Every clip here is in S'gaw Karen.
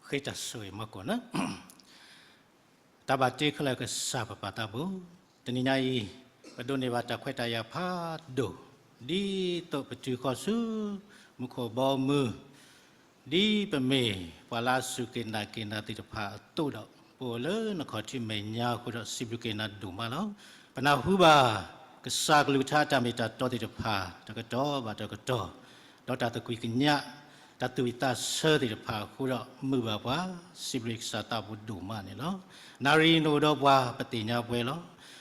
ဃ့တၢ်ဆိၣ်ဂ့ၤမီၢ်ကိၣ်န့ၣ် တၢ်ဘၣ်တ့ခဲလၢာ်ကစၢ်ပပၢ်သးဘိ, တနံၤညါအံၤ ပဒိးန့ၢ်ဘၣ်တၢ်ခွဲးတၢ်ယာ်ဖးဒိၣ်, ဒ်သိးပတုၤဃီၤဆူ မူခိၣ်ဘီမုၢ်, ဒ်ပမ့ၢ်ပှၤလၢအစူၢ်က့ၤနာ်က့ၤနၤသ့ၣ်တဖၣ်အသိးဒီး ပအိၣ်လၢနခီၣ်ထံးမဲာ်ညါအဃိဒီး စံးဘျုးက့ၤနၤဒိၣ်မးလီၤ. ပနၢ်ဟူဘၣ် ကစၢ်ကလုၢ်ကထါအတၢ်မ့ၢ်တၢ်တီသ့ၣ်တဖၣ် တကတီၢ်ဘၣ်တကတီၢ်, ဒီးတၢ်သကွံာ်ကညး တၢ်သူၣ်ဝံၣ်သးဆၢသ့ၣ်တဖၣ်အဃိဒီး မုာ်ဘၣ်ပှၤ, စံးဘျုးကစၢ်သးဘိဒိၣ်မးန့ၣ်လီၤ. နၣ်ရံၣ်နအိၣ်ဒီးပှၤ ပသ့ၣ်ညါပှဲၤလီၤ.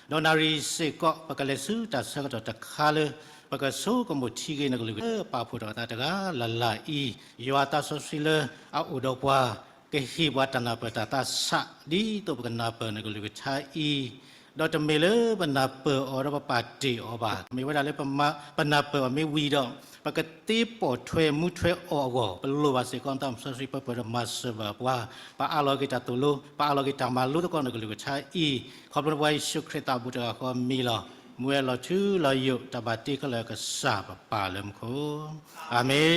ဒီးနၣ်ရံၣ်စ့ၢ်ကီး ပကလဲၤဆူတၢ်ဆၢကတီၢ်တခါလၢ ပကဆိကမိၣ်ထံက့ၤနကလုၢ်ကထါ ပာ်ဖှိၣ်ထီၣ်အသးတဂၤလၢ်လၢ်အံၤ, ယွၤသးစီဆှံလၢအအိၣ်ဒီးပှၤ ကဟ့ၣ်ပှၤတၢ်နၢ်ပၢၢ်တၢ်သးဆး ဒ်သိးပကနၢ်ပၢၢ်နကလုၢ်ကထါအံၤ, ဒီးတမ့ၢ်လၢပနၢ်ပၢၢ်အီၤဒီးပပာ်တ့ၢ်အီၤဘၣ်. မ့ၢ်ဝဲဒၣ်လၢပမၤ, ပနၢ်ပၢၢ်အီၤမ့ၢ်ဝံၤဒီး ပကသ့ပိာ်ထွဲမူထွဲအီၤအဂီၢ် ပလိၣ်ဘၣ်စ့ၢ်ကီးနသးစီဆှံ ပၢၢ်ပၢၢ်ဒီးမၤစၢၤဘၣ်ပှၤ, ပအးလီၤက့ၤတၢ်သိၣ်လိ, ပအးလီၤက့ၤတၢ်မၤလိသကိးနကလုၢ်ကထါအံၤ, ခီဖျိပဝဲယ့ၣ်ၡူးခရံာ်သးဘိတဂၤဃီအမံၤလီၤ. မူဝဲလီၤထူလီၤယိာ် တၢ်ဘၣ်တ့ခဲလၢာ်ကစၢ်ပပၢ်လၢမူခိၣ်, အၤမ့ၣ်.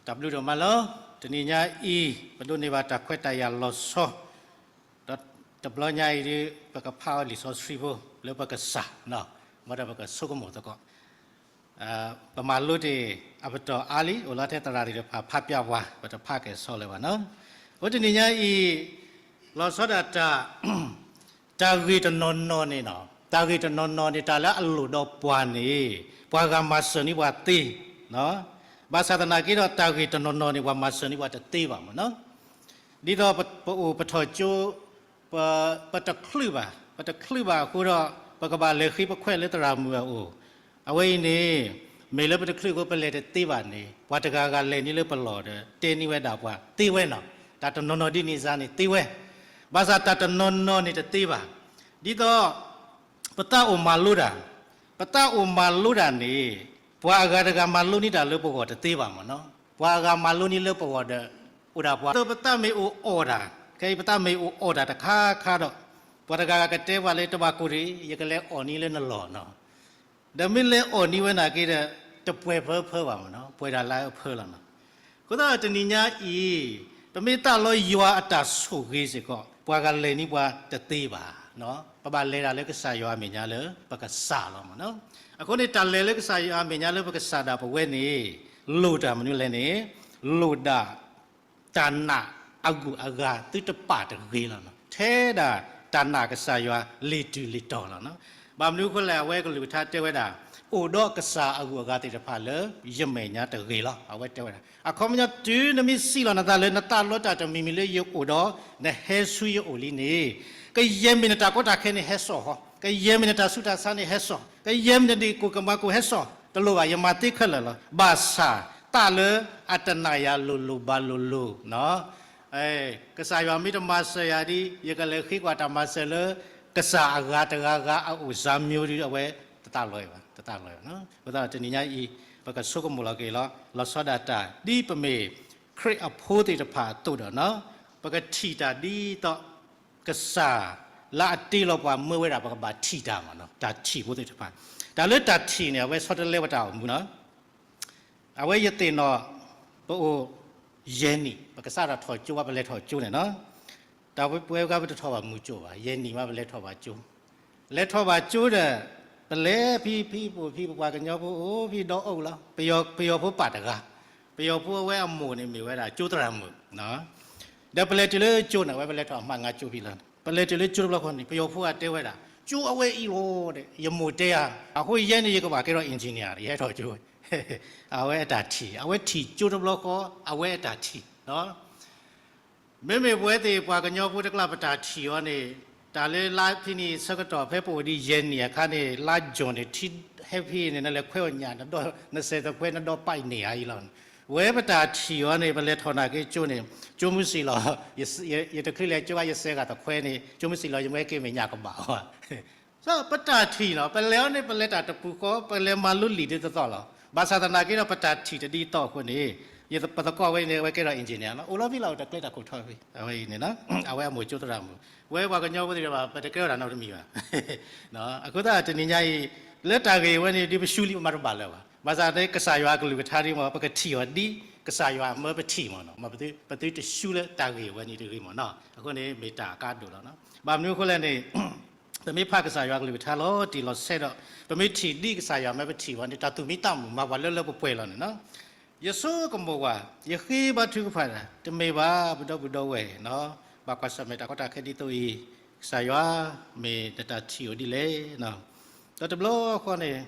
တၢ်ဘျုးဒိၣ်မးလီၤ. တနံၤညါအံၤ ပဒိးန့ၢ်ဘၣ်တၢ်ခွဲးတၢ်ယာ်လီၤဆီ, ဒီးတဘျီညါအံၤဒ် ပကဖးအီၤလံာ်စီဆှံဖိ လၢပကစၢ်, ဘၣ်ဒီးပကဆိကမိၣ်သကိး, ပမၤလိတ့ၢ်အပတီၢ်အါလံ, အိၣ်လီၤထဲသရၣ်သ့ၣ်တဖၣ်ဖးပျၢ်ပှၤ, ပတဖးကဲၤဆီလၢၤဘၣ်နီၤ. အဃိတနံၤညါအံၤ လီၤဆီဒၣ်တၢ် တၢ်ဂ့ၢ်တနီၤနီၤန့ၣ်, တၢ်ဂ့ၢ်တနီၤနီၤန့ၣ် တၢ်လၢအလိၣ်ဒီးပှၤန့ၣ် ပှၤဂၤမၤစၢၤန့ၢ်ပှၤသ့, ဘၣ်ဆၣ်သနာ်က့ဒီး တၢ်ဂ့ၢ်တနီၤနီၤန့ၣ် ပှၤမၤစၢၤန့ၢ်ပှၤတသ့ဘၣ်မ့ၢ်နီၤ. ဒ်သိးပအိၣ်ပထီၣ်ကၠိ, ပ, ပတချုးဘၣ်, ပတချုးဘၣ်အဃိဒီး ပကဘၣ်လဲၤဃ့ပခွဲးလၢသရၣ်မုၣ်အအိၣ်, အဝဲအံၤန့ၣ် မ့ၢ်လၢပတချုးအဃိ ပလဲၤတသ့ဘၣ်န့ၣ် ပှၤတဂၤဂၤလဲၤန့ၢ်လၢပလီၢ်ဒီး တဲန့ၢ်ဝဲဒၣ်ပှၤသ့ဝဲနီၤ. တၢ်တနီၤနီၤဒ်န့ၣ်စ့ၢ်န့ၣ်သ့ဝဲ, ဘၣ်ဆၣ်တၢ်တနီၤနီၤန့ၣ်တသ့ဘၣ်. ဒ်သိး ပသးအိၣ်မၤလိတၢ်, ပသးအိၣ်မၤလိတၢ်န့ၣ် ပှၤအဂၤတဂၤမၤလိန့ၢ်တၢ်လၢပဂီၢ်တသ့ဘၣ်မ့ၢ်နီၤ. ပှၤအဂၤမၤလိန့ၢ်လၢပဂီၢ်ဒီး အိၣ်ဒၣ်ပှၤ, ဒ်သိးပသးမ့ၢ်အိၣ်အီၣ်တၢ်, ခဲအံၤပသးမ့ၢ်အိၣ်အီၣ်တၢ်တခါခါဒီး ပှၤတဂၤဂၤကတဲပှၤလၢ တဘၣ်ကိၢ်တဂ့ၤ, ယကလဲၤအီၣ်န့ၢ်လၢနလီၢ်နီၤ. ဒီးမ့ၢ်လဲၤအီၣ်န့ၢ်ဝဲနာ်က့ဒီး တပှဲၤဖၢဖၢဘၣ်မ့ၢ်နီၤ, ပှဲၤဒၣ်လၢအဖၢလီၤနီၤ. အဃိသတးတနံၤညါအံၤ ပမ့ၢ်သးလီယွၤအတၢ်ဆိၣ်ဂ့ၤစ့ၢ်ကီး ပှၤဂၤလဲၤန့ၢ်ပှၤတသ့ဘၣ်. ပဘၣ်လဲၤတၢ်လၢကစၢ်ယွၤအမဲာ်ညါလၢပကစၢ်လီၤမ့ၢ်နီၤ. အဃိန့ၣ် တၢ်လဲၤလၢကစၢ်ယွၤအမဲာ်ညါလၢပကစၢ်ဒၣ်ပဝဲန့ၣ် လိၣ်တၢ်မနုၤလဲၣ်န့ၣ် လိၣ်ဒၣ် တၢ်နာ်အဂုၤအဂၤသုတပာ်တဂ့ၤလီၤ. ထဲဒၣ်တၢ်နာ်ကစၢ်ယွၤလ့ၤတုၤလ့ၤတီၤလီၤ. ဘၣ်မနုၤအဃိလဲၣ်, အဝဲကလုၢ်ကထါတဲဝဲဒၣ် အိၣ်ဒီးကစၢ်အဂုၤအဂၤသ့ၣ်တဖၣ်လၢယမဲာ်ညါတဂ့ၤလီၤ. အဝဲတဲဝဲဒၣ် အခီပညီ တုၤနမ့ၢ်စံးလီၤနသးလၢနသးလီတၢ်တမံၤမံၤလၢယအိၣ်ဒီး နဟဲဆူယအိၣ်လံန့ၣ်, ကယဲၢ်မ့ၢ်နတၢ်ကီတၢ်ခဲန့ၣ်ဟဲစိာ်ဃီ, ကယဲၢ်မ့ၢ်နတၢ်ဆူးတၢ်ဆါန့ၣ်ဟဲစိာ်, ကယဲၢ်မ့ၢ်နဒ့ၣ်ကိၢ်ကမၤကိၢ်ဟဲစိာ်, တလိၣ်ဘၣ် ယမၤသ့ခဲလၢာ်လီၤ. ဘၣ်ဆၣ် သးလၢအတနာ်ယၤလိၤလိၤဘၣ်လိၤလိၤ ကစၢ်ယွၤမ့ၢ်တမၤစၢၤယၤဒ် ယကလဲၤဃ့ကွၢ်တၢ်မၤစၢၤလၢ ကစၢ်အဂၤတဂၤဂၤအအိၣ်စါမံၤဒ် အဝဲတသးလီၤဘၣ်, တသးလီၤဘၣ်. အဃိသတး တနံၤညါအံၤ ပကဆိကမိၣ်လီၤက့ၤလီၤ လီၤဆီဒၣ်တၢ် ဒ်ပမ့ၢ်ခရံာ်အဖိသ့ၣ်တဖၣ်အသိးဒီး ပကထံၣ်တၢ်ဒ်သိး ကစၢ်လၢအတ့လီၤပှၤမၢဝဲဒၣ် ပကဘၣ်ထံၣ်တၢ်မ့ၢ်နီၤ, တၢ်ထံၣ်ဖိသ့ၣ်တဖၣ်. တၢ်လၢတၢ်ထံၣ်န့ၣ် အဝဲဆီတလဲပတၢ်အိၣ်မူနီၤ. အဝဲယသ့ၣ်နီၣ် ပအိၣ်ယဲၢ်နံၣ် ပကစၢ်ဒၣ်ထီၣ်ကၠိဘၣ် ပလဲၤထီၣ်ကၠိန့ၣ်နီၤ. တၢ်ပဝဲဂၤပတထီၣ်ဘၣ်မုၢ်ကၠိဘၣ် ယဲၢ်နံၣ်မး ပလဲၤထီၣ်ဘၣ်ကၠိ, လဲၤထီၣ်ဘၣ်ကၠိဒီး ပလဲၤဖံဖံပအိၣ်ဖံ ပပှၤကညီဖိအိၣ်ဖံဒီအိၣ်လီၤ. ပယီၤဖိပာ်တဂၤ, ပယီၤဖိအဝဲအမိၢ်န့ၣ် မ့ၢ်ဝဲဒၣ်ကၠိသရၣ်မုၣ် ဒီးပလဲၤတုၤလၢကၠိန့ၣ် အဝဲပလဲၤထီၣ်အမးငါကၠိဖံလီၤ. ပလဲၤတုၤလၢကၠိတဘျီဃီန့ၣ် ပယီၤဖိအတဲဝဲဒၣ် ကၠိအဝဲအံၤလီၤဒီး ယမိၢ်တဲဧါ, အဃိယဲန့ၣ် ယကဘၣ်ကဲထီၣ် engineer ယဟဲထီၣ်ကၠိဝဲ. အဝဲအတၢ်ထံၣ် အဝဲထံၣ်ကၠိတဘျီဃီ အဝဲအတၢ်ထံၣ် မ့မ့ၢ်ပဝဲသ့ၣ်ပှၤကညီဖိတကျါ ပတၢ်ထံၣ်အီၤန့ၣ် တၢ်လၢလါဖဲန့ၣ်ဆၢကတီၢ် ဖဲပအိၣ်ဒံးယဲၢ်နံၣ်အခါန့ၣ် လါယူၤန့ၣ် ထံဟဲဖဲန့ၣ် နလဲၤခွဲးအီၤညၣ် နစဲးသခွဲး နဒီးပာ်အံၤန့ၢ်ဧါအံၤလီၤ. ဝဲပတၢ်ထံၣ်အီၤန့ၣ် ပလဲၤထီၣ်နာ်က့ကၠိန့ၣ် ကၠိမုၢ်စံၣ်လီၤ ယတချုးလဲၤကၠိဘၣ် ယစဲးဂၤသခွဲးန့ၣ် ကၠိမုၢ်စံၣ်လီၤ ယမ့ၢ်ဟဲက့ၤမဲာ်ညၣ်ကဘၣ်အီၤ ပတၢ်ထံၣ်နီၤ ပလဲၤအီၤန့ၣ် ပလဲၤတၢ်တပူၤဃီ ပလဲၤမၤလိလံာ်ဒ်သိးသိးလီၤ. ဘၣ်ဆၣ်သနာ်က့ဒီး ပတၢ်ထံၣ်တဒ်သိးအဃိန့ၣ် ပသကိးဝဲန့ၣ် အဝဲကဲထီၣ် engineer လီၤ. အိၣ်လီၤဖဲလၢတၢ်ကျဲတၢ်ခိၣ်ထီၣ်ဖဲ အဝဲအံၤန့ၣ် အဝဲအမိၢ်ကၠိသရၣ်မုၣ် ဝဲပှၤကညီဖိသ့ၣ်တဖၣ် ပတကဲထီၣ်တၢ်နီတမံၤဘၣ်. အဃိသတးတနံၤညါအံၤ လၢတၢ်ဂ့ၢ်ဝဲန့ၣ် ဒ်ပရှုံးလံပမၤတဘၣ်လၢၤဘၣ်. ဘၣ်ဆၣ်န့ၣ် ကစၢ်ယွၤအကလုၢ်ကထါဒ်မ့ၢ် ပကထံၣ်အီၤဒ် ကစၢ်ယွၤမၢပထံၣ်မ့ၢ်နီၤ, ပသုတဆူလၢတၢ်ဂ့ၢ်ဝဲန့ၣ်တဂ့ၤမ့ၢ်နီၤ, အဃိန့ၣ်မ့ၢ်တၢ်အကါဒိၣ်လီၤ. ဘၣ်မနုၤအဃိလဲၣ်န့ၣ် ပမ့ၢ်ဖးကစၢ်ယွၤကလုၢ်ကထါလီၤတံၢ်လီၤဆဲးဒီး ပမ့ၢ်ထံၣ်ဒ်ကစၢ်ယွၤမၢပထံၣ်ဝဲန့ၣ် တၢ်သူၣ်မံသးမုာ်မၤပှၤလၢလၢပှဲၤပှဲၤလီၤန့ၣ်နီၤ. ယဆိကမိၣ်ဝဲ ယဃ့ဘါထုကဖၣ်တၢ် တမ့ၢ်ဘၣ် ပဒီပုၢ်ဒီဝဲၢ်နီၤ, ဘၣ်ကွၢ်ဆၢၣ်မဲာ်တၢ်ကီတၢ်ခဲဒ်သိးအံၤ, ကစၢ်ယွၤ မ့ၢ်နတၢ်ထံၣ်အိၣ်ဒ်လဲၣ်. ဒီးတဘျီဃီန့ၣ်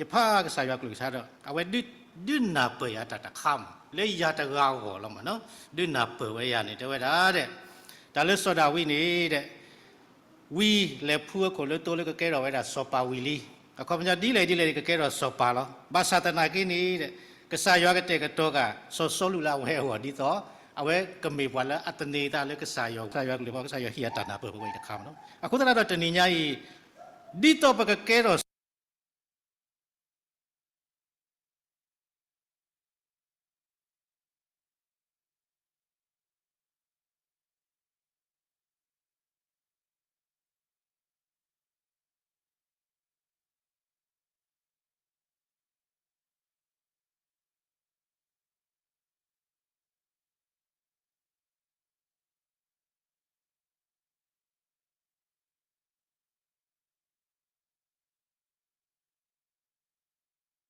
ယဖးကစၢ်ယွၤကလုၢ်ကထါဒီး အဝဲဒုး ဒုးနၢ်ပၢၢ်ယၤတၢ်တခါမး လၢယၤတဂၤအဂီၢ်လီၤမ့ၢ်နီၤ, ဒုးနၢ်ပၢၢ်ဝဲယၤန့ၣ် တဲဝဲဒၣ်ဒီး တၢ်လၢစီၤဒၤဝံးန့ၣ်ဒီး ဝံလဲၤဖုအခိၣ်လၢသိလၢကကဲထီၣ်ဝဲဒၣ်စီၤပၤဝံၤလံ. အခီပညီဒ်လဲၣ်ဒ်လဲၣ်န့ၣ် ကကဲထီၣ်စီၤပၤလီၤ. ဘၣ်ဆၣ်သနာ်က့န့ၣ်ဒီး ကစၢ်ယွၤကတဲာ်ကတီၤဃာ်စီၤစီလူးလၢအဝဲအဂီၢ်ဒ်သိး အဝဲကမ့ၢ်ပှၤလၢအသန့ၤသးလၢကစၢ်ယွၤ, ကစၢ်ယွၤကလုၢ်ကထါ ကစၢ်ယွၤဟ့ၣ်အတၢ်နၢ်ပၢၢ်ဝဲအံၤတခါမ့ၢ်နီၤ. အဃိသတးဒီးတနံၤညါအံၤ ဒ်သိးပကကဲထ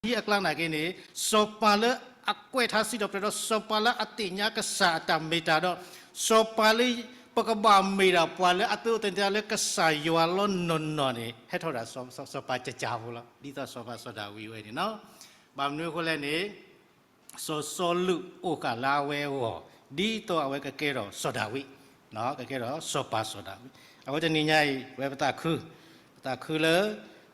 ီၣ် အကျါနာ်က့န့ၣ် စီၤပၤလၢအကွဲးထါစံးထီၣ်ပတြၢၤဒီး စီၤပၤလၢအသ့ၣ်ညါကစၢ်အတၢ်မ့ၢ်တၢ်တီ, စီၤပၤလၢ ပကဘၣ်မ့ၢ်ဒၣ်ပှၤလၢအသန့ၤသးလၢကစၢ်ယွၤလီၤနီၢ်နီၢ်န့ၣ် ဟဲထီၣ်ဒၣ်စီၤပၤကကၢ်ဖိလီၤ. ဒ်သိးစီၤပၤစီၤဒၤဝံးဝဲန့ၣ်နီၤ. ဘၣ်မနုၤအဃိလဲၣ်န့ၣ် စီၤစီလူးအိၣ်ဃာ်လၢအဝဲအဂီၢ် ဒ်သိးအဝဲကကဲထီၣ်စီၤဒၤဝံး, ကကဲထီၣ်စီၤပၤစီၤဒၤဝံး. အဃိတနံၤညါအံၤ ဝဲပသးခု, ပသးခုလၢ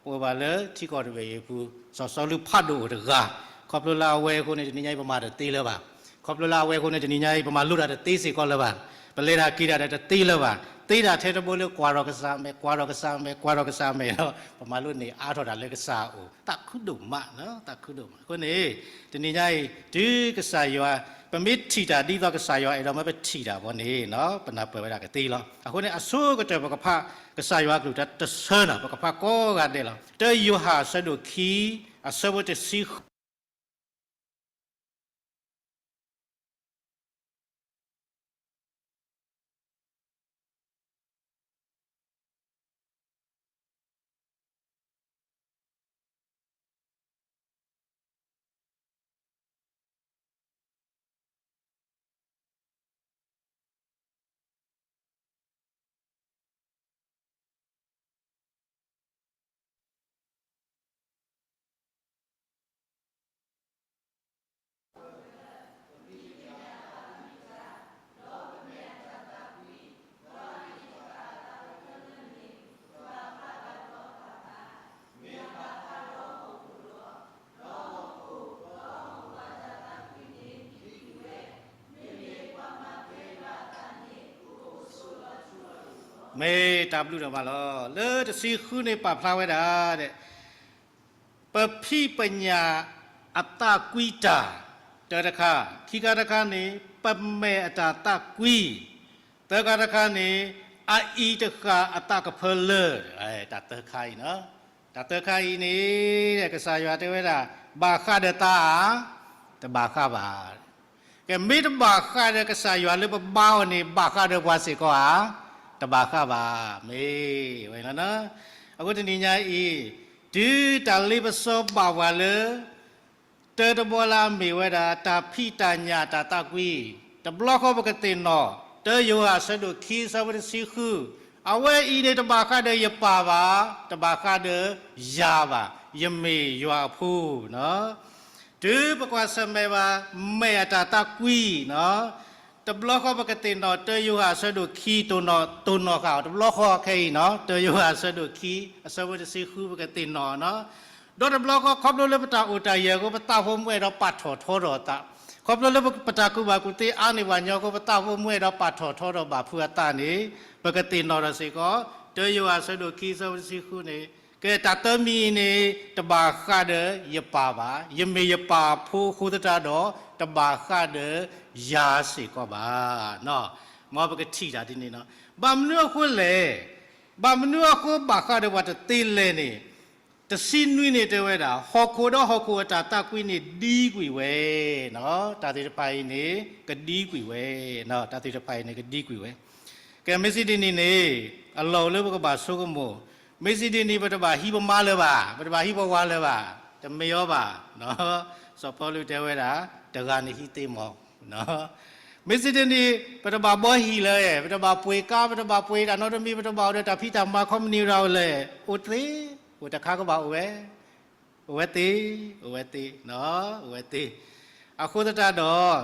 ပအိၣ်ဘၣ်လၢထံကီၢ်တဘ့ၣ်အံၤအပူၤ စီၤစီလူးဖးဒိၣ်အိၣ်တဂၤ, ခီဖျိလၢအဝဲအဃိန့ၣ် တနံၤညါအံၤပမၤတသ့လၢၤဘၣ်. ခီဖျိလၢအဝဲအဃိန့ၣ် တနံၤညါအံၤ ပမၤလိတၢ်တသ့စ့ၢ်ကီးလၢၤဘၣ်. ပလဲၤတၢ်က့ၤတၢ်ဒီးတသ့လၢၤဘၣ်. သ့ဒၣ်ထဲတဘိလၢကွၢ်ဒီးကစၢ်မဲာ်, ကွၢ်ဒီးကစၢ်မဲာ်, ကွၢ်ဒီးကစၢ်မဲာ်လီၤ. ပမၤလိန့ၢ်အါထီၣ်တၢ်လၢကစၢ်အအိၣ် သးခုဒိၣ်မး, သးခုဒိၣ်မး. အဃိန့ၣ် တနံၤညါအံၤ တုၤကစၢ်ယွၤ ပမ့ၢ်ထံၣ်တၢ်ဒ်သိးကစၢ်ယွၤအဲၣ်ဒိးမၢပထံၣ်တၢ်ဘၣ်န့ၣ် ပနၢ်ပၢၢ်ဝဲဒၣ်ကသ့လီၤ. အဃိန့ၣ် အဆိကတၢၢ်ပကဖး ကစၢ်ယွၤကလုၢ်ကထါတဆၢန့ၣ် ပကဖးကိးဂၤဒဲးလီၤ. တၢယိၤဟၣ်အဆၢဒိၣ်ခံ အဆၢဖိတဆံဃု မ့ၢ်တၢ်ဘျုးဒိၣ်မးလီၤ. လၢတဆံဃုန့ၣ်ပာ်ဖျါဝဲဒၣ်ဒီး ပဖံးပညၣ်အသးကွံတၢ်, တၢတခါ, ခံခါတခါန့ၣ် ပမဲာ်အတၢ်သးကွံ, သၢခါတခါန့ၣ် အအံၤတဃၣ်အသးကဖၢလၢာ်, တၢ်သၢခါအံၤနီၤ. တၢ်သၢခါအံၤန့ၣ် ကစၢ်ယွၤတဲဝဲဒၣ် ဘၣ်ဃးဒီးသးဧါ, တဘၣ်ဃးဘၣ်. ကဲ မ့ၢ်တဘၣ်ဃးဒီးကစၢ်ယွၤလၢပဘါအီၤန့ၣ် ဘၣ်ဃးဒီးပှၤစ့ၢ်ကီးဧါ, တဘၣ်ဃးဘၣ်, မ့ၢ်ဝဲလီၤ. အဃိတနံၤညါအံၤ တုၤတၢ်လ့ပစီဘၣ်ပှၤလၢ တၢတဘီလၢအမ့ၢ်ဝဲဒၣ် တၢ်ဖံးတၢ်ညၣ်တၢ်သးကွံ, တဘျီဃီပကသ့ၣ်နီၣ် တၢယိၤဟၣ်အဆၢဒိၣ်ခံအဆၢဖိတဆံဃု, အဝဲအံၤန့ၣ်တဘၣ်ဃးဒီးယပၢ်ဘၣ်, တဘၣ်ဃးဒီးယၤဘၣ်, ယမ့ၢ်ယွၤအဖိနီၤ. တုၤပကွၢ်ဆၢၣ်မဲာ်ဘၣ် မဲာ်အတၢ်သးကွံနီၤ, တဘျီဃီပကသ့ၣ်နီၣ် တၢယိၤဟၣ်အဆၢဒိၣ်ခံ တိၢ်နီၣ် တိၢ်နီၣ်ဃာ်အီၤ တဘျီဃီခဲအံၤနီၤ, တၢယိၤဟၣ်အဆၢဒိၣ်ခံ အဆၢဖိတဆံဃု ပကသ့ၣ်နီၣ်နီၤ. ဒီးတဘျီဃီ ခီဖျိလၢပတၢ်အိၣ်တၢ်ယၢၤအဃိ ပသးဖိမုၣ်အဲၣ်ဒိးပာ်ထီၣ်ထီထီၣ်အသး, ခီဖျိလၢပတၢ်ကူၣ်ဘၣ်ကူၣ်သ့အါန့ၢ်ပှၤညီအဃိ ပသးဖိမုၣ်အဲၣ်ဒိးပာ်ထီၣ်ထီထီၣ်ဘၣ်ဖုးအသးန့ၣ် ပကသ့ၣ်နီၣ်ဒီးစ့ၢ်ကီး တၢယိၤဟၣ်အဆၢဒိၣ်ခံ အဆၢဖိတဆံဃုန့ၣ် ကဲတၢ်သၢမံၤအံၤန့ၣ် တဘၣ်ဃးဒီးယပၢ်ဘၣ်, ယမ့ၢ်ယပၢ်အဖိအဃိသတးဒီး တဘၣ်ဃးဒီးယၤစ့ၢ်ကီးဘၣ်. မ်ပကထံၣ်တၢ်ဒ်န့ၣ်နီၤ. ဘၣ်မနုၤအဃိလဲၣ်, ဘၣ်မနုၤအဃိဘၣ်ဃးဒီးပှၤတသ့လဲၣ်န့ၣ်, တဆံနွံန့ၣ်တဲဝဲဒၣ် ဟီၣ်ခိၣ်ဒီးဟီၣ်ခိၣ်အတၢ်သးကွံန့ၣ်ဒံကွံာ်ဝဲ, တၢ်သ့ၣ်တဖၣ်အံၤန့ၣ် ကဒံကွံာ်ဝဲ, တၢ်သ့ၣ်တဖၣ်အံၤန့ၣ်ကဒံကွံာ်ဝဲ. ကဲ မ့ၢ်စံးဒ်န့ၣ်န့ၣ် အလီၢ်အိၣ်လၢပကဘၣ်ဆိကမိၣ်, မ့ၢ်စံးဒ်န့ၣ် ပတဘၣ်ဟံးပမါလၢၤဘၣ်, ပတဘၣ်ဟံးပဝၤလၢၤဘၣ်, တမ့ၢ်အီၤဘၣ်. စီၤပီလူးတဲဝဲဒၣ် တဂၤန့ၣ်ဟံးသ့မီၢ် မ့ၢ်စံးဒ်န့ၣ် ပတဘၣ်ဘှီဟံၣ်လၢၤ, ပတဘၣ်ပှ့ၤကါ, ပတဘၣ်ပှ့ၤတၢ်နီတမံၤ, ပတဘၣ်အိၣ်ဒီးတၢ်ဖံးတၢ်မၤ ခီပနံၣ်ရၤလၢၤ, အိၣ်သ့, အိၣ်တခါကဘၣ်အိၣ်ဝဲ, အိၣ်ဝဲသ့, အိၣ်ဝဲသ့, အိၣ်ဝဲသ့. အဃိသတးဒီး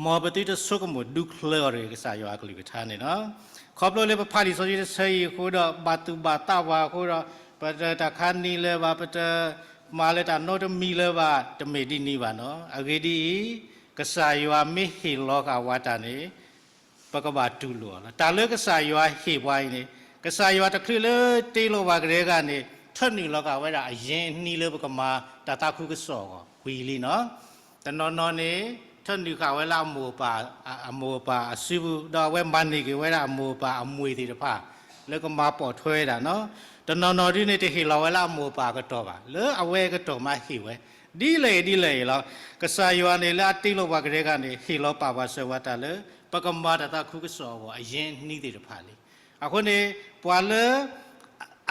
မ်ပသုတဆိကမိၣ်ဒူချၢအီၤတဂ့ၤ ကစၢ်ယွၤအကလုၢ်ကထါန့ၣ်လီၤ. ခီဖျိလၢပဖးလံာ်စီဆှံတဆၢအံၤအဃိဒီး ဘၣ်သူၣ်ဘၣ်သးဝဲအဃိဒီး ပတတၢ်ခါနံၤလၢၤဘၣ်, ပတမၤလၢၤတၢ်နီတမံၤလၢၤဘၣ်, တမ့ၢ်ဒ်န့ၣ်ဘၣ်နီၤ. အဂ့ၢ်ဒ်အံၤ, ကစၢ်ယွၤမ့ၢ်ဟ့ၣ်လီၤဃာ်ဝဲတၢ်န့ၣ် ပကဘၣ်တူၢ်လိာ်အီၤလီၤ. တၢ်လၢကစၢ်ယွၤဟ့ၣ်ပှၤအံၤန့ၣ် ကစၢ်ယွၤတချုးလၢတ့လီၤပှၤကဒဲကန့ၣ် ထၢနုာ်လီၤဃာ်ဝဲဒၣ်အယံၤအနံၤလၢပကမၤတၢ်သးခုကစီၣ်အဂီၢ်ဝံၤလံနီၤ. တနီၤနီၤန့ၣ် ထၢနုာ်ဃာ်ဝဲလၢအမိၢ်အပၢ်, အမိၢ်အပၢ်အစုပူၤ, ဒီးအဝဲမၤန့ၢ်က့ၤဝဲဒၣ်အမိၢ်အပၢ်အမှံၤသ့ၣ်တဖၣ် လၢကမၤပိာ်ထွဲဝဲဒၣ်နီၤ. တနီၤနီၤဒ်န့ၣ် တဟ့ၣ်လီၤဝဲလၢအမိၢ်အပၢ်အကတီၢ်ဘၣ်, လၢအဝဲအကတီၢ်မးဟ့ၣ်ဝဲ, ဒ်လဲၣ်ဒ်လဲၣ်အံၤလီၤ. ကစၢ်ယွၤန့ၣ်လၢအတ့လီၤပှၤကဒဲကန့ၣ် ဟ့ၣ်လီၤပာ်ပှၤစၢၤဝဲတၢ်လၢ ပကမၤတၢ်သးခုကစီၣ်အဂီၢ် အယံၤအနံၤသ့ၣ်တဖၣ်လံ. အဃိန့ၣ် ပှၤလၢ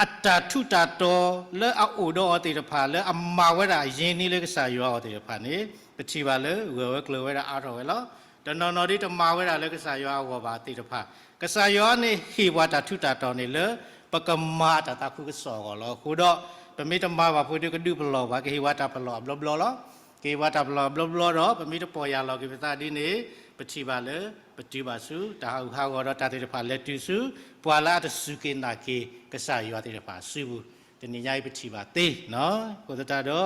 အတၢ်ထူးတၢ်တီၤလၢအအိၣ်ဒီးအီၤသ့ၣ်တဖၣ် လၢအမၤဝဲဒၣ်အယံၤအနံၤလၢကစၢ်ယွၤအဂီၢ်သ့ၣ်တဖၣ်န့ၣ် ပထံၣ်ဘၣ်လၢဂၢၢ်ဝဲကျၢၤဝဲဒၣ်အါထီၣ်ဝဲလီၤ. တနီၤနီၤဒ်တမၤဝဲဒၣ်လၢကစၢ်ယွၤအဂီၢ်ဘၣ်သ့ၣ်တဖၣ် ကစၢ်ယွၤန့ၣ်ဟ့ၣ်ပှၤတၢ်ထူးတၢ်တီၤန့ၣ်လၢ ပကမၤတၢ်သးခုကစီၣ်အဂီၢ်လီၤ. အဃိဒီး ပမ့ၢ်တမၤဘၣ်ဖိဒီးကဒုးပလီၢ်ပှၤ ကဟ့ၣ်ဝဲတၢ်ပလီၢ်အဘျီဘျီလီၤ. ကဟ့ၣ်ဝဲတၢ်ပလီၢ်အဘျီဘျီဒီး ပမ့ၢ်တပီၢ်ယၢ်လီၤက့ၤပသးဒ်န့ၣ် ပထံၣ်ဘၣ်လၢ ပတုၤဘၣ်ဆူ တၢ်ဟးဂူာ်ဟးဂီၤဒီးတၢ်သ့ၣ်တဖၣ်လဲၤတုၤဆူ ပှၤလၢအတစူၢ်က့ၤနာ်က့ၤကစၢ်ယွၤသ့ၣ်တဖၣ်အစုပူၤ. တနံၤညါအံၤပထံၣ်ဘၣ်သ့နီၤ. အဃိသတးဒီး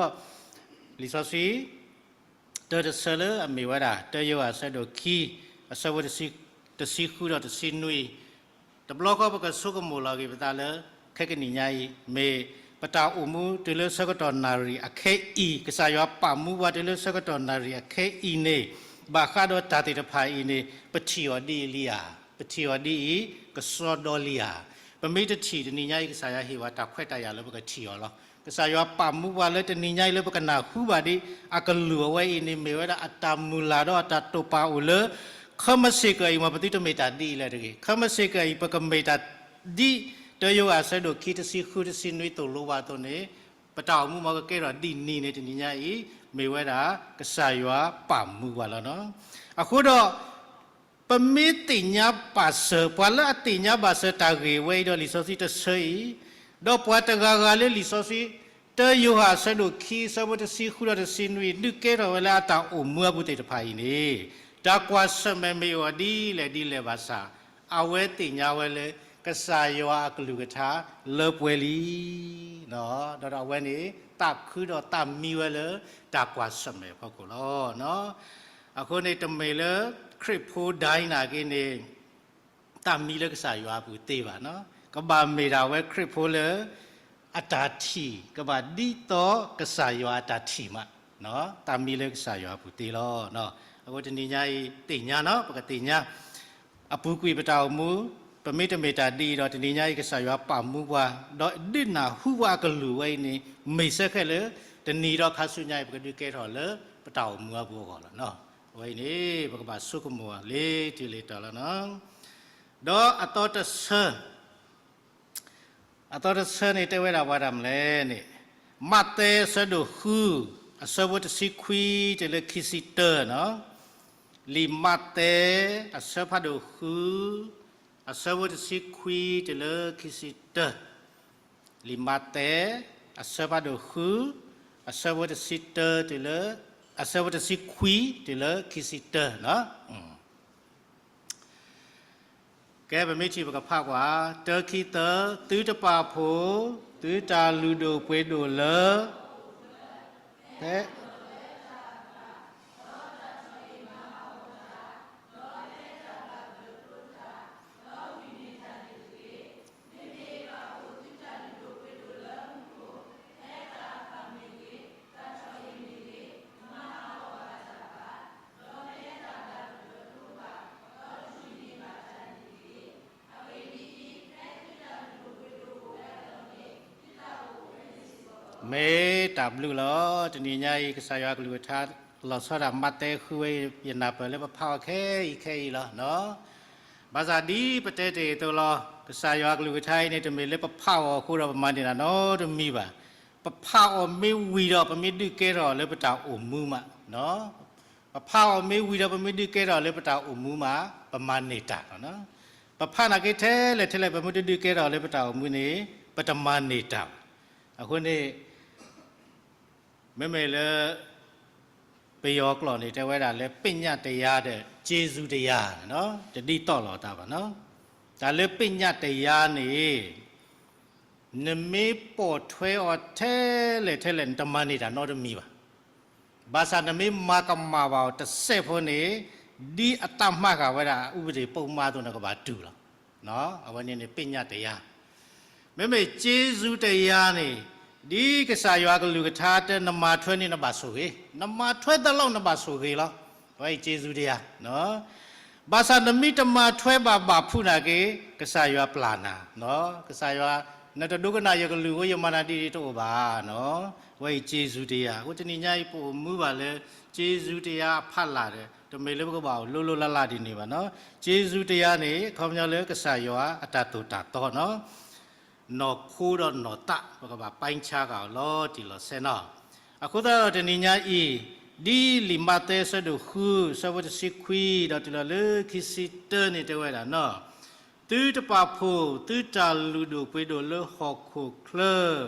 လံာ်စီဆှံ တၢတဆၢလၢအမ့ၢ်ဝဲဒၣ် တၢယိၤဟၣ်အဆၢဒိၣ်ခံ အဆၢဖိ တဆံဃုဒီးတဆံနွံ တဘျီဃီပကဆိကမိၣ်လီၤက့ၤပသးလၢ ခဲကနံၣ်ညါအံၤ မ့ၢ်ပတၢ်အိၣ်မူတုၤလၢဆၢကတီၢ်နၣ်ရံၣ်အခဲအံၤ ကစၢ်ယွၤပာ်မူပှၤတုၤလၢဆၢကတီၢ်နၣ်ရံၣ်အခဲအံၤန့ၣ် ဘၣ်ဃးဒီးတၢ်သ့ၣ်တဖၣ်အံၤန့ၣ် ပထံၣ်အီၤဒ်အံၤလံဧါ, ပထံၣ်အီၤဒ်အံၤ ကစီဒီလံဧါ. ပမ့ၢ်တထံၣ်တနံၤညါအံၤ ကစၢ်ယွၤဟ့ၣ်ဝဲတၢ်ခွဲးတၢ်ယာ်လၢပကထံၣ်အီၤလီၤ. ကစၢ်ယွၤပာ်မူပှၤလၢတနံၤညါအံၤလၢပကနၢ်ဟူဘၣ်ဒ် အကလုၢ်အဝဲအံၤန့ၣ် မ့ၢ်ဝဲဒၣ်အတၢ်မုၢ်လၢ်ဒီးအတၢ်တိာ်ပာ်အိၣ်လၢ ခီမ့ၢ်စ့ၢ်ကီးအံၤ မ်ပသုတမ့ၢ်တၢ်ဒ်အံၤလၢၤတဂ့ၤ. ခီမ့ၢ်စ့ၢ်ကီးအံၤ ပကမ့ၢ်တၢ်ဒ် တၢယိၤဟၣ်အဆၢဒိၣ်ခံ တဆံဃု တဆံနွံသိၣ်လိဘၣ်အသိးန့ၣ် ပတၢ်အိၣ်မူမ်ကကဲထီၣ်ဒ်န့ၣ်န့ၣ် တနံၤညါအံၤ မ့ၢ်ဝဲဒၣ် ကစၢ်ယွၤပာ်မူပှၤလီၤနီၤ. အဃိဒီး ပမ့ၢ်သ့ၣ်ညါဘၣ်စၢၤ ပှၤလၢအသ့ၣ်ညါဘၣ်စၢၤတၢ်ဂ့ၢ်ဝဲအံၤဒီးလံာ်စီဆှံတဆၢအံၤ, ဒီးပှၤတဂၤဂၤလၢလံာ်စီဆှံ တၢယိၤဟၣ်အဆၢဒိၣ်ခံ အဆၢဖိတဆံဃုဒီးတဆံနွံ ဒုးကဲထီၣ်ဝဲလၢအတၢ်အိၣ်မူအပူၤသ့ၣ်တဖၣ်အံၤန့ၣ် တၢ်ကွၢ်ဆၢၣ်မဲာ်မ့ၢ်အီၤဒ်လဲၣ်ဒ်လဲၣ်ဘၣ်ဆၣ် အဝဲသ့ၣ်ညါဝဲလၢ ကစၢ်ယွၤအကလုၢ်ကထါလၢပှဲၤလံ ဒီးအဝဲန့ၣ် သးခုဒီးသးမံဝဲလၢတၢ်ကွၢ်ဆၢၣ်မဲာ်အဖီခိၣ်လီၤ. အဃိန့ၣ် တမ့ၢ်လၢခရံာ်ဖိဒၣ်အံၤနာ်က့န့ၣ် သးမံလၢကစၢ်ယွၤအပူၤသ့ဘၣ်နီၤ. ကဘၣ်မ့ၢ်ဒၣ်ဝဲခရံာ်ဖိလၢ အတၢ်ထံၣ် ကဘၣ်ဒ်သိးကစၢ်ယွၤအတၢ်ထံၣ်မး, သးမံလၢကစၢ်ယွၤအပူၤသ့လီၤ. အဃိတနံၤညါအံၤ သ့ၣ်ညါနီၤ ပကသ့ၣ်ညါ အပူၤကွံာ်ပတၢ်အိၣ်မူ, ပမ့ၢ်တမ့ၢ်တၢ်ဒ်အံၤဒီး တနံၤညါအံၤ ကစၢ်ယွၤပာ်မူပှၤ ဒီးဒုးနၢ်ဟူပှၤအကလုၢ်ဝဲအံၤန့ၣ် မ့ၢ်စ့ၢ်ကီးလၢ တနံၤဒီးခါဆူညါအံၤ ပကဒုးကဲထီၣ်လၢပတၢ်အိၣ်မူအပူၤအဂီၢ်လီၤ. အဝဲအံၤန့ၣ် ပကဘၣ်ဆိကမိၣ်လၢတုၤလၢတီၤလီၤနီၤ. ဒီးအသီတဆၢ အသီတဆၢန့ၣ်တဲဝဲဒၣ်ပှၤတၢ်မနုၤလဲၣ်န့ၣ်, မးသဲအဆၢဒိၣ်ဃု အဆၢဖိတဆံခွံတုၤလၢခံဆံတၢနီၤ. လံာ်မးသဲ အဆၢဖးဒိၣ်ဃု အဆၢဖိတဆံခွံတုၤလၢခံဆံတၢ, လံာ်မးသဲ အဆၢဖးဒိၣ်ဃု အဆၢဖိတဆံတၢတုၤလၢ အဆၢဖိတဆံခွံတုၤလၢခံဆံတၢနီၤ. ကဲ ပမ့ၢ်ထံၣ်ပကဖးကွၢ်, တၢ ခံ သၢ, သုတပာ်ဖှိၣ် သုတၢ်လုၢ်ဒိၣ်ပှ့ၤဒိၣ်လၢ ဖဲ မ့ၢ်တၢ်ဘျုးလီၤ. တနံၤညါအံၤ ကစၢ်ယွၤကလုၢ်ကထါ လီၤဆီဒၣ်မးသဲဃုဝဲ ယနၢ်ပၢၢ်လၢပဖးအီၤခဲအံၤခဲအံၤလီၤ. ဘၣ်ဆၣ်ဒ်ပတဲတ့ၢ်အသိးလီၤ. ကစၢ်ယွၤကလုၢ်ကထါအံၤန့ၣ် တမ့ၢ်လၢပဖးအီၤအဃိဒီးပမၤန့ၢ်တၢ်နီတမံၤဘၣ်. ပဖးအီၤမ့ၢ်ဝံၤဒီး ပမ့ၢ်ဒုးကဲထီၣ်အီၤလၢပတၢ်အိၣ်မူမး ပဖးအီၤမ့ၢ်ဝံၤဒီး ပမ့ၢ်ဒုးကဲထီၣ်လၢပတၢ်အိၣ်မူမး ပမၤန့ၢ်တၢ်လီၤ. ပဖးနာ်က့ထဲလဲၣ်ထဲလဲၣ် ပမ့ၢ်တဒုးကဲထီၣ်လၢပတၢ်အိၣ်မူန့ၣ် ပတမၤန့ၢ်တၢ်ဘၣ်. အဃိန့ၣ် မ့မ့ၢ်လၢ ပယီၤကျိာ်န့ၣ် တဲဝဲဒၣ်လၢ ပညတ်တရားဒီး ကျေးဇူးတရား တဒ်သိးလိာ်သးဘၣ်နီၤ. တၢ်လၢ ပညတ်တရား န့ၣ် နမ့ၢ်ပိာ်ထွဲအီၤထဲလဲၣ်ထဲလဲၣ် နတမၤန့ၢ်တၢ်နီတမံၤဘၣ်. ဘၣ်ဆၣ်နမ့ၢ်မၤကမၣ်ဘၣ်အီၤတစဲးဖိန့ၣ် ဒ်အတၢ်မၤဃာ်ဝဲဒၣ် ဥပဒေပုဒ်မ အသိးန့ၣ် ကဘၣ်တူၢ်လီၤ. အဝဲန့ၣ်န့ၣ် ပညတ်တရား. မ့မ့ၢ် ကျေးဇူးတရား န့ၣ် ဒ်ကစၢ်ယွၤကလုၢ်ကထါတဲ နမၤထွဲန့ၣ်နဘၣ်ဆိၣ်ဂ့ၤ, နမၤထွဲသးလီၤနဘၣ်ဆိၣ်ဂ့ၤလီၤ. အဝဲအံၤ ကျေးဇူးတရား. ဘၣ်ဆၣ်နမ့ၢ်တမၤထွဲဘၣ်ဘၣ်ဖုးနာ်က့ ကစၢ်ယွၤပျၢ်နၤ, ကစၢ်ယွၤ နတဒိကနၣ်ယကလုၢ်အဃိ ယမၤနၤဒ်အံၤတအိၣ်ဘၣ်. အဝဲအံၤ ကျေးဇူးတရား. အဃိတနံၤညါအံၤ ပအိၣ်မူဘၣ်လၢ ကျေးဇူးတရားအဖီလာ်ဒီး တမ့ၢ်လၢပကဘၣ်အိၣ်လိၤလိၤလၢ်လၢ်ဒ်န့ၣ်ဘၣ်နီၤ. ကျေးဇူးတရား န့ၣ် အခီပညီလၢကစၢ်ယွၤအတၢ်သိၣ်တၢ်သီနီၤ. နီၢ်ခိဒီးနီၢ်သး ပကဘၣ်ပိုင်းခြားဃာ်အီၤလီၤတံၢ်လီၤဆဲးနီၤ. အဃိသတးဒီးတနံၤညါအံၤ ဒ်လံာ်မးသဲအဆၢဒိၣ်ဃု အဆၢဖိတဆံခွံ ဒီးတုၤလီၤလၢခံဆံတၢန့ၣ် တဲဝဲဒၣ်နီၤ, သုတပာ်ဖှိၣ်သုတၢ်လုၢ်ဒိၣ်ပှ့ၤဒိၣ်လၢဟီၣ်ခိၣ်ချၢ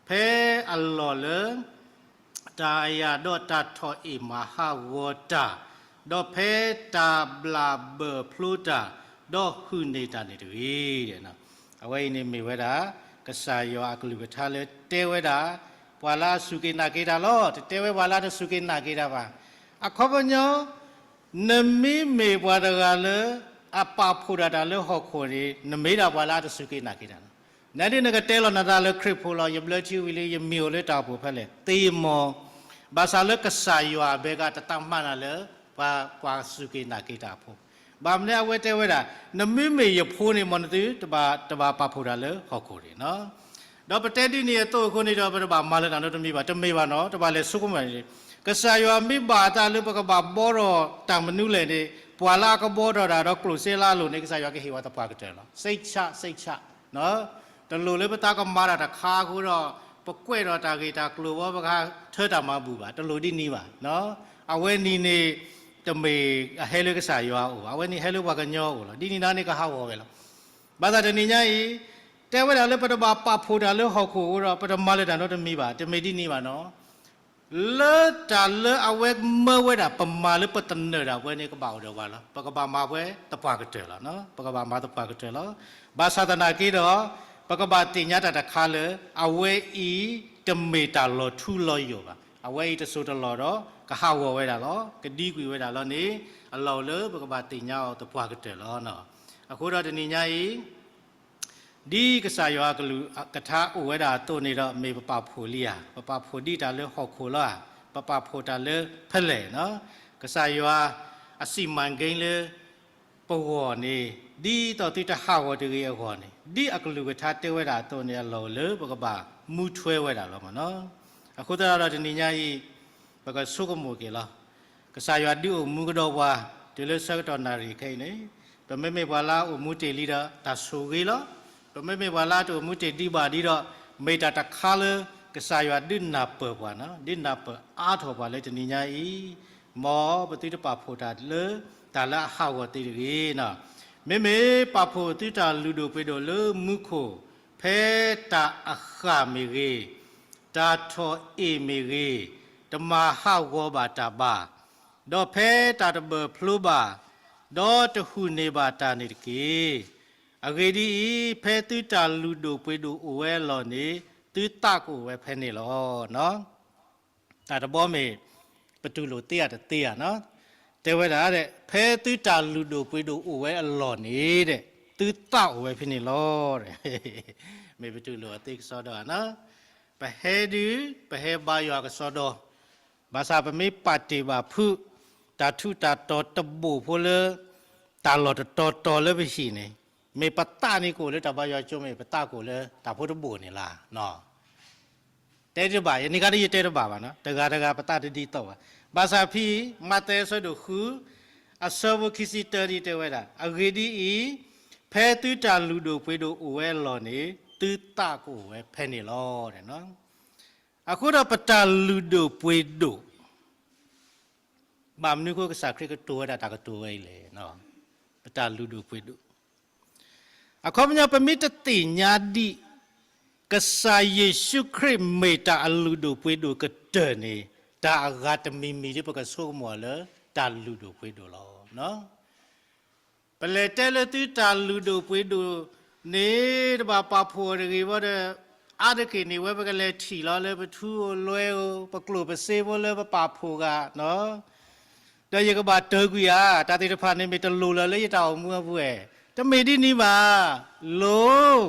ဖဲအလီၢ်လၢ တၢ်အယၣ်ဒီးတၢ်ထီၣ်အ့ၣ်မၤဟးဂီၤတၢ်, ဒီးဖဲတၢ်ဘျၣ်ဘၢၣ်ဖျိတၢ်, ဒီးဟုၣ်န့ၢ်တၢ်န့ၣ်တဂ့ၤ. အဝဲအံၤန့ၣ်မ့ၢ်ဝဲဒၣ် ကစၢ်ယွၤအကလုၢ်ကထါလၢတဲဝဲဒၣ် ပှၤလၢအစူၢ်က့ၤနာ်က့ၤတၢ်လီၤ. တတဲဝဲပှၤလၢအတစူၢ်က့ၤနာ်က့ၤတၢ်ဘၣ်. အခီပညီ နမ့မ့ၢ်ပှၤတဂၤလၢ အပာ်ဖှိၣ်ဒၣ်တၢ်လၢဟီၣ်ခိၣ်န့ၣ် နမ့ၢ်ဒၣ်ပှၤလၢအတစူၢ်က့ၤနာ်က့ၤတၢ်လီၤ. နဒ်နကတဲလီၤနသးလၢခရံာ်ဖိလီၤ, ယဘျၢထံဝံၤလံ ယမံၤအိၣ်လၢတၢ်အိၣ်ဖှိၣ်ဖဲလဲၣ်, သ့မီၤ, ဘၣ်ဆၣ်လၢကစၢ်ယွၤအဘဲကတၢ်မၤနၤလၢ ပှၤစူၢ်က့ၤနာ်က့ၤတၢ်အဖိ, ဘၣ်မနုၤအဝဲတဲဝဲဒၣ် နမ့မ့ၢ်ယဖိန့ၣ် မ်နသုတဘၣ်ပာ်ဖှိၣ်တၢ်လၢဟီၣ်ခိၣ်န့ၣ်လီၤ. ဒီးပတဲဒ်န့ၣ်အသိးအဃိန့ၣ်ဒီး ပတဘၣ်မၤလၢတၢ်နီတမံၤဘၣ်, တမ့ၢ်ဘၣ်နီၤ, တဘၣ်လဲၤဆိကမိၣ်န့ၣ်, ကစၢ်ယွၤမ့ၢ်ဘၣ်အသးလၢပကဘၣ်ဘှီထီၣ်တၢ်မနုၤလဲၣ်န့ၣ်, ပှၤလၢအကဘှီထီၣ်တၢ်ဒီးကျိၣ်စ့လၢအလိၤန့ၣ် ကစၢ်ယွၤကဟ့ၣ်ဝဲသပှၢ်ကတၢၢ်လီၤ. စိတ်ချ, စိတ်ချ, တလိၣ်လၢပသးကမၤတၢ်တခါအဃိဒီး ပကွဲးဒီးတၢ်ဂ့ၢ်တၢ်ကျိၤဝဲ ပကထၢတၢ်မၤဘူၣ်ဘၣ်, တလိၣ်ဒ်န့ၣ်ဘၣ်. အဝဲန့ၣ်န့ၣ် တမ့ၢ်အဟဲလၢကစၢ်ယွၤအအိၣ်ဘၣ်, အဝဲန့ၣ်ဟဲလၢပှၤကညီအအိၣ်လီၤ. ဒ်န့ၣ်ဒီးန့ၣ် ကဟးဂီၤဝဲလီၤ. ဘၣ်ဆၣ်တနံၤညါအံၤ တဲဝဲဒၣ်လၢပတဘၣ်ပာ်ဖှိၣ်တၢ်လၢဟီၣ်ခိၣ်အဃိဒီး ပတမၤလၢတၢ်နီတမံၤဘၣ်, တမ့ၢ်ဒ်န့ၣ်ဘၣ်နီၤ. လၢတၢ်လၢအဝဲမၢဝဲဒၣ် ပမၤလၢပသနၢၣ်ဒၣ်ဝဲန့ၣ် ကဘၣ်အိၣ်ဒီးပှၤလီၤ. ပကဘၣ်မၤပှဲၤသပှၢ်ကတၢၢ်လီၤ. ပကဘၣ်မၤသပှၢ်ကတၢၢ်လီၤ. ဘၣ်ဆၣ်သနာ်က့ဒီး ပကဘၣ်သ့ၣ်ညါတၢ်တခါလၢ အဝဲအံၤတမ့ၢ်တၢ်လီၤထူလီၤယိာ်ဘၣ်. အဝဲအံၤတစိၢ်တလီၢ်ဒီး ကဟးဂီၤဝဲဒၣ်လီၤ. ကဒံကွံာ်ဝဲဒၣ်လီၤန့ၣ် အလီၢ်အိၣ်လၢပကဘၣ်သ့ၣ်ညါအီၤသပှၢ်ကတၢၢ်လီၤ. အဃိဒီးတနံၤညါအံၤ ဒ်ကစၢ်ယွၤအကလုၢ်ကထါအိၣ်ဝဲဒၣ်အသိးန့ၣ်ဒီး မ့ၢ်ပပာ်ဖှိၣ်လံဧါ, ပပာ်ဖှိၣ်ဒ်တၢ်လၢဟီၣ်ခိၣ်လီၤဧါ, ပပာ်ဖှိၣ်တၢ်လၢဖဲလဲၣ်နီၤ. ကစၢ်ယွၤအစံးမၤက့ၤလၢပဂီၢ်န့ၣ် ဒ်သိးသုတဟးဂီၤတဂ့ၤအဂီၢ်န့ၣ် ဒ်အကလုၢ်ကထါတဲဝဲဒၣ်အသိးန့ၣ် အလီၢ်အိၣ်လၢပကဘၣ်မူထွဲဝဲဒၣ်လီၤမ့ၢ်နီၤ. အဃိသတးဒီးတနံၤညါအံၤ ပကဆိကမိၣ်က့ၤလီၤ. ကစၢ်ယွၤဒုးအိၣ်မူကဒီးပှၤ တုၤလၢဆၢကတီၢ်နၣ်ရံၣ်ခဲအံၤန့ၣ်, ပမ့မ့ၢ်ပှၤလၢအအိၣ်မူတ့ၢ်လံဒီး တၢ်ဆိၣ်ဂ့ၤလီၤ. ပမ့မ့ၢ်ပှၤလၢအတအိၣ်မူတ့ၢ်ဒံးဘၣ်ဒံးဒီး မ့ၢ်တၢ်တခါလၢ ကစၢ်ယွၤဒုးနၢ်ပၢၢ်ပှၤနီၤ, ဒုးနၢ်ပၢၢ်အါထီၣ်ပှၤလၢတနံၤညါအံၤ, မ်ပသုတပာ်ဖှိၣ်တၢ်လၢ တၢ်လၢအဟးဂီၤသ့တဂ့ၤနီၤ. မ့မ့ၢ်ပာ်ဖှိၣ်သုတၢ်လုၢ်ဒိၣ်ပှ့ၤဒိၣ်လၢမူခိၣ်, ဖဲတၢ်အဃၢ်မ့ၢ်ဂ့ၤ, တၢ်ထီၣ်အ့ၣ်မ့ၢ်ဂ့ၤ, တမၤဟးဂီၤဘၣ်တၢ်ဘၣ်, ဒီးဖဲတၢ်တဘၢၣ်ဖျိဘၣ်, ဒီးတဟုၣ်န့ၢ်ဘၣ်တၢ်န့ၣ်တက့ၢ်. အဂ့ၢ်ဒ်အံၤ, ဖဲသုတၢ်လုၢ်ဒိၣ်ပှ့ၤဒိၣ်အိၣ်ဝဲအလီၢ်န့ၣ်, သုသးကအိၣ်ဝဲဖဲန့ၣ်လီၤ. တၢ်တဘီမ့ၢ် ပတူၢ်လိာ်သ့ဧါတသ့ဧါနီၤ, တဲဝဲဒၣ်, ဖဲသုတၢ်လုၢ်ဒိၣ်ပှ့ၤဒိၣ်အိၣ်ဝဲအလီၢ်န့ၣ်, သုသးအိၣ်ဝဲဖဲန့ၣ်လီၤ. မ့ၢ်ပတူၢ်လိာ်အီၤသ့ကစီဒီဧါနီၤ, ပဟဲဒုး, ပဟဲဘါယွၤကစီဒီ, ဘၣ်ဆၣ်ပမ့ၢ်ပာ်တ့ၢ်ဘၣ်ဖုး, တၢ်ထူးတၢ်တီၤတဘိၣ်ဖိလၢ တၢ်လီၢ်တတီၤတီၤလၢပဟံၣ်န့ၣ်, မ့ၢ်ပသးန့ၣ်ကအိၣ်လၢတၢ်ဘါယွၤကၠိမ့ၢ် ပသးကအိၣ်လၢတၢ်ဖိတဘိၣ်န့ၣ်လီၤ. တဲတဘၣ်, ယန့ၣ်ခါဒီးယတဲတဘၣ်ဘၣ်နီၤ, တဂၤတဂၤပသးတဒ်သိးဘၣ်. ဘၣ်ဆၣ်ဖဲ မးသဲအဆၢဒိၣ်ဃု အဆၢဖိခံဆံတၢဒ်တဲဝဲဒၣ်, အဂ့ၢ်ဒ်အံၤ, ဖဲသုတၢ်လုၢ်ဒိၣ်ပှ့ၤဒိၣ်အိၣ်ဝဲအလီၢ်န့ၣ် သုသးကအိၣ်ဝဲဖဲန့ၣ်လီၤ. အဃိဒီးပတၢ်လုၢ်ဒိၣ်ပှ့ၤဒိၣ် ဘၣ်မနုၤအဃိကစၢ်ခရံာ်ကတိၤဝဲဒၣ်တၢ်ကတိၤဝဲအံၤလဲၣ်. ပတၢ်လုၢ်ဒိၣ်ပှ့ၤဒိၣ်, အခီပညီ ပမ့ၢ်တသ့ၣ်ညါဒံး ကစၢ်ယ့ၣ်ၡူးခရံာ်မ့ၢ်တၢ်အလုၢ်ဒိၣ်ပှ့ၤဒိၣ်ကတၢၢ်န့ၣ်, တၢ်အဂၤတမံၤမံၤဒ်ပကဆိကမိၣ်အီၤလၢ တၢ်လုၢ်ဒိၣ်ပှ့ၤဒိၣ်လီၤ. ပလဲၤတဲလၢသုတၢ်လုၢ်ဒိၣ်ပှ့ၤဒိၣ်န့ၣ် တဘၣ်ပာ်ဖှိၣ်အီၤတဂ့ၤဘၣ်ဒီး, အါတက့ၢ်န့ၣ် ဝဲပကလဲၤထံၣ်လီၤလၢပထူအိၣ်လွဲအိၣ် ပကျိၣ်ပစ့ဖိလၢပပာ်ဖှိၣ်ဂၤ ဒီးယကဘၣ်တၢၢ်ကွံာ်ဧါ, တၢ်သ့ၣ်တဖၣ်န့ၣ်မ့ၢ်တလိၣ်လၢၤလၢယတၢ်အိၣ်မူအပူၤဧါ. တမ့ၢ်ဒ်န့ၣ်ဘၣ်, လိၣ်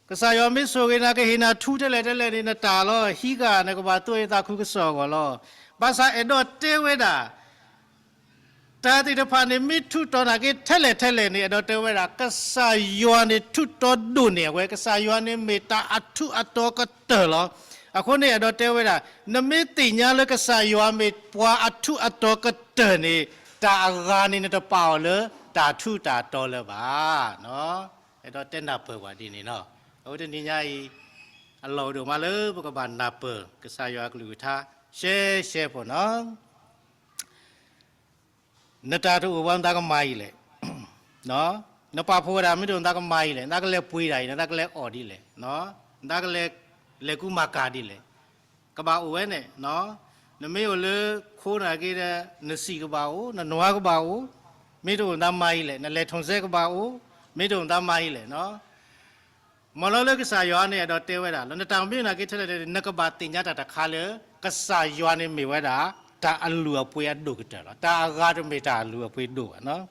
ကစၢ်ယွၤမ့ၢ်ဆိၣ်ဂ့ၤနၤကဟ့ၣ်နၤထူထဲလဲၣ်ထဲလဲၣ်န့ၣ် နတၢ်လီၤ, ဟံးဃာ်နကဘၣ်သူအသးခုကစီၣ်အဂီၢ်လီၤ. ဘၣ်ဆၣ်အဲၣ်ဒိးတဲဝဲဒၣ် တၢ်သ့ၣ်တဖၣ်န့ၣ် မ့ၢ်ထူးတီၤနာ်က့ထဲလဲၣ်ထဲလဲၣ်န့ၣ် အဲၣ်ဒိးတဲဝဲဒၣ် ကစၢ်ယွၤန့ၣ်ထူးတီၤဒိၣ်န့ၢ်အဝဲ, ကစၢ်ယွၤန့ၣ်မ့ၢ်တၢ်အထူးအတီၤကတၢၢ်လီၤ. အဃိန့ၣ်အဲၣ်ဒိးတဲဝဲဒၣ် နမ့ၢ်သ့ၣ်ညါလၢကစၢ်ယွၤမ့ၢ်ပှၤအထူးအတီၤကတၢၢ်န့ၣ် တၢ်အဂၤန့ၣ်နတပာ်အီၤလၢတၢ်ထူးတၢ်တီၤလၢၤဘၣ်. အဲၣ်ဒိးတဲနၢ်ပၢၢ်ပှၤဒ်န့ၣ်လီၤ. အဝဲတနံၤညါအံၤ အလီၢ်အိၣ်ဒိၣ်မးလၢပကဘၣ်နၢ်ပၢၢ် ကစၢ်ယွၤအကလုၢ်ကထါ ရှဲရှဲဖိနီၤ နတၢ်တအိၣ်ဘၣ် နသးကမၤအံၤလဲၣ်. နပာ်ဖှိၣ်ဝဲဒၣ်မ့ၢ်တအိၣ် နသးကမၤအံၤလဲၣ်, နသးကလဲၤပှ့ၤတၢ်အံၤ, နသးကလဲၤအီၣ်ဒ်လဲၣ်, နသးကလဲၤ လဲၤကူမၤကၤဒ်လဲၣ်, ကဘၣ်အိၣ်ဝဲန့ၣ်. နမ့ၢ်အိၣ်လၢခိနာ်က့ဒီး နစံာ်ကဘၣ်အိၣ်, နနွါကဘၣ်အိၣ်, မ့ၢ်တအိၣ် နသးမၤအံၤလဲၣ်, နလဲၤထိၣ်စဲကဘၣ်အိၣ်, မ့ၢ်တအိၣ် နသးမၤအံၤလဲၣ်. မ်လီၤလၢကစၢ်ယွၤန့ၣ် အဲၣ်ဒိးတဲဝဲဒၣ်လီၤ, နတၢ်မ့ၢ်နာ်က့ထဲလဲၣ်န့ၣ် နကဘၣ်သ့ၣ်ညါတၢ်တခါလၢ ကစၢ်ယွၤန့ၣ်မ့ၢ်ဝဲဒၣ် တၢ်အလုၢ်အပှ့ၤအဒိၣ်ကတၢၢ်လီၤ. တၢ်အဂၤတမ့ၢ်တၢ်အလုၢ်အပှ့ၤဒိၣ်ဘၣ်နီၤ.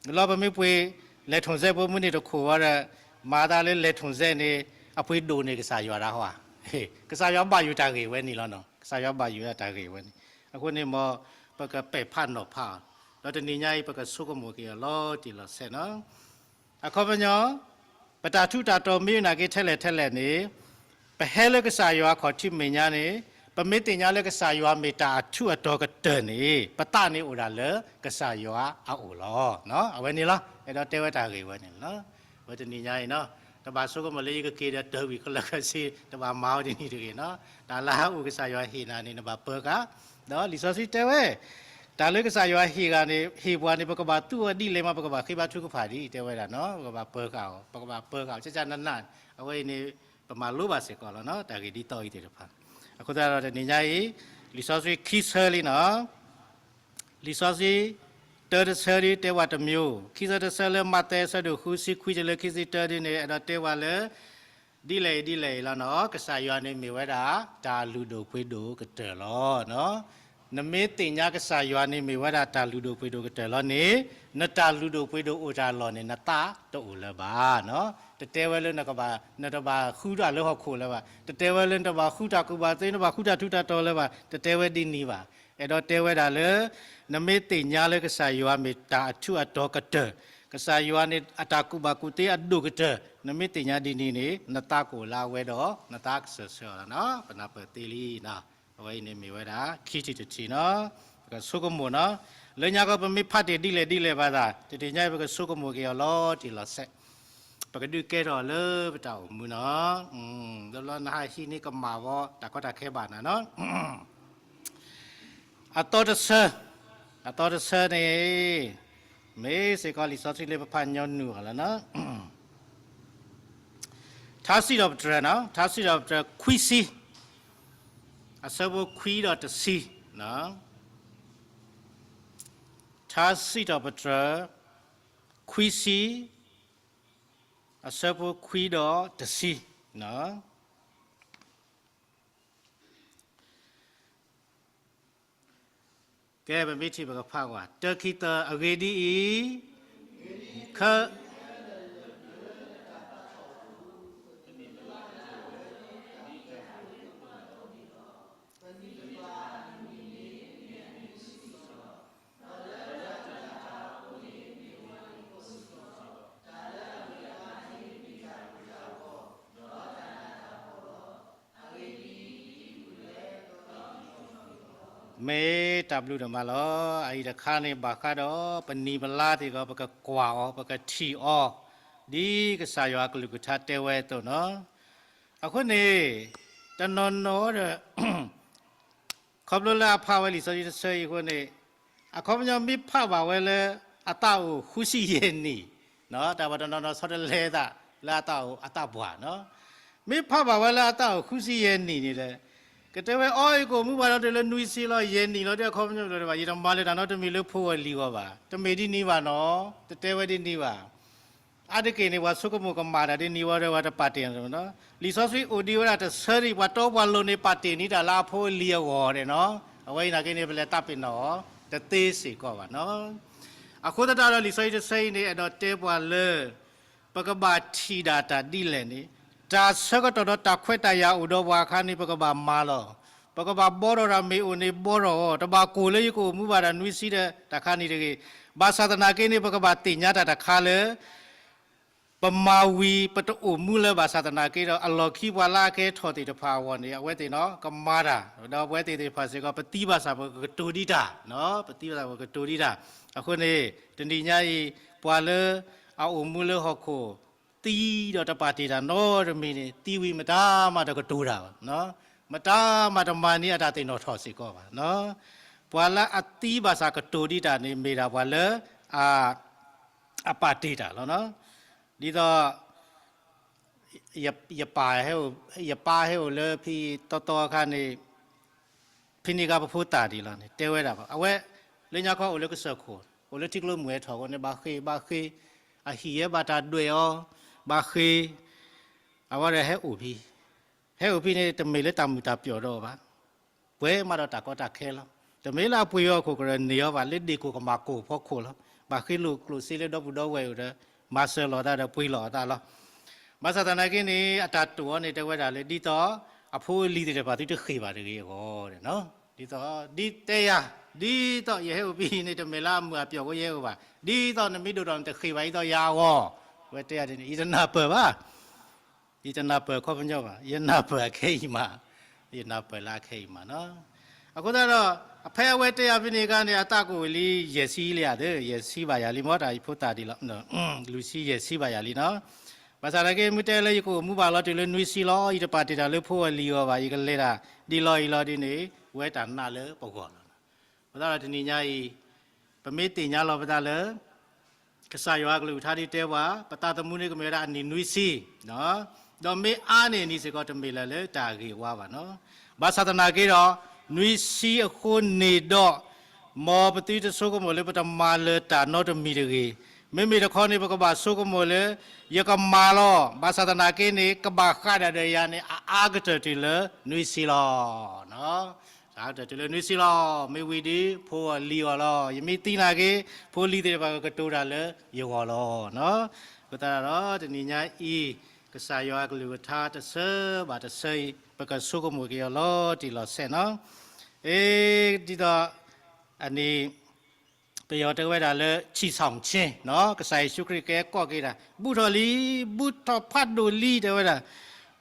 လီၤပမ့ၢ်ပှ့ၤ လဲၤထိၣ်စဲဖိမုၢ်န့ၣ်တခိၣ်ဝဲဒီး မၤသးလၢလဲၤထိၣ်စဲန့ၣ် အပှ့ၤဒိၣ်န့ၢ်ကစၢ်ယွၤဒၣ်ဟီဧါ. ကစၢ်ယွၤဘၣ်ယိၣ်တၢ်ဂ့ၢ်ဝဲန့ၣ်လီၤနီၤ. ကစၢ်ယွၤဘၣ်ယိၣ်တၢ်ဂ့ၢ်ဝဲန့ၣ်. အဃိန့ၣ်မ် ပကပဲာ်ဖးနီၤဖးအီၤ, ဒီးတနံၤညါအံၤ ပကဆိကမိၣ်က့ၤအီၤလီၤတံၢ်လီၤဆဲးနီၤ. အခီပညီ ပတၢ်ထူးတၢ်တီၤမ့ၢ်နာ်က့ထဲလဲၣ်ထဲလဲၣ်န့ၣ် ပဟဲလၢကစၢ်ယွၤအခီၣ်ထံးမဲာ်ညါန့ၣ် ပမ့ၢ်သ့ၣ်ညါလၢကစၢ်ယွၤမ့ၢ်တၢ်အထူးအတီၤကတၢၢ်န့ၣ် ပသးန့ၣ်အိၣ်ဒၣ်လၢကစၢ်ယွၤအအိၣ်လီၤ. အဝဲန့ၣ်လီၤ. အဲၣ်ဒိးတဲဝဲတၢ်ဂ့ၢ်ဝဲန့ၣ်လီၤ. အဝဲတနံၤညါအံၤနီၤ တဘၣ်ဆိကမိၣ်လၢယကက့ၤဒီးတၢ်ဝံၤခဲလၢာ်ခဲဆ့ တဘၣ်မၤအီၤဒ်န့ၣ်တဂ့ၤနီၤ. တၢ်လၢအအိၣ်ကစၢ်ယွၤဟ့ၣ်နၤန့ၣ် နဘၣ်ပၢဃာ် ဒီးလံာ်စီဆှံတဲဝဲ တၢ်လၢကစၢ်ယွၤဟ့ၣ်ဂၤန့ၣ် ဟ့ၣ်ပှၤန့ၣ် ပကဘၣ်သူအီၤဒ်လဲၣ်မး ပကဘၣ်ဃ့ဘါထုကဖၣ်ဒ်တဲဝဲဒၣ်နီၤ. ပကဘၣ်ပၢဃာ်အီၤ ပကဘၣ်ပၢဃာ်အီၤ ကကနနး အဝဲအံၤန့ၣ် ပမၤလိဘၣ်စ့ၢ်ကီးလီၤနီၤ တၢ်ဂ့ၢ်ဒ်သိးအံၤသ့ၣ်တဖၣ်. အဃိသတးဒီးတနံၤညါအံၤ လံာ်စီဆှံခံဆၢလံနီၤ. လံာ်စီဆှံ တၢတဆၢဒ်တဲဝဲတမျိုး, ခံဆၢတဆၢလၢမးသဲအဆၢဒိၣ်ဃုဆံခွံတုၤလၢခံဆံတၢဒ်န့ၣ် အဲၣ်ဒိးတဲဝဲလၢ ဒ်လဲၣ်အံၤဒ်လဲၣ်အံၤလီၤနီၤ. ကစၢ်ယွၤန့ၣ်မ့ၢ်ဝဲဒၣ် တၢ်လုၢ်ဒိၣ်ပှ့ၤဒိၣ်ကတၢၢ်လီၤ. နမ့ၢ်သ့ၣ်ညါကစၢ်ယွၤန့ၣ်မ့ၢ်ဝဲဒၣ်တၢ်လုၢ်ဒိၣ်ပှ့ၤဒိၣ်ကတၢၢ်လီၤန့ၣ် နတၢ်လုၢ်ဒိၣ်ပှ့ၤဒိၣ်အိၣ်တၢ်လီၢ်န့ၣ် နသးတအိၣ်လၢၤဘၣ်နီၤ. တတဲဝဲလၢနကဘၣ် နတဘၣ်ဃုတၢ်လၢဟီၣ်ခိၣ်လၢၤဘၣ်, တတဲဝဲလၢနတဘၣ်ဃုတၢ်ကူၣ်ဘၣ်သ့ နဘၣ်ဃုတၢ်ထူးတၢ်တီၤလၢၤဘၣ်, တတဲဝဲဒ်န့ၣ်ဘၣ်. အဲၣ်ဒိးတဲဝဲဒၣ်လၢ နမ့ၢ်သ့ၣ်ညါလၢကစၢ်ယွၤမ့ၢ်တၢ်အထူးအတီၤကတၢၢ်, ကစၢ်ယွၤန့ၣ်အတၢ်ကူၣ်ဘၣ်ကူၣ်သ့အဒိၣ်ကတၢၢ်, နမ့ၢ်သ့ၣ်ညါဒ်န့ၣ်န့ၣ် နသးကအိၣ်လၢအဝဲဒီး နသးကစၢၢ်ဆၢအီၤလီၤနီၤ. ပနၢ်ပၢၢ်သ့လံနီၤ. အဝဲအံၤန့ၣ်မ့ၢ်ဝဲဒၣ် ခံထံၣ်တထံၣ်နီၤ. ပကဆိကမိၣ်နီၤ. လၢညါခီပမ့ၢ်ဖးတ့ၢ်ဒ်လဲၣ်ဒ်လဲၣ်ဘၣ်သး တနံၤညါအံၤ ပကဆိကမိၣ်က့ၤအီၤလီၤတံၢ်လီၤဆဲး, ပကဒုးကဲထီၣ်လၢပတၢ်အိၣ်မူနီၤ. ဒီးလၢနဟးဟံးန့ၢ်ကမၣ်ဝဲ တၢ်ကီတၢ်ခဲဘၣ်နၤနီၤ. အသီတဆၢ, အသီတဆၢန့ၣ် မ့ၢ်စ့ၢ်ကီးလံာ်စီဆှံလၢပဖးညီနုၢ်အီၤလီၤနီၤ. ထါစံးထီၣ်ပတြၢၤနီၤ, ထါစံးထီၣ်ပတြၢၤခွံဆံ, အဆၢဖိခွံဒီးတဆံ, ထါစံးထီၣ်ပတြၢၤ ခွံဆံ, အဆၢဖိခွံဒီးတဆံ. ကဲ ပမ့ၢ်ထံၣ်ပကဖးကွၢ်, တၢ ခံ သၢ, အဂ့ၢ်ဒ်အံၤ, ခ တၢ်လၢအဂ့ၤအဘၣ်န့ၣ် မ့ၢ်တၢ်အုၣ်က့ၤခီၣ်က့ၤအီၤ, ဒီးတၢ်နးတၢ်ဖှီၣ်လီၤ. မ့ၢ်တၢ်ဘျုးဒိၣ်မးလီၤ. အအံၤတခါန့ၣ် ဘၣ်ဃးဒီးပနံၤပလါသ့ၣ်တဖၣ် ပကကွၢ်အီၤ ပကထံၣ်အီၤ ဒ်ကစၢ်ယွၤအကလုၢ်ကထါတဲဝဲအသိးနီၤ. အဃိန့ၣ် တနီၤနီၤဒီး ခီဖျိလၢအဖးဝဲလံာ်စီဆှံတဆၢအံၤအဃိန့ၣ် အခီပညီမ့ၢ်ဖးဘၣ်ဝဲလၢအသးအိၣ်ဃုဆံယဲၢ်နံၣ်, တၢ်ဘၣ်တနီၤနီၤဆီတလဲအသးလၢအသးအိၣ်အသးပှၢ်နီၤ. မ့ၢ်ဖးဘၣ်ဝဲလၢအသးအိၣ်ဃုဆံယဲၢ်နံၣ်န့ၣ်ဒီး ကတဲဝဲအီၤ ယကအိၣ်မူဘၣ်ဒီးတုၤလၢနွံဆံလီၤ, ယဲၢ်နံၣ်လီၤဒီး အခီပညီတဘၣ် ယတမၤလၢတၢ်နီတမံၤလၢဖိအလံၤအဂီၢ်ဘၣ်. တမ့ၢ်ဒ်န့ၣ်ဘၣ်နီၤ, တတဲဝဲဒ်န့ၣ်ဘၣ်. အါတက့ၢ်န့ၣ် ပှၤဆိကမိၣ်ကမၣ်တၢ်ဒ်န့ၣ်ဝဲဒီး ပှၤတပာ်တ့ၢ်နီတမံၤနီၤ. လံာ်စီဆှံအိၣ်ဒံးဝဲဒၣ်တဆၢဒံး ပှၤတီပှၤလိၤန့ၣ် ပာ်တ့ၢ်န့ၢ်တၢ်လၢအဖိအလံၤအဂီၢ်ဒီးနီၤ. အဝဲအံၤနာ်က့န့ၣ် ပလဲၤသးပ့ၤနီၣ်အီၤ တသ့စ့ၢ်ကီးဘၣ်နီၤ. အဃိသတးဒီး လံာ်စီဆှံတဆၢအံၤန့ၣ် အဲၣ်ဒိးတဲပှၤလၢ ပကဘၣ်ထံၣ်ဒၣ်တၢ်ဒ်လဲၣ်န့ၣ်, တၢ်ဆၢကတီၢ်ဒီးတၢ်ခွဲးတၢ်ယာ်အိၣ်ဒီးပှၤအခါန့ၣ် ပကဘၣ်မၤလီၤ. ပကဘၣ်ဘီထီၣ်တၢ်မ့ၢ်အိၣ်န့ၣ်ဘီထီၣ်အီၤ, တဘၣ်ကိၢ်လၢယကအိၣ်မူဘၣ်ဒီးနွံဆံဒီးတၢ်ခါန့ၣ်တဂ့ၤ. ဘၣ်ဆၣ်သနာ်က့န့ၣ် ပကဘၣ်သ့ၣ်ညါတၢ်တခါလၢ ပမၤဝံၤ ပတအိၣ်မူလၢဘၣ်ဆၣ်သနာ်က့ဒီး အလီၢ်ခံပှၤလၢအကဲထီၣ်သ့ၣ်တဖၣ်အဂီၢ်န့ၣ် အဝဲသ့ၣ်နီၤ ကမၤတၢ်, ဒီးအဝဲသ့ၣ်သ့ၣ်တဖၣ်စ့ၢ်ကီး ပသံဘၣ်ဆၣ်ပကကတိၤဒံးတၢ်, ပသံဘၣ်ဆၣ်ပကကတိၤဒံးတၢ်. အဃိန့ၣ် တနံၤညါအံၤ ပှၤလၢအအိၣ်မူလၢဟီၣ်ခိၣ် သံဒီးတပာ်တ့ၢ်တၢ်နီတမံၤန့ၣ် သံဝံၤမတၤမးတကတိၤတၢ်ဘၣ်, မတၤမးတမၤန့ၢ်အတၢ်သ့ၣ်နီၣ်ထီၣ်စ့ၢ်ကီးဘၣ်. ပှၤလၢအသံဘၣ်ဆၣ်ကတိၤဒံးတၢ်န့ၣ် မ့ၢ်ဒၣ်ပှၤလၢ အပာ်တ့ၢ်တၢ်လီၤ. ဒ်သိး ယပၢ်ဟဲအိၣ်, ယပၢ်ဟဲအိၣ်လၢဖံတီတီအခါန့ၣ် ဖံန့ၣ်ကါပဖိသၣ်ဒံးလီၤန့ၣ် တဲဝဲဒၣ်ဘၣ်. အဝဲ လၢညါခီအိၣ်လၢကစၢၢ်ခိၣ်, အိၣ်လၢထံကျိမုၢ်ဟဲထီၣ်အဃိန့ၣ် ဘၣ်ဃ့ၢ်ဘၣ်ဃ့ၢ်, အဟံၣ်ဟဲဘၣ်တၢ်ဒွဲၣ်အီၤ, ဘၣ်ဃ့ၢ်, အဝဲဒီးဟဲအိၣ်ဖံ, ဟဲအိၣ်ဖံန့ၣ် တမ့ၢ်လၢတၢ်မုာ်တၢ်ပျီၣ်ဒီးဘၣ် ပှဲၤမးဒီးတၢ်ကီတၢ်ခဲလီၤ. တမ့ၢ်လၢအပှ့ၤအီၤအခိၣ်ကရၢန့ၢ်အီၤဘၣ်, လၢဒ့ၣ်ခိၣ်ကမၣ်ကိၢ်ဖီခိၣ်လီၤ. ဘၣ်ဃ့ၢ်လိာ်ကျိၣ်စ့လၢဒီပုၢ်ဒီဝဲၢ်အိၣ်ဒီး မၤစၢၤလိာ်အသးဒီးပှ့ၤလိာ်အသးလီၤ. ဘၣ်ဆၣ်သနာ်က့န့ၣ် အတၢ်တိာ်အီၤန့ၣ် တဲဝဲဒၣ်လၢ ဒ်သိးအဖိအလံၤသ့ၣ်တဖၣ်သုတဃ့ၢ်ဘၣ်တဂ့ၤအဂီၢ်, ဒ်သိး ဒ်တဲယၤ, ဒ်သိးယဟဲအိၣ်ဖံန့ၣ် တမ့ၢ်လၢအမုာ်အပျီၣ်အဃိယဟဲအိၣ်ဘၣ်, ဒ်သိးနမ့ၢ်ဒိၣ်ထီၣ်န့ၣ် တဃ့ၢ်ဘၣ်ဒ်သိးယၤအဂီၢ်, အဝဲတဲယၤဒ်န့ၣ် ယတနၢ်ပၢၢ်ဘၣ်. ယတနၢ်ပၢၢ်ခီပညီဘၣ်, ယနၢ်ပၢၢ်အခဲအံၤမး, ယနၢ်ပၢၢ်လၢအခဲအံၤမးနီၤ. အဃိသတးဒီး အဖဲအဝဲတဲယၤဖဲန့ၣ်အခါန့ၣ် အသးကအိၣ်ဝဲလံ ယဲၢ်ဆံလံဧါသ့, ယဲၢ်ဆံဘၣ်ယၤလံမ့ၢ် တၢ်အံၤဖိသၣ်ဒံးလီၤ, လွံၢ်ဆံယဲၢ်ဆံဘၣ်ယၤလံနီၤ. ဘၣ်ဆၣ်သနာ်က့ မ့ၢ်တဲလၢယကအိၣ်မူဘၣ်လီၤတုၤလၢနွံဆံလီၤ, ယတပာ်တ့ၢ်တၢ်လၢဖိအလံၤအဂီၢ်ဘၣ်, ယကလဲၤတၢ်ဒ်လီၤအံၤလီၤဒ်န့ၣ် ဝဲတၢ်နာ်လၢပဂီၢ်လီၤ. အဃိသတးဒီးတနံၤညါအံၤ ပမ့ၢ်သ့ၣ်ညါလီၤပသးလၢ ကစၢ်ယွၤအကလုၢ်ကထါဒ်တဲပှၤ ပသးသမူန့ၣ်ကမ့ၢ်ဝဲဒၣ်အနံၣ်နွံဆံ, ဒီးမ့ၢ်အါန့ၢ်အနံၣ်စ့ၢ်ကီး တမ့ၢ်လၢၤလၢတၢ်အဂ့ၤအဝါဘၣ်နီၤ. ဘၣ်ဆၣ်သနာ်က့ဒီး နွံဆံအဃိန့ၣ်ဒီး မ်ပသုတဆိကမိၣ်လၢပတမၤလၢၤတၢ်နီတမံၤတဂ့ၤ. မ့မ့ၢ်တခီန့ၣ် ပကဘၣ်ဆိကမိၣ်လၢ ယကမၤလီၤ, ဘၣ်ဆၣ်သနာ်က့န့ၣ် ကဘၣ်ဃးဒၣ်ဒီးယၤန့ၣ် အအါကတၢၢ်တုၤလၢနွံဆံလီၤ. အါကတၢၢ်တုၤလၢနွံဆံလီၤ. မ့ၢ်ဝံၤဒီး ဖိအလံၤအဂီၢ်လီၤ. ယမ့ၢ်သံနာ်က့ ဖိလံၤသ့ၣ်တဖၣ်ကကတိၤတၢ်လၢယဂီၢ်လီၤ. အဃိသတးဒီး တနံၤညါအံၤ ကစၢ်ယွၤအကလုၢ်ကထါတဆၢဘၣ်တဆၢအံၤ ပကဆိကမိၣ်က့ၤအီၤလီၤတံၢ်လီၤဆဲးနီၤ. အ့ ဒ်သိး အန့ၣ် ပယီၤတဲဝဲဒၣ်လၢ ဆံၣ်ဆီၣ်ဆ့ နီၤ, ကစၢ်ယ့ၣ်ၡူးခရံာ်ကဲကိးက့ၤဒၣ် ဘူးထီၣ်လံ, ဘူးထီၣ်ဖးဒိၣ်လံ တဲဝဲဒၣ်,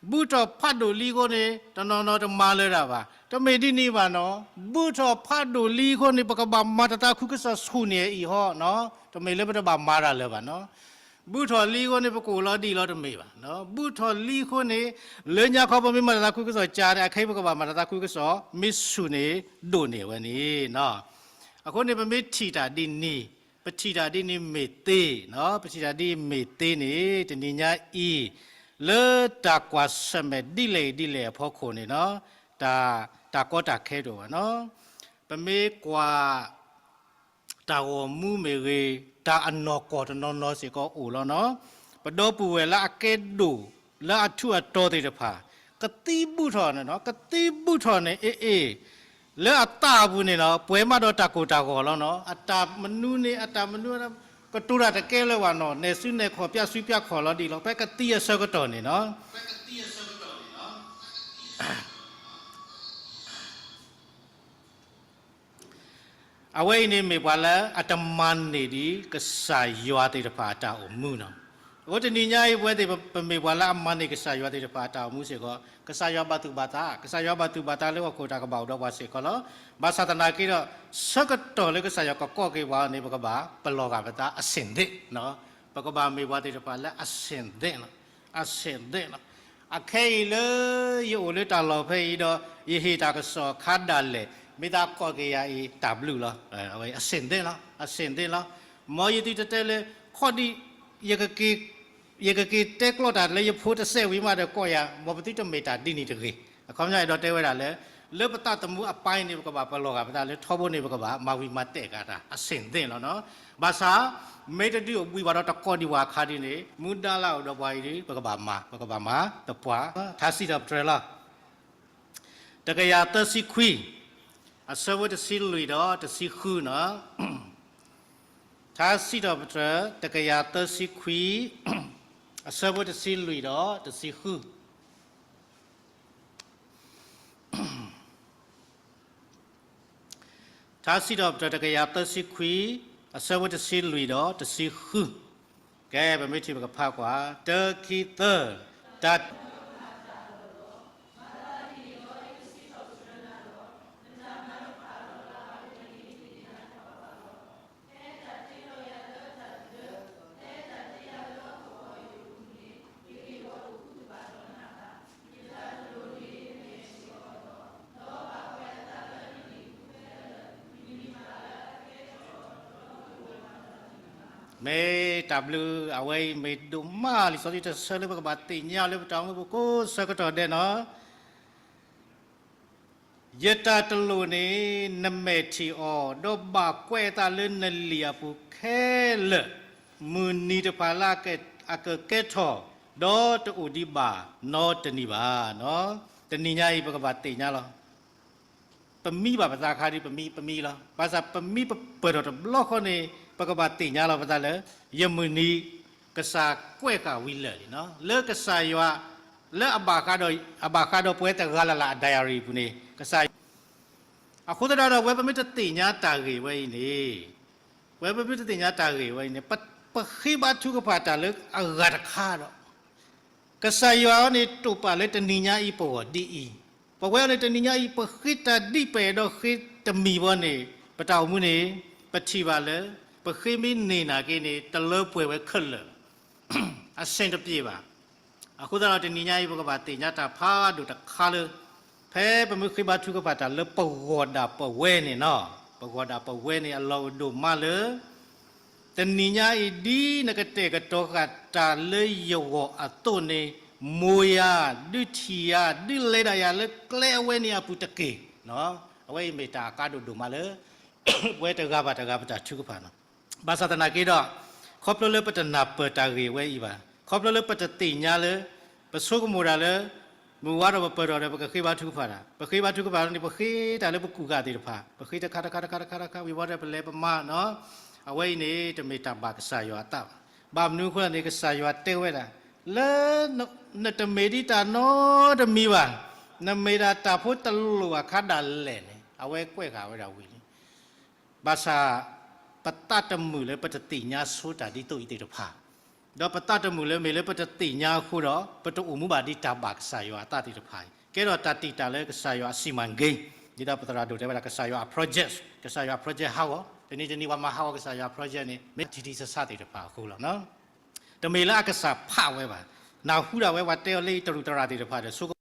ဘူးထီၣ်ဖးဒိၣ်လံအဃိန့ၣ် တနီၤနီၤတမၤလၢၤတၢ်ဘၣ်. တမ့ၢ်ဒ်န့ၣ်ဘၣ်နီၤ, ဘူးထီၣ်ဖးဒိၣ်လံအဃိန့ၣ် ပကဘၣ်မၤတၢ်သးခုကစီၣ်ဆူၣ်န့ၢ်အံၤဟီနီၤ, တမ့ၢ်လၢပတဘၣ်မၤတၢ်လၢၤဘၣ်နီၤ. ဘူးထီၣ်လံအဃိန့ၣ် ပကအိၣ်လီၤဒ်အံၤလီၤတမ့ၢ်ဘၣ်. ဘူးထီၣ်လံအဃိန့ၣ် လၢညါခီပမ့ၢ်မၤတၢ်သးခုကစီၣ်ကၢန့ၣ် အခဲအံၤပကဘၣ်မၤတၢ်သးခုကစီၣ် မ့ၢ်ဆူၣ်န့ၢ်ဒိၣ်န့ၢ်ဝဲန့ၣ်နီၤ. အဃိန့ၣ် ပမ့ၢ်ထံၣ်တၢ်ဒ်န့ၣ်, ပထံၣ်တၢ်ဒ်န့ၣ်မ့ၢ်သ့, ပထံၣ်တၢ်ဒ်အံၤမ့ၢ်သ့န့ၣ် တနံၤညါအံၤ လၢတၢ်ကွၢ်ဆၢၣ်မဲာ်ဒ်လဲၣ်ဒ်လဲၣ်အဖီခိၣ်န့ၣ်နီၤ, တၢ်, တၢ်ကီတၢ်ခဲတအိၣ်ဘၣ်နီၤ. ပမ့ၢ်ကွၢ် တၢ်ဂီၤမူမ့ၢ်ဂ့ၤ, တၢ်အနီၢ်ကီၢ်တနီၤနီၤစ့ၢ်ကီးအိၣ်လီၤနီၤ. ပဒီပုၢ်ဝဲၢ်လၢအကဲဒိၣ်လၢအထူးအတီၤသ့ၣ်တဖၣ် ကသံဘူးထီၣ်န့ၣ်နီၤ, ကသံဘူးထီၣ်န့ၣ် အ့ၣ်အ့ၣ် လၢအသးအပူၤန့ၣ်နီၤ ပှဲၤမးဒီးတၢ်ကိၢ်တၢ်ဂီၤလီၤနီၤ. အတၢ်မနုၤန့ၣ် အတၢ်မနုၤ ကတိၤတၢ်တကဲလၢၤဘၣ်နီၤ, နဲၣ်စုနဲၣ်ခီၣ် ပျၢ်စုပျၢ်ခီၣ်လီၤဒ်လီၤ. ဖဲကသံအဆၢကတီၢ်န့ၣ်နီၤ အဝဲအံၤန့ၣ်မ့ၢ်ပှၤလၢအတမၤန့ၢ်ဒံး ကစၢ်ယွၤသ့ၣ်တဖၣ်အတၢ်အိၣ်မူနီၤ. အဃိတနံၤညါအံၤ ပဝဲသ့ၣ်ပမ့ၢ်ပှၤလၢအမၤန့ၢ်ကစၢ်ယွၤသ့ၣ်တဖၣ်အတၢ်အိၣ်မူစ့ၢ်ကီး, ကစၢ်ယွၤဘၣ်သူၣ်ဘၣ်သး, ကစၢ်ယွၤဘၣ်သူၣ်ဘၣ်သးလၢဟီၣ်ခိၣ်တၢ်ကဘၣ်အိၣ်ဒီးပှၤစ့ၢ်ကီးလီၤ. ဘၣ်ဆၣ်သနာ်က့ဒီး ဆၢကတီၢ်လၢကစၢ်ယွၤကကိးက့ၤပှၤန့ၣ် ပကဘၣ်ပလီၢ်ဂာ်ပသးအဆ့ၣ်သ့ၣ်, ပကဘၣ်မ့ၢ်ပှၤသ့ၣ်တဖၣ်လၢအဆ့ၣ်သ့ၣ်လီၤ. အဆ့ၣ်သ့ၣ်လီၤ. အခဲအံၤလၢယအိၣ်လၢတၢ်လီၢ်ဖဲအံၤဒီး ယဟ့ၣ်တၢ်ကစီၣ်အခါဒၣ်လဲာ် မ့ၢ်သးကိးက့ၤယၤအံၤ တၢ်ဘျုးလီၤ. အဝဲအဆ့ၣ်သ့ၣ်လီၤ, အဆ့ၣ်သ့ၣ်လီၤ. မ်ယသုတတဲလၢ ခီဒံး ယကက့ၤတဲကျီးတၢ်လၢယဖိတစဲးဝံၤမးဒီးကိးယၤ, မ်ပသုတမ့ၢ်တၢ်ဒ်န့ၣ်တဂ့ၤ. အခီပညီအဲၣ်ဒိးတဲဝဲဒၣ်လၢ လၢပသးသမူအပိုင်းန့ၣ် ပကဘၣ်ပလီၢ်ဂာ်ပသးလၢထီဘိန့ၣ် ပကဘၣ်မၤဝံၤမၤတဲာ်က့ၤတၢ် အဆ့ၣ်သ့ၣ်လီၤ. ဘၣ်ဆၣ် မ့ၢ်တဒုးအိၣ်ဘှံးဘၣ်ဒီးတကိးဒံးဝဲအခါဒ်န့ၣ် မူဒါလၢအအိၣ်ဒီးပှၤအံၤဒီး ပကဘၣ်မၤ, ပကဘၣ်မၤသပှၢ်, ထါစံးထီၣ်ပတြၢၤလီၤ. တကယၤသၢဆံခွံ, အဆၢဖိတဆံလွံၢ်ဒီးတဆံဃုန့ၣ်, ထါစံးထီၣ်ပတြၢၤ တကယၤသၢဆံခွံ, အဆၢဖိတဆံလွံၢ်ဒီးတဆံဃု. ထါစံးထီၣ်ပတြၢၤ တကယၤသၢဆံခွံ, အဆၢဖိတဆံလွံၢ်ဒီးတဆံဃု. ကဲ ပမ့ၢ်ထံၣ်ပကဖးကွၢ်, တၢ ခံ သၢ, တၢ် မ့ၢ်တၢ်ဘျုးအဝဲအံၤမ့ၢ်ဒိၣ်မးလံာ်စီဆှံတဆၢလၢပကဘၣ်သ့ၣ်ညါအီၤလၢပတၢ်အိၣ်မူပူၤကိးဆၢကတီၢ်ဒဲးန့ၣ်, ယတၢ်တလိၣ်န့ၣ် နမဲာ်ထံၣ်အီၤ, ဒီးဘၣ်ကွဲးအသးလၢနလံာ်အပူၤခဲလၢာ်, မုၢ်နံၤတဖၣ်လၢအကကဲထီၣ်, ဒီးတအိၣ်ဒံးဘၣ်နီတနံၤဘၣ်. တနံၤညါအံၤပကဘၣ်သ့ၣ်ညါလီၤ. ပမံဘၣ်ပသးခါဒ်ပမံ ပမံလီၤ. ဘၣ်ဆၣ်ပမံပပၢၢ်ထီၣ်တဘျီဃီန့ၣ် ပကဘၣ်သ့ၣ်ညါလီၤပသးလၢ ယမုၢ်နံၤ ကစၢ်ကွဲးဃာ်ဝံၤလၢာ်လံန့ၣ်, လၢကစၢ်ယွၤ လၢအဘၣ်ဃးဒီး အဘၣ်ဃးဒီးပဝဲတဂၤလၢ်လၢ်အ diary ပူၤန့ၣ် ကစၢ်ယွၤ အဃိသတးဒီး ဝဲပမ့ၢ်တသ့ၣ်ညါတၢ်ဂ့ၢ်ဝဲအံၤန့ၣ်, ဝဲပမ့ၢ်တသ့ၣ်ညါတၢ်ဂ့ၢ်ဝဲအံၤန့ၣ် ပဃ့ဘါထုကဖၣ်တၢ်လၢအဂၤတခါဒီး ကစၢ်ယွၤအံၤန့ၣ် တိာ်ပာ်လၢတနံၤညါအံၤပဂီၢ်ဒ်အံၤ, ပဝဲအံၤန့ၣ် တနံၤညါအံၤ ပဃ့တၢ်ဒ်ပအဲၣ်ဒိးဃ့တမံၤဘၣ်န့ၣ် ပတၢ်အိၣ်မူန့ၣ် ပထံၣ်ဘၣ်လၢ ပဃ့မ့ၢ်န့ၢ်နာ်က့န့ၣ် တလၢပှဲၤဝဲခဲလၢာ်လီၤ. အဆင်တပြေဘၣ်. အဃိသတးဒီး တနံၤညါအံၤ ပကဘၣ်သ့ၣ်ညါတၢ်ဖးဒိၣ်တခါလၢ ဖဲပမ့ၢ်ဃ့ဘါထုကဖၣ်တၢ်လၢပဂီၢ်ဒၣ်ပဝဲန့ၣ်လီၤ. ပဂီၢ်ဒၣ်ပဝဲန့ၣ် အလီၢ်အိၣ်ဒိၣ်မးလၢ တနံၤညါအံၤ ဒ်နကတဲာ်ကတီၤဃာ်တၢ်လၢယဂီၢ်အသိးန့ၣ် မိၢ်ယၤ ဒုးထံၣ်ယၤ ဒုးလဲၤဒၣ်ယၤလၢကျဲအဝဲန့ၣ်အပူၤတက့ၢ်. အဝဲအံၤမ့ၢ်တၢ်အကါဒိၣ်ဒိၣ်မးလၢ ပဝဲတဂၤဘၣ်တဂၤပတၢ်ထုကဖၣ်လီၤ. ဘၣ်ဆၣ်သနာ်က့ဒီး ခီဖျိလၢပတနၢ်ပၢၢ်တၢ်ဂ့ၢ်ဝဲအံၤဘၣ်, ခီဖျိလၢပတသ့ၣ်ညါလၢ ပဆိကမိၣ်ဒၣ်လၢ မုၢ်ဝါဒီးပပၢၢ်ထီၣ်ဒီး ပကဃ့ဘါထုကဖၣ်တၢ်, ပဃ့ဘါထုကဖၣ်န့ၣ် ပဃ့တၢ်လၢပကူၣ်ဂၤသ့ၣ်တဖၣ်, ပဃ့တခါတခါတခါတခါတခါ ဝံၤဝံၤဒီးပလဲၤပမၤနီၤ, အဝဲအံၤန့ၣ် တမ့ၢ်တၢ်ဘၣ်ကစၢ်ယွၤအသးဘၣ်. ဘၣ်မနုၤအဃိလဲၣ်န့ၣ် ကစၢ်ယွၤတဲဝဲဒၣ် လၢ နတမ့ၢ်ဒ်တၢ်နီတမံၤဘၣ်, နမ့ၢ်ဒၣ်တၢ်ဖိတလိၣ်အခါဒၣ်လဲာ်န့ၣ် အဝဲကွဲးဃာ်ဝဲဒၣ်ဝံၤလံ. ဘၣ်ဆၣ် ပသးတမုာ်လၢပတသ့ၣ်ညါဆိတၢ်ဒ်သိးအံၤသ့ၣ်တဖၣ်, ဒီးပသးတမုာ်လၢမ့ၢ်လၢပတသ့ၣ်ညါအဃိဒီး ပတအိၣ်မူဘၣ်ဒ်တၢ်ဘၣ်ကစၢ်ယွၤအသးသ့ၣ်တဖၣ်အံၤ, ကဲထီၣ်တၢ်တံာ်တာ်လၢကစၢ်ယွၤအစီမံကိန်း, ဒ်သိးပသရၣ်ဒိၣ်တဲဝဲဒၣ် ကစၢ်ယွၤအ project, ကစၢ်ယွၤအ project ဟးဂီၤ, တနံၤတနံၤပှၤမၤဟးဂီၤကစၢ်ယွၤအ project န့ၣ် မ့ၢ်ထံထံဆးဆးသ့ၣ်တဖၣ်အဃိလီၤ. တမ့ၢ်လၢအကစၢ်ဖးဝဲဘၣ်, နၢ်ဟူဒၣ်ဝဲပှၤတဲအီၤလၢတရူးတရၣ်သ့ၣ်တဖၣ်ဒီး ဆိက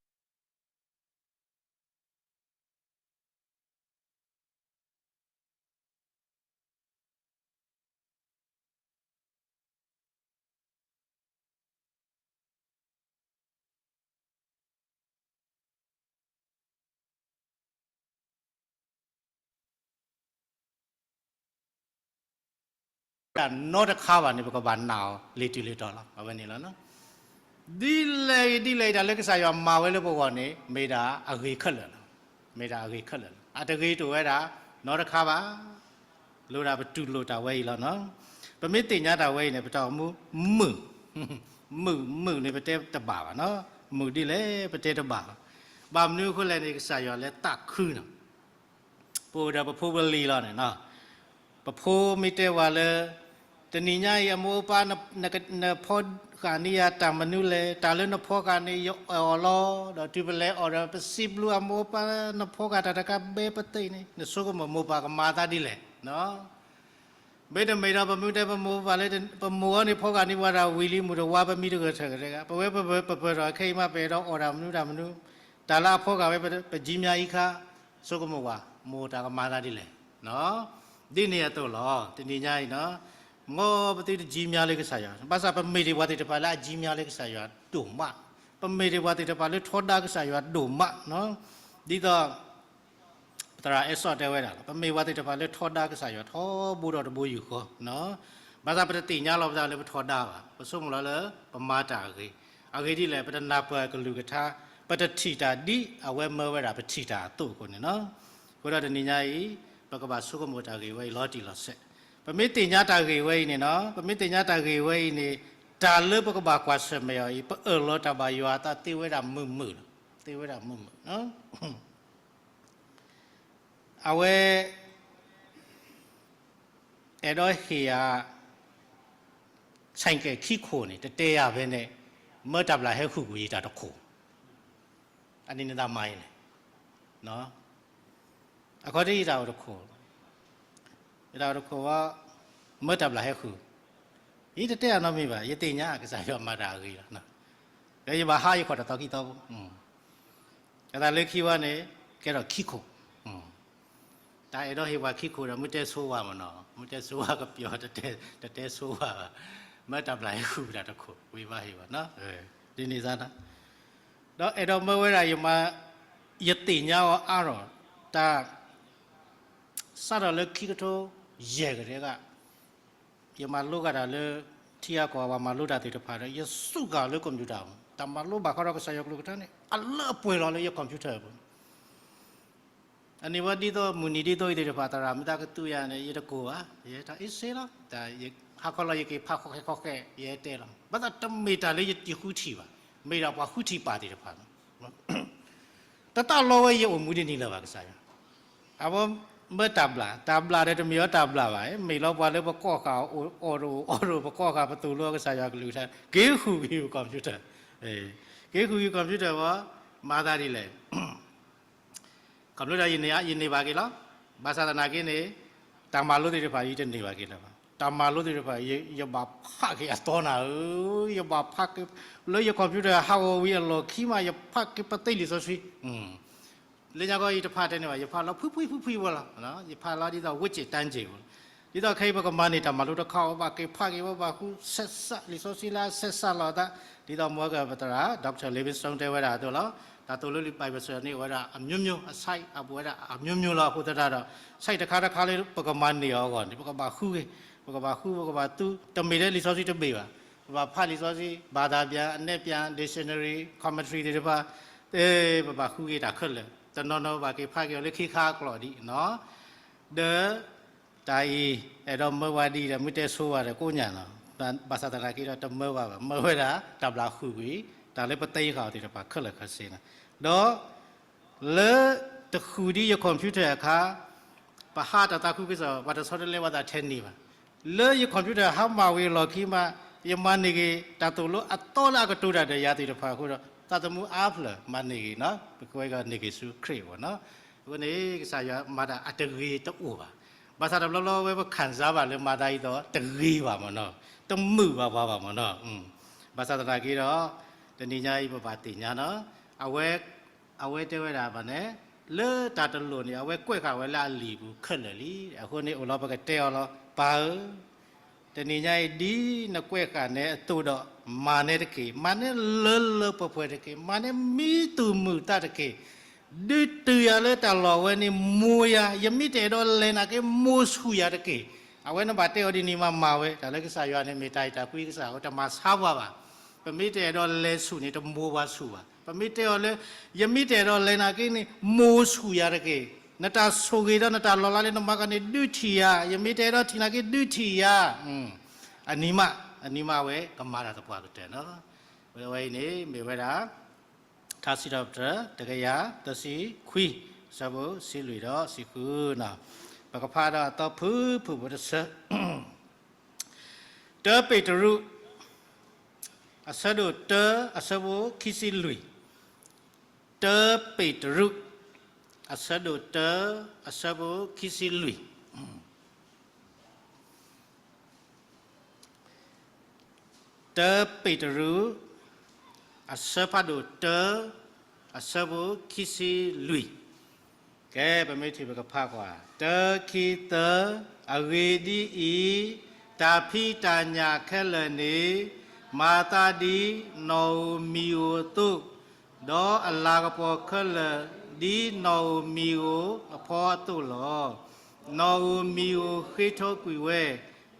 မိၣ် တၢ်နီတခါဘၣ်န့ၣ် ပကဘၣ်နာ်အီၤလီၤတံၢ်လီၤတီၤလီၤ. အဝဲန့ၣ်လီၤ. ဒ်လဲၣ်ဂ့ၤဒ်လဲၣ်ဂ့ၤ တၢ်လၢကစၢ်ယွၤမၤဝဲလၢပဂီၢ်န့ၣ် မ့ၢ်ဒၣ်အဂ့ၤခဲလၢာ်လီၤ. မ့ၢ်ဒၣ်အဂ့ၤခဲလၢာ်လီၤ. အတဂ့ၤတအိၣ်ဝဲဒၣ်နီတခါဘၣ်. လိၣ်ဒၣ်ပတူၢ်လိာ်တၢ်ဝဲအံၤလီၤ. ပမ့ၢ်သ့ၣ်ညါတၢ်ဝဲအံၤန့ၣ် ပတၢ်အိၣ်မူမုာ်, မုာ်, မုာ်န့ၣ် ပတဲတဘၣ်ဘၣ်နီၤ. မုာ်ဒ်လဲၣ် ပတဲတဘၣ်ဘၣ်. ဘၣ်မနုၤအဃိလဲၣ်န့ၣ် ကစၢ်ယွၤလၢသးခုနီၤ. ပအိၣ်ဒီးပဖိပလံၤလီၤန့ၣ်, ပဖိမ့ၢ်တဲဝဲလၢ တနံၤညါအံၤ အမိၢ်အပၢ် နဖီ ဃၣ်န့ၢ်ယၤတၢ်မနုၤလဲၣ်, တၢ်လၢနဖီကၤန့ၣ် ယအီၣ်လီၤ, ဒီးတုၤပလဲၤအီၣ်ဒီး ပစံးဘျုးအမိၢ်ပၢ်နဖီကၤတၢ်တခါဘဲပသ့ၣ်န့ၣ် နဆိကမိၣ်မိၢ်ပၢ်ကမၤသးဒ်လဲၣ်. မ့တမ့ၢ်ဒီးပမုၢ်တဲပမိၢ်ပၢ်လၢ ပမိၢ်အီၤန့ၣ်ဖီကၤန့ၢ်ပှၤတၢ်ဝံၤလံ မုၢ်တဝါပမံတဂၢၢ်ထၢၣ်ကတဲဂၤ, ပဝဲပပၢၢ်ထီၣ်ခဲအံၤမး ပအဲၣ်ဒိးအီၣ်တၢ်မနုၤတၢ်မနုၤ, တၢ်လၢအဖီကၤဝဲပကံမါအံၤခါ, ဆိကမိၣ်ဝဲ မိၢ်တၢ်ကမၤသးဒ်လဲၣ်. ဒ်န့ၣ်အသိးလီၤ. တနံၤညါအံၤ မ်ပသုတကံမါလၢကစၢ်ယွၤ, ဘၣ်ဆၣ်ပမ့ၢ်ဒံးပှၤသ့ၣ်တဖၣ်လၢအကံမါလၢကစၢ်ယွၤဒိၣ်မး, ပမ့ၢ်ဒံးပှၤသ့ၣ်တဖၣ်လၢထီဒါကစၢ်ယွၤဒိၣ်မး, ဒ်သိး သရၣ်အဲၣ်စီၣ်တဲဝဲဒၣ်လီၤ, ပမ့ၢ်ပှၤသ့ၣ်တဖၣ်လၢထီဒါကစၢ်ယွၤထီဘိဒီးတဘိယူၢ်ဃီ, ဘၣ်ဆၣ်ပတသ့ၣ်ညါလီၤပသးလၢပထီဒါဘၣ်, ပဆိကမိၣ်လီၤလၢ ပမၤတၢ်အဂ့ၤ, အဂ့ၢ်ဒ်လဲၣ် ပတနၢ်ပၢၢ်အကလုၢ်ကထါ, ပတထံၣ်တၢ်ဒ်အဝဲမၢဝဲဒၣ်ပထံၣ်တၢ်အသိးအဃိန့ၣ်လီၤ. အဃိဒီးတနံၤညါအံၤ ပကဘၣ်ဆိကမိၣ်တၢ်ဂ့ၢ်ဝဲအံၤလီၤတံၢ်လီၤဆဲး, ပမ့ၢ်သ့ၣ်ညါတၢ်ဂ့ၢ်ဝဲအံၤန့ၣ်လီၤ, ပမ့ၢ်သ့ၣ်ညါတၢ်ဂ့ၢ်ဝဲအံၤန့ၣ် တၢ်လၢပကဘၣ်ကွၢ်ဆၢၣ်မဲာ်အီၤအံၤ ပအၢၣ်လီၤတၢ်ဘၣ်ယွၤအသးသ့ဝဲဒၣ်မုာ်မုာ်လီၤ, သ့ဝဲဒၣ်မုာ်မုာ် အဝဲ အဲၣ်ဒိးဟ့ၣ်ယၤ ဆဲးကဲးခံခိၣ်န့ၣ် တတဲယၤဖဲန့ၣ် မၢတၢ်ဘျၣ်ဟဲဃုာ်ကွံာ်ယတၢ်တခိၣ်, အန့ၣ်နသးမၤအံၤလဲၣ်, အခီတံၢ်ယတၢ်အိၣ်တခိၣ်, ယတၢ်အိၣ်တခိၣ်ဝဲ မၢတၢ်ဘျၣ်ဟဲဃုာ်, ယတတဲအနီတမံၤဘၣ်, ယသ့ၣ်ညါကစၢ်ယွၤမၤတၢ်အဂ့ၤလီၤ, ဒီးယဘၣ်ဟးယခီၣ်တၢ်သီခံသီဖိ အသးလၢခံဝဲန့ၣ် ကဲထီၣ်ခံခိၣ်, တၢ်အဲၣ်ဒိးဟ့ၣ်ပှၤခံခိၣ်ဒီး မ့ၢ်တဲဆိဝဲမ့ၢ်နီၤ, မ့ၢ်တဲဆိဝဲကပျီၤ, တတဲဆိဝဲဘၣ်, မၢတၢ်ဘျၣ်ဟဲဃုာ်တၢ်တခိၣ် ဝံၤဘၣ်ဟ့ၣ်ဘၣ်, ဒ်န့ၣ်သတး, ဒီးအဲၣ်ဒိးမၢဝဲဒၣ်ယမါ, ယသ့ၣ်ညါအီၤအါထီၣ်, တၢ် စးထီၣ်လၢခံကထိယဲၢ်ကတည်းက ယမၤလိကဒီးလၢ ထံဂၤကီၢ်ဂၤပှၤမၤလိတၢ်သ့ၣ်တဖၣ်ဒီး ယစူးကၤလၢ computer တၢ်မၤလိဘၣ်ဃးဒီးကစၢ်ယွၤကလုၢ်ကထါန့ၣ် အလၢအပှဲၤလီၤလၢယ computer အပူၤ, အန့ၣ်ဝဲဒ်သိးမုၢ်နံၤဒ်သိးအံၤသ့ၣ်တဖၣ် သရၣ်မုၣ်သးကသူယၤန့ၣ် ယတကိၢ်ဘၣ်, ယတၢ်အ့ၣ်စ့လီၤ, ဟါခီလီၤယက့ၤဖးခီဃဲခီဃဲ ယတဲလီၤ, ဘၣ်ဆၣ်တမ့ၢ်တၢ်လၢယတံၤဃုထံၣ်ဘၣ်, မ့ၢ်ဒၣ်ပှၤဃုထံၣ်ပာ်သ့ၣ်တဖၣ် တတၢ်လီၤဝဲယအိၣ်မူဒ်န့ၣ်လၢၤဘၣ်ကစၢ်ယွၤ, အဝဲမၢတၢ်ဘျၣ်, တၢ်ဘျၣ်ဒီးတမ့ၢ်အီၤတၢ်ဘျၣ်ဘၣ်, မ့ၢ်လီၤပှၤလၢပကီၢ်ဃာ်အီၣ်တအိၣ်အီတအိၣ် ပကီၢ်ဃာ်ပသိၣ်လိအီၤကစၢ်ယွၤကလုၢ်ကထါ, က့ၤဃုာ်က့ၤ computer, က့ၤဃုာ်က့ၤ computer ဝဲ, မၤသးဒ်လဲၣ် computer ယန့ၢ်ဘၣ်က့ၤလီၤ, ဘၣ်ဆၣ်သနာ်က့န့ၣ် တၢ်မၤလိသ့ၣ်တဖၣ် ယတန့ၢ်ဘၣ်က့ၤလၢၤဘၣ်, တၢ်မၤလိသ့ၣ်တဖၣ် ယဘၣ်ဖးက့ၤအသီနၤဧၢ, ယဘၣ်ဖးက့ၤ, လၢယ computer ဟးဂီၤဝံၤအလီၢ်ခံမး ယဖးက့ၤပသ့လံာ်စီဆှံ, လၢညါကီၢ်ယတဖးတဲန့ၣ်ဘၣ်, ယဖးလီၤဖှံဖှံဖှံဖှံဝဲလီၤ, ယဖးလီၤဒ်သိး ဝတ်ကျင်တန်းကျင် ဝဲလီၤ, ဒ်သိးခဲအံၤပကမၤန့ၢ်တၢ်မၤလိတခါအံၤ ဘၣ်က့ၤဖးက့ၤဝဲ ဘၣ်ဃုဆဲးစးလံာ်စီဆှံလၢအဆဲးစးလီၤအသး, ဒ်သိးမ့ၢ်ကပသရၣ် Doctor Livingstone တဲဝဲဒၣ်အသိးလီၤ, တၢ်သိၣ်လိလံာ် Bible န့ၣ် အိၣ်ဝဲဒၣ်အမျိုးမျိုး, အ site အပူၤဝဲဒၣ်အမျိုးမျိုးလီၤ, အဃိသတးဒီး site တခါတခါလၢပကမၤန့ၢ်အီၤအဂီၢ်န့ၣ် ပကဘၣ်ဃုက့ၤ, ပကဘၣ်ဃု ပကဘၣ်သူ, တမ့ၢ်ထဲလံာ်စီဆှံတဘ့ၣ်ဘၣ်, ပဘၣ်ဖးလံာ်စီဆှံ, ဘာသာပြန်, အနည်းပြန်, dictionary, commentary သ့ၣ်တဖၣ်, ပဘၣ်ဃုက့ၤတၢ်ခဲလၢာ်, တနီၤနီၤဘၣ်က့ၤဖးက့ၤအီၤလၢခံခါအကျိာ်ဒ်နီၤ, ဒီး တၢ်အံၤ အဲၣ်ဒိးမၢဝဲဒ်အံၤဒီး မ့ၢ်တဲဆိဝဲဒီးကိးညါနီၤ, ဘၣ်ဆၣ်သနာ်က့ဒီး တမၢဘၣ်ဘၣ်, မၢဝဲဒၣ် တၢ်ဘျၣ်ဃုာ်ကွံာ် တၢ်လၢပသ့ဃာ်အီၤသ့ၣ်တဖၣ်ခဲလၢာ်ခဲဆ့နီၤ, ဒီး လၢတဃုာ်ဒ်ယ computer အခါ ပဟးတၢ်သးခုကစီၣ် ပှၤတဆီတလဲပှၤသးထဲန့ၣ်ဘၣ်, လၢယ computer ဟးမၤဝံၤအလီၢ်ခံမး ယမၤန့ၢ်က့ၤ တၢ်သိၣ်လိအသီလၢအကတိၤတၢ်ဒီးယၤသ့ၣ်တဖၣ်အဃိဒီး သးသမူအါဖျၢၣ်မၤန့ၢ်က့ၤနီၤ, ပကဝဲကန့ၢ်က့ၤဆူခရံာ်အဂီၢ်နီၤ, အဃိန့ၣ် ကစၢ်ယွၤမၤတၢ်အတဂ့ၤတအိၣ်ဘၣ်, ဘၣ်ဆၣ်တဘျီဘျီဝဲပ ခံစား ဘၣ်လၢမၤသးဒ်သိး တဂ့ၤဘၣ်မ့ၢ်နီၤ, တမုာ်ဘၣ်ပှၤဘၣ်မ့ၢ်နီၤ, ဘၣ်ဆၣ်သနာ်က့ဒီး တနံၤညါအံၤပဘၣ်သ့ၣ်ညါနီၤ, အဝဲ အဝဲတဲဝဲဒၣ်ဘၣ်န့ၣ် လၢတၢ်တလိၣ်န့ၣ် အဝဲကွဲးဃာ်ဝဲလၢအလံာ်ပူၤခဲလၢာ်လံ, အဃိန့ၣ် အိၣ်လီၤပကတဲအီၤလီၤ, ပၢ်ဧၢ, တနံၤညါအံၤ ဒ်နကွဲးဃာ်န့ၣ်အသိးဒီး မၤန့ၢ်တက့ၢ်, မၤန့ၢ်လၢလၢပှဲၤပှဲၤတက့ၢ်, မၤန့ၢ်မံသူၣ်မုာ်သးတက့ၢ်, ဒုးတုၤယၤလၢတၢ်လီၢ်ဝဲန့ၣ် မိၢ်ယၤ, ယမ့ၢ်တအဲၣ်ဒိးလဲၤနာ်က့ မိၢ်ဆူၣ်ယၤတက့ၢ်, အဝဲနဘၣ်တဲအီၤဒ်န့ၣ်မးမၤဝဲ, တၢ်လၢကစၢ်ယွၤန့ၣ် မ့ၢ်တၢ်အဲၣ်တၢ်ကွံကစၢ် အဝဲတမၤဆါပှၤဘၣ် ပမ့ၢ်တအဲၣ်ဒိးလဲၤဆူၣ်န့ၣ် တမိၢ်ပှၤဆူၣ်ဘၣ်. ပမ့ၢ်တဲအီၤလၢ ယမ့ၢ်တအဲၣ်ဒိးလဲၤနာ်က့န့ၣ် မိၢ်ဆူၣ်ယၤတက့ၢ်. နတၢ်ဆိၣ်ဂ့ၤဒီးနတၢ်လီၤလးလၢနမၤကန့ၣ် ဒုးထံၣ်ယၤ, ယမ့ၢ်တအဲၣ်ဒိးထံၣ်နာ်က့ ဒုးထံၣ်ယၤ. အနံၤမး အနံၤမးဝဲ ကမၤတၢ်သပှၢ်ကတၢၢ်နီၤ. ဝဲအံၤန့ၣ် မ့ၢ်ဝဲဒၣ် ထါစံးထီၣ်ပတြၢၤ တကယၤသၢဆံခွံ ဆၢဖိတဆံလွံၢ်ဒီးတဆံဃုနီၤ. ပကဖးဒီးအသီဖုၣ်ဖုၣ်ဖိတဆၢ တၢပ့းတရူး အဆၢဒိၣ်တၢ အဆၢဖိခံဆံလွံၢ်, တၢပ့းတရူး, အဆၢဒိၣ်တၢ အဆၢဖိခံဆံလွံၢ်. တၢပ့းတရူး, အဆၢဖးဒိၣ်တၢ, အဆၢဖိခံဆံလွံၢ်. ကဲ ပမ့ၢ်ထံၣ်ပကဖးကွၢ်, တၢ ခံ သၢ, အဂ့ၢ်ဒ်အံၤ, တၢ်ဖံးတၢ်ညၣ်ခဲလၢာ်န့ၣ်, မၤသးဒ်နီၣ်ဧိၤမံၤဧိၤအသိး, ဒီးအလၤကပီၤခဲလၢာ်ဒ်နီၣ်ဧိၤမံၤဧိၤအဖီအသိးလီၤ. နီၣ်ဧိၤမံၤဧိၤဃ့ထီကွံာ်ဝဲ,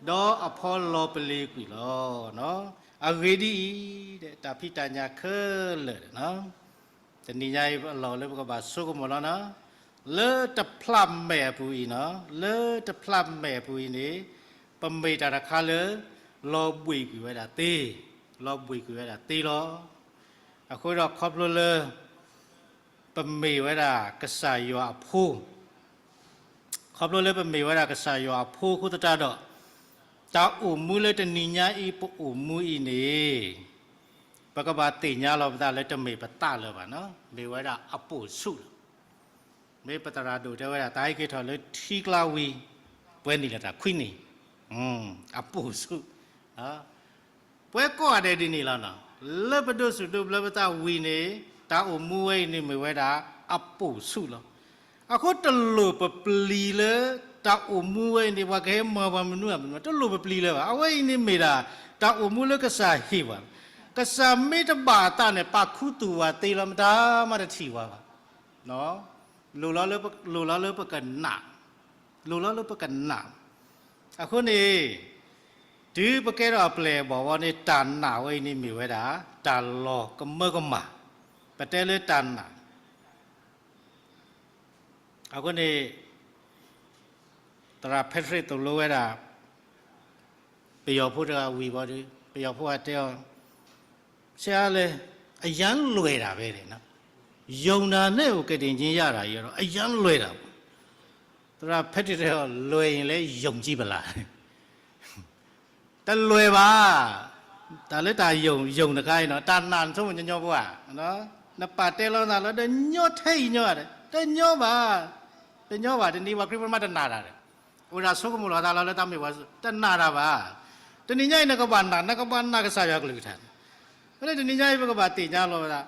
ဒီးအဖီလီၤပလ့ၤကွံာ်လီၤ. အဂ့ၢ်ဒ်အံၤ, တၢ်ဖံးတၢ်ညၣ်ခဲလၢာ် တနံၤညါအံၤအလီၢ်လၢပကဘၣ်ဆိကမိၣ်လီၤနီၤ, လၢတဖျးမဲာ်အပူၤအံၤနီၤ, လၢတဖျးမဲာ်အပူၤအံၤန့ၣ်, ပမ့ၢ်တၢ်တခါလၢ လီၤဘှံးကွံာ်ဝဲဒၣ်သ့, လီၤဘှံးကွံာ်ဝဲဒၣ်သ့လီၤ. အဃိဒီးခီဖျိလၢ ပမ့ၢ်ဝဲဒၣ်ကစၢ်ယွၤအဖိ ခီဖျိလၢပမ့ၢ်ဝဲဒၣ်ကစၢ်ယွၤအဖိအဃိသတးဒီး, တၢ်အိၣ်မူလၢတနံၤညါအံၤပအိၣ်မူအံၤန့ၣ်, ပကဘၣ်သ့ၣ်ညါလီၤပသးလၢတမ့ၢ်ပသးလၢၤဘၣ်နီၤ, မ့ၢ်ဝဲဒၣ်အပိာ်ဆူၣ်လီၤ. မ့ၢ်ပသရၣ်ဒိၣ်တဲဝဲဒၣ် တၢ်ဟဲက့ၤထီၣ်လၢထံကျါဝံၤ, ပှဲၤနံၣ်လၢတၢ်ခွံနံၣ်, အပိာ်ဆူၣ် ပှဲၤကိးဂၤဒဲးဒ်န့ၣ်လီၤနီၤ. လၢပဒိးစူၣ်ဒိးဘျၢပသးဝံၤန့ၣ်, တၢ်အိၣ်မူဝဲအံၤန့ၣ်မ့ၢ်ဝဲဒၣ်အပိာ်ဆူၣ်လီၤ. အဃိတလိၣ်ပပျံၤလၢ တၢ်အိၣ်မူဝဲအံၤန့ၣ် ပှၤကဟဲမၤပှၤမနုၤမနုၤ, တလိၣ်ပပျံၤလၢၤဘၣ်. အဝဲအံၤန့ၣ်မ့ၢ်ဒၣ် တၢ်အိၣ်မူလၢကစၢ်ဟ့ၣ်ပှၤ, ကစၢ်မ့ၢ်တဘၣ်အသးန့ၣ် ပာ်ခူသူၣ်ဝဲသ့လီၤ, မတၤမးတထံၣ်ဝဲဘၣ်. လိၣ်လီၤလၢပကနာ်, လိၣ်လီၤလၢပကနာ်. အဃိန့ၣ်, တုၤပကဲထီၣ်အပျဲၢ်အဘီၣ်ဝဲန့ၣ် တၢ်နာ်ဝဲအံၤန့ၣ်မ့ၢ်ဝဲဒၣ် တၢ်လီၤကမၢကမၣ်, ပတဲလၢတၢ်နာ် အဃိန့ၣ်, သရၣ်ဖဲထရ့းသိၣ်လိဝဲဒၣ် ပယီၤဖိတဂၤဝံၤဘၣ်ဒီး ပယီၤဖိအတဲအီၤ, ဆရာလဲ, အရမ်းလွယ်တာပဲ, ယုံတာနဲ့ကို ကယ်တင်ခြင်းရတာကြီးတော့ အရမ်းလွယ်တာပေါ့. သရၣ်ဖဲထရ့းတဲအီၤ, လွယ်ရင်လည်း ယုံကြည့်ပါလား. တလွယ်ဘၣ်. တၢ်လၢတၢ်ယုံ, ယုံတခါအံၤနီၤ, တၢ်နာ်နဆိကမိၣ်ညီညီဖိဧါ. နပာ်တဲလီၤနၤလၢ တညီထဲအံၤညီဧါ, တညီဘၣ်, တညီဘၣ်, တနံၤပှၤခရံာ်ဖိမးတနာ်တၢ်ဒီး, အိၣ်ဒၣ်ဆိကမိၣ်လီၤသးလီၤလၢတၢ်မ့ၢ်ပှၤ, တနာ်တၢ်ဘၣ်. တနံၤညါအံၤနကဘၣ်နာ်, နကဘၣ်နာ်ကစၢ်ယွၤကလုၢ်ကထါန့ၣ်, ဖဲန့ၣ်တနံၤညါအံၤပကဘၣ်သ့ၣ်ညါလီၤဝဲဒၣ်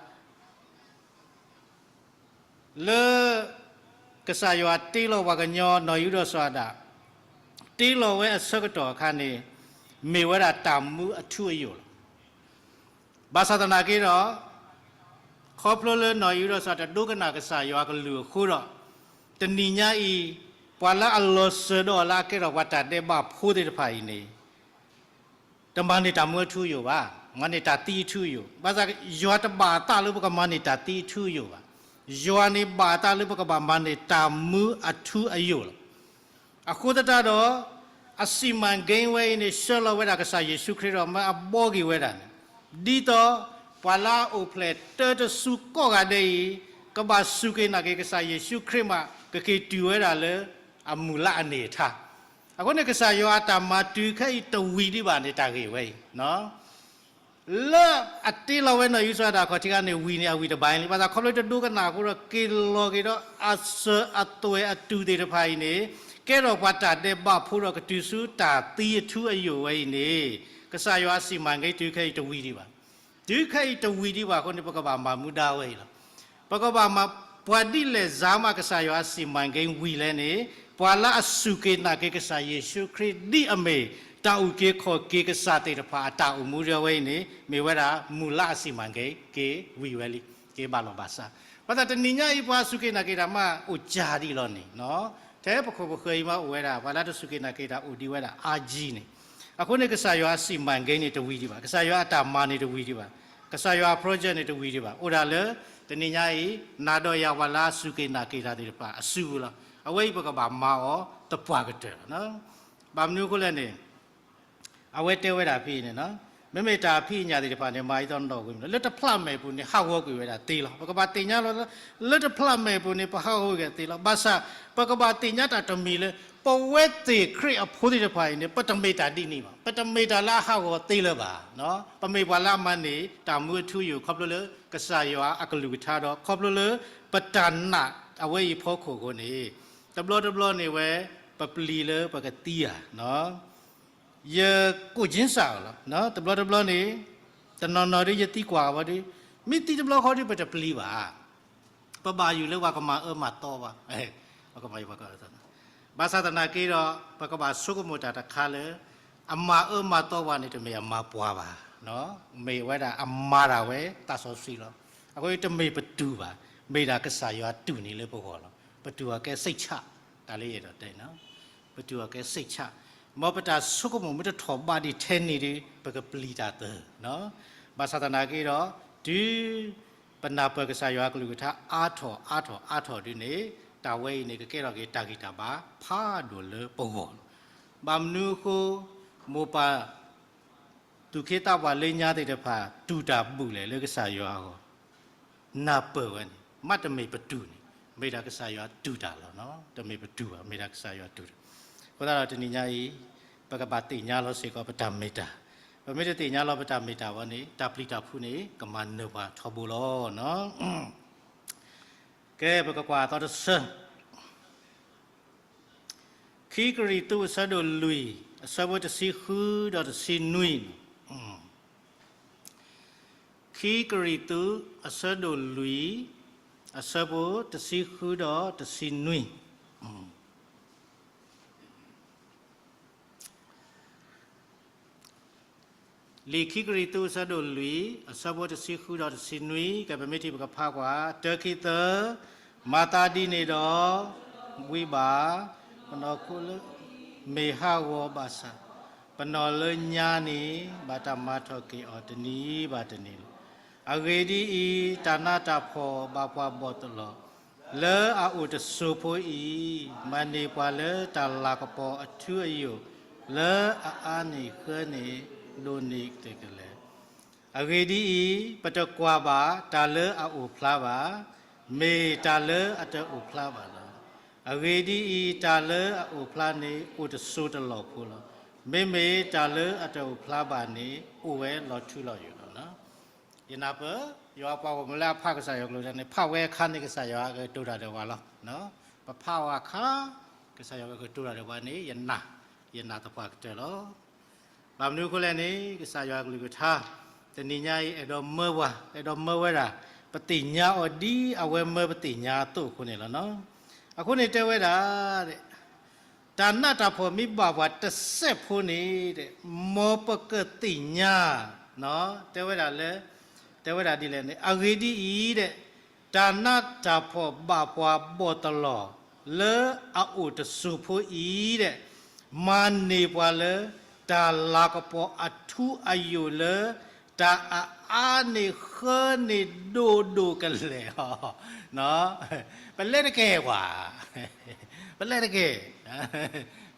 လၢ ကစၢ်ယွၤတ့လီၤပှၤကညီနီၢ်အံၣ်ဒီးစီၤအၤဒၣ်, တ့လီၤဝဲအဆၢကတီၢ်အခါန့ၣ်, မ့ၢ်ဝဲဒၣ်တၢ်မူအထူအယိာ်လီၤ. ဘၣ်ဆၣ်သနာ်က့ဒီး, ခီဖျိလၢနီၢ်အံၣ်ဒီးစီၤအၤဒၣ်တဒိကနၣ်ကစၢ်ယွၤကလုၢ်အဃိဒီး, တနံၤညါအံၤ, ပှၤလၢအလီၤစၢၤဒီးအီၤလၢအကဲထီၣ်ပှၤတၢ်ဒဲးဘးဖိသ့ၣ်တဖၣ်အံၤန့ၣ် တမၤန့ၢ်တၢ်မူအထူအယိာ်ဘၣ်, မၤန့ၢ်တၢ်သံအထူအယိာ်. ဘၣ်ဆၣ်ယွၤတဘၣ်အသးလၢပကမၤန့ၢ်တၢ်သံအထူအယိာ်ဘၣ်. ယွၤန့ၣ်ဘၣ်အသးလၢပကဘၣ်မၤန့ၢ်တၢ်မူအထူအယိာ်လီၤ. အဃိသတးဒီး, အစီမံကိန်းဝဲအံၤန့ၣ် ဆှၢလီၤဝဲဒၣ်ကစၢ်ယ့ၣ်ၡူးခရံာ်ဒီးမၢအဘှီက့ၤဝဲဒၣ်န့ၣ်, ဒ်သိးပှၤလၢအအိၣ်ဖျဲၣ်တၢတစုကိးဂၤဒဲးအံၤ, ကဘၣ်စူၢ်က့ၤနာ်က့ၤကစၢ်ယ့ၣ်ၡူးခရံာ်မး ကက့ၤတုၤဝဲဒၣ်လၢအမုၢ်လၢ်အန့ၢ်အထါ အဃိန့ၣ် ကစၢ်ယွၤအတၢ်မၤတုၤခဲအံၤတဝံၤဒံးဘၣ်န့ၣ် တၢ်ဂ့ၢ်ဝဲအံၤ, လၢအတ့လီၤဝဲနီၢ်အံၣ်စီၤအၤဒၣ်အခီၣ်ထံးခါန့ၣ် ဝံၤန့ၣ်အဝံၤတဘၣ်အံၤလံ. ဘၣ်ဆၣ်ခီဖျိတဒိကနၣ်အဃိဒီး က့ၤလီၤက့ၤဒီးအစၢၤအသွဲၣ်အတူၢ်သ့ၣ်တဖၣ်အံၤန့ၣ်, ကဲထီၣ်ပှၤတၢ်ဒဲးဘးဖိဒီးကတုၤဆူတၢ်သံအထူအယိာ်ဝဲအံၤန့ၣ်, ကစၢ်ယွၤအစီမံကိန်းတုၤခဲအံၤတဝံၤဒံးဘၣ်. တုၤခဲအံၤတဝံၤဒံးဘၣ်အဃိန့ၣ် ပကဘၣ်မၤမူဒါဝဲအံၤလီၤ. ပကဘၣ်မၤ, ပှၤဒ်လဲၣ်စါမးကစၢ်ယွၤအစီမံကိန်းဝံၤလဲၣ်န့ၣ်, ပှၤလၢအစူၢ်က့ၤနာ်က့ၤကစၢ်ယ့ၣ်ၡူးခရံာ်ဒ်အမ့ၢ်တၢ်အုၣ်က့ၤခီၣ်က့ၤကစၢ်သ့ၣ်တဖၣ်အတၢ်အိၣ်မူဒၣ်ဝဲအံၤန့ၣ် မ့ၢ်ဝဲဒၣ်မုၢ်လၢ်အစီမံကိန်းက့ၤဝံၤဝဲလံ, က့ၤဘၣ်လီၤဘၣ်စး. ဘၣ်ဆၣ်တနံၤညါအံၤ ပှၤစူၢ်က့ၤနာ်က့ၤတၢ်မးအိၣ်ကၢ်ဒံးလီၤန့ၣ်, ထဲပခိၣ်ပဃၢၤအံၤမးအိၣ်ဝဲဒၣ် ပှၤလၢတစူၢ်က့ၤနာ်က့ၤတၢ်အိၣ်ဒံးဝဲဒၣ်အါကံန့ၣ်, အဃိန့ၣ် ကစၢ်ယွၤအစီမံကိန်းန့ၣ်တဝံၤဒံးဘၣ်, ကစၢ်ယွၤအတၢ်မၤန့ၣ်တဝံၤဒံးဘၣ်, ကစၢ်ယွၤအ project န့ၣ်တဝံၤဒံးဘၣ်. အိၣ်ဒၣ်လၢ တနံၤညါအံၤ နၤဒီးယၤပှၤလၢအစူၢ်က့ၤနာ်က့ၤတၢ်သ့ၣ်တဖၣ်အစုပူၤလီၤ. အဝဲအံၤပကဘၣ်မၤအီၤသပှၢ်ကတၢၢ်လီၤ. ဘၣ်မနုၤအဃိလဲၣ်န့ၣ်, အဝဲတဲဝဲဒၣ်ဖဲအံၤန့ၣ်, မ့မ့ၢ်တၢ်ဖံးအညၣ်သ့ၣ်တဖၣ်န့ၣ် မၤအသီနီၣ်ဝံၤမး လၢတဖျးမဲာ်ပူၤန့ၣ် ဟးဂီၤကွံာ်ဝဲဒၣ်သ့လီၤ. ပကဘၣ်သ့ၣ်ညါလီၤ လၢတဖျးမဲာ်ပူၤန့ၣ် ပဟးဂီၤကွံာ်သ့လီၤ. ဘၣ်ဆၣ် ပကဘၣ်သ့ၣ်ညါတၢ်တမံၤလၢ ပဝဲသ့ၣ်ခရံာ်အဖိသ့ၣ်တဖၣ်အံၤန့ၣ် ပတမ့ၢ်တၢ်ဒ်န့ၣ်ဘၣ်. ပတမ့ၢ်တၢ်လၢအဟးဂီၤသ့လၢၤဘၣ်. ပမ့ၢ်ပှၤလၢအမၤန့ၢ်တၢ်မူအထူအယိာ် ခီဖျိလၢကစၢ်ယွၤအကလုၢ်ကထါဒီး ခီဖျိလၢပတၢ်နာ်အဝဲအံၤအဖီခိၣ်အဃိန့ၣ် တဘျီတဘျီန့ၣ်ဝဲ ပပျံၤလၢပကသံဧါ ယကိၣ်ကၠ့စၢ်လီၤ. တဘျီတဘျီန့ၣ် တနီၤနီၤဒ်ယသံကွၢ်ဝဲဒ် မ့ၢ်သံတဘျီဃီဒ်ပတပျံၤဘၣ်. ပဘၣ်ယိၣ်လၢပှၤကမၤအၢမၤသီဘၣ်. ပကမၤယိၣ်ပှၤကမၤအၢသီ, ဘၣ်ဆၣ်သနာ်က့ဒီး ပကဘၣ်ဆိကမိၣ်တၢ်တခါလၢ အမၤအၢမၤသီပှၤန့ၣ် တမ့ၢ်အမၤပှၤဘၣ်. မ့ၢ်ဝဲဒၣ်အမၤတၢ်ဝဲသးစီဆှံလီၤ. အဃိတမ့ၢ်ပတူၢ်ဘၣ်, မ့ၢ်ဒၣ်ကစၢ်ယွၤတူၢ်န့ၢ်လၢပဂီၢ်လီၤ. ပတူၢ်အီၤကဲစိတ်ချ, တၢ်လၢယအဲၣ်ဒိးတဲ ပတူၢ်အီၤကဲစိတ်ချ, မ်ပတၢ်ဆိကမိၣ်မ့ၢ်တထီၣ်ဘးဒံးထဲန့ၣ်ဒီး ပကပျံၤတၢ်သၢ. ဘၣ်ဆၣ်သနာ်က့ဒီး တုၤပနၢ်ပၢၢ်ကစၢ်ယွၤကလုၢ်ကထါအါထီၣ်အါထီၣ်အါထီၣ်ဒ်န့ၣ် တၢ်ဝဲအံၤန့ၣ် ကကဲထီၣ်က့ၤတၢ်ဂံၢ်တၢ်ဘါဖးဒိၣ်လၢပဂီၢ်လီၤ. ဘၣ်မနုၤအဃိ မိၢ်ပၢ် သူၣ်က့သးပှၢ်လၢညါသ့ၣ်တဖၣ် တူၢ်တၢ်ဘူၣ်လဲၣ်လၢကစၢ်ယွၤအဂီၢ်, နၢ်ပၢၢ်ဝဲန့ၣ် မ့တမ့ၢ်ပတူၢ်န့ၣ် မ့ၢ်ဒၣ်ကစၢ်ယွၤတူၢ်တၢ်လီၤ. တမ့ၢ်ပတူၢ်ဘၣ်, မ့ၢ်ဒၣ်ကစၢ်ယွၤတူၢ်တၢ်. အဃိသတးဒီးတနံၤညါအံၤ ပကဘၣ်သ့ၣ်ညါလီၤစ့ၢ်ကီးပတၢ်မ့ၢ်တၢ်, ပမ့ၢ်တသ့ၣ်ညါလီၤပတၢ်မ့ၢ်တၢ်ဘၣ်န့ၣ် တၢ်ပျံၤတၢ်ဖုးန့ၣ် ကမၤနၢၤပှၤထီဘိလီၤ. ကဲ ပကကွၢ်အသီတဆၢ ခံကရံၣ်သူး အဆၢဒိၣ်လွံၢ် အဆၢဖိတဆံဃုဒီးတဆံနွံ, ခံကရံၣ်သူး အဆၢဒိၣ်လွံၢ် အဆၢဖိတဆံဃုဒီးတဆံနွံ. လံာ်ခံကရံၣ်သူး အဆၢဒိၣ်လွံၢ် အဆၢဖိတဆံဃုဒီးတဆံနွံ, ကဲ ပမ့ၢ်ထံၣ်ပကဖးကွၢ်, တၢ ခံ သၢ, မၤသးဒ်န့ၣ်ဒီး ဝံၤဘၣ်, ပနီၢ်ခိလၢ မ့ၢ်ဟးဂီၤဘၣ်ဆၣ်, ပနီၢ်လၢညါန့ၣ် ဘၣ်တၢ်မၤထီၣ်က့ၤအီၤတနံၤဘၣ်တနံၤလီၤ. အဂ့ၢ်ဒ်အံၤ, တၢ်နးတၢ်ဖှီၣ်ဘၣ်ပှၤဘီၣ်တလီၢ် လၢအအိၣ်တစိၤဖိအံၤ, မၤန့ၢ်ပှၤလၢတၢ်လၤကပီၤအထူအယိာ် လၢအအါန့ၢ်ဃၢန့ၣ် ဒိၣ်န့ၢ်တကလဲာ်. အဂ့ၢ်ဒ်အံၤ, ပတကွၢ်ဘၣ်တၢ်လၢအအိၣ်ဖျါဘၣ်, မ့ၢ်တၢ်လၢအတအိၣ်ဖျါဘၣ်လီၤ. အဂ့ၢ်ဒ်အံၤ, တၢ်လၢအအိၣ်ဖျါန့ၣ် အိၣ်တစိၤတလီၢ်ဖိလီၤ. မ့မ့ၢ်တၢ်လၢအတအိၣ်ဖျါဘၣ်န့ၣ် အိၣ်ဝဲလီၤထူလီၤယိာ်လီၤ. ယနၢ်ပၢၢ် ယွၤပှၤဂီၢ်မုၢ်လၢအဖးကစၢ်ယွၤကလုၢ်ကထါန့ၣ် ဖးဝဲအခါန့ၣ် ကစၢ်ယွၤကတိၤတၢ်ဒီးပှၤလီၤ. ပဖးအီၤအခါ ကစၢ်ယွၤကကတိၤတၢ်ဒီးပှၤန့ၣ် ယနာ်, ယနာ်သပှၢ်ကတၢၢ်လီၤ. ဘၣ်မနုၤအဃိလဲၣ်န့ၣ် ကစၢ်ယွၤကလုၢ်ကထါ တနံၤညါအံၤ အဲၣ်ဒိးမၢပှၤ, အဲၣ်ဒိးမၢဝဲဒၣ် ပသ့ၣ်ညါအီၤဒ်အဝဲမၢပသ့ၣ်ညါအသိးအဃိန့ၣ်လီၤ. အဃိန့ၣ်တဲဝဲဒၣ် တၢ်နးတၢ်ဖှီၣ်မ့ၢ်ဘၣ်ပှၤတစဲးဖိန့ၣ် မ်ပကသ့ၣ်ညါ, တဲဝဲဒၣ်လၢ, တဲဝဲဒၣ်ဒ်လဲၣ်န့ၣ် အဂ့ၢ်ဒ်အံၤ, တၢ်နးတၢ်ဖှီၣ်ဘၣ်ပှၤဘီၣ်တလီၢ် လၢအအိၣ်တစိၤဖိအံၤ, မၤန့ၢ်ပှၤလၢတၢ်လၤကပီၤအထူအယိာ်လၢ တၢ်အအါန့ၢ်ဃၢန့ၢ်ဒိၣ်ဒိၣ်ကလဲာ်လီၤ. ပလဲၤတကဲၢ်ပှၤ, ပလဲၤတကဲၢ်,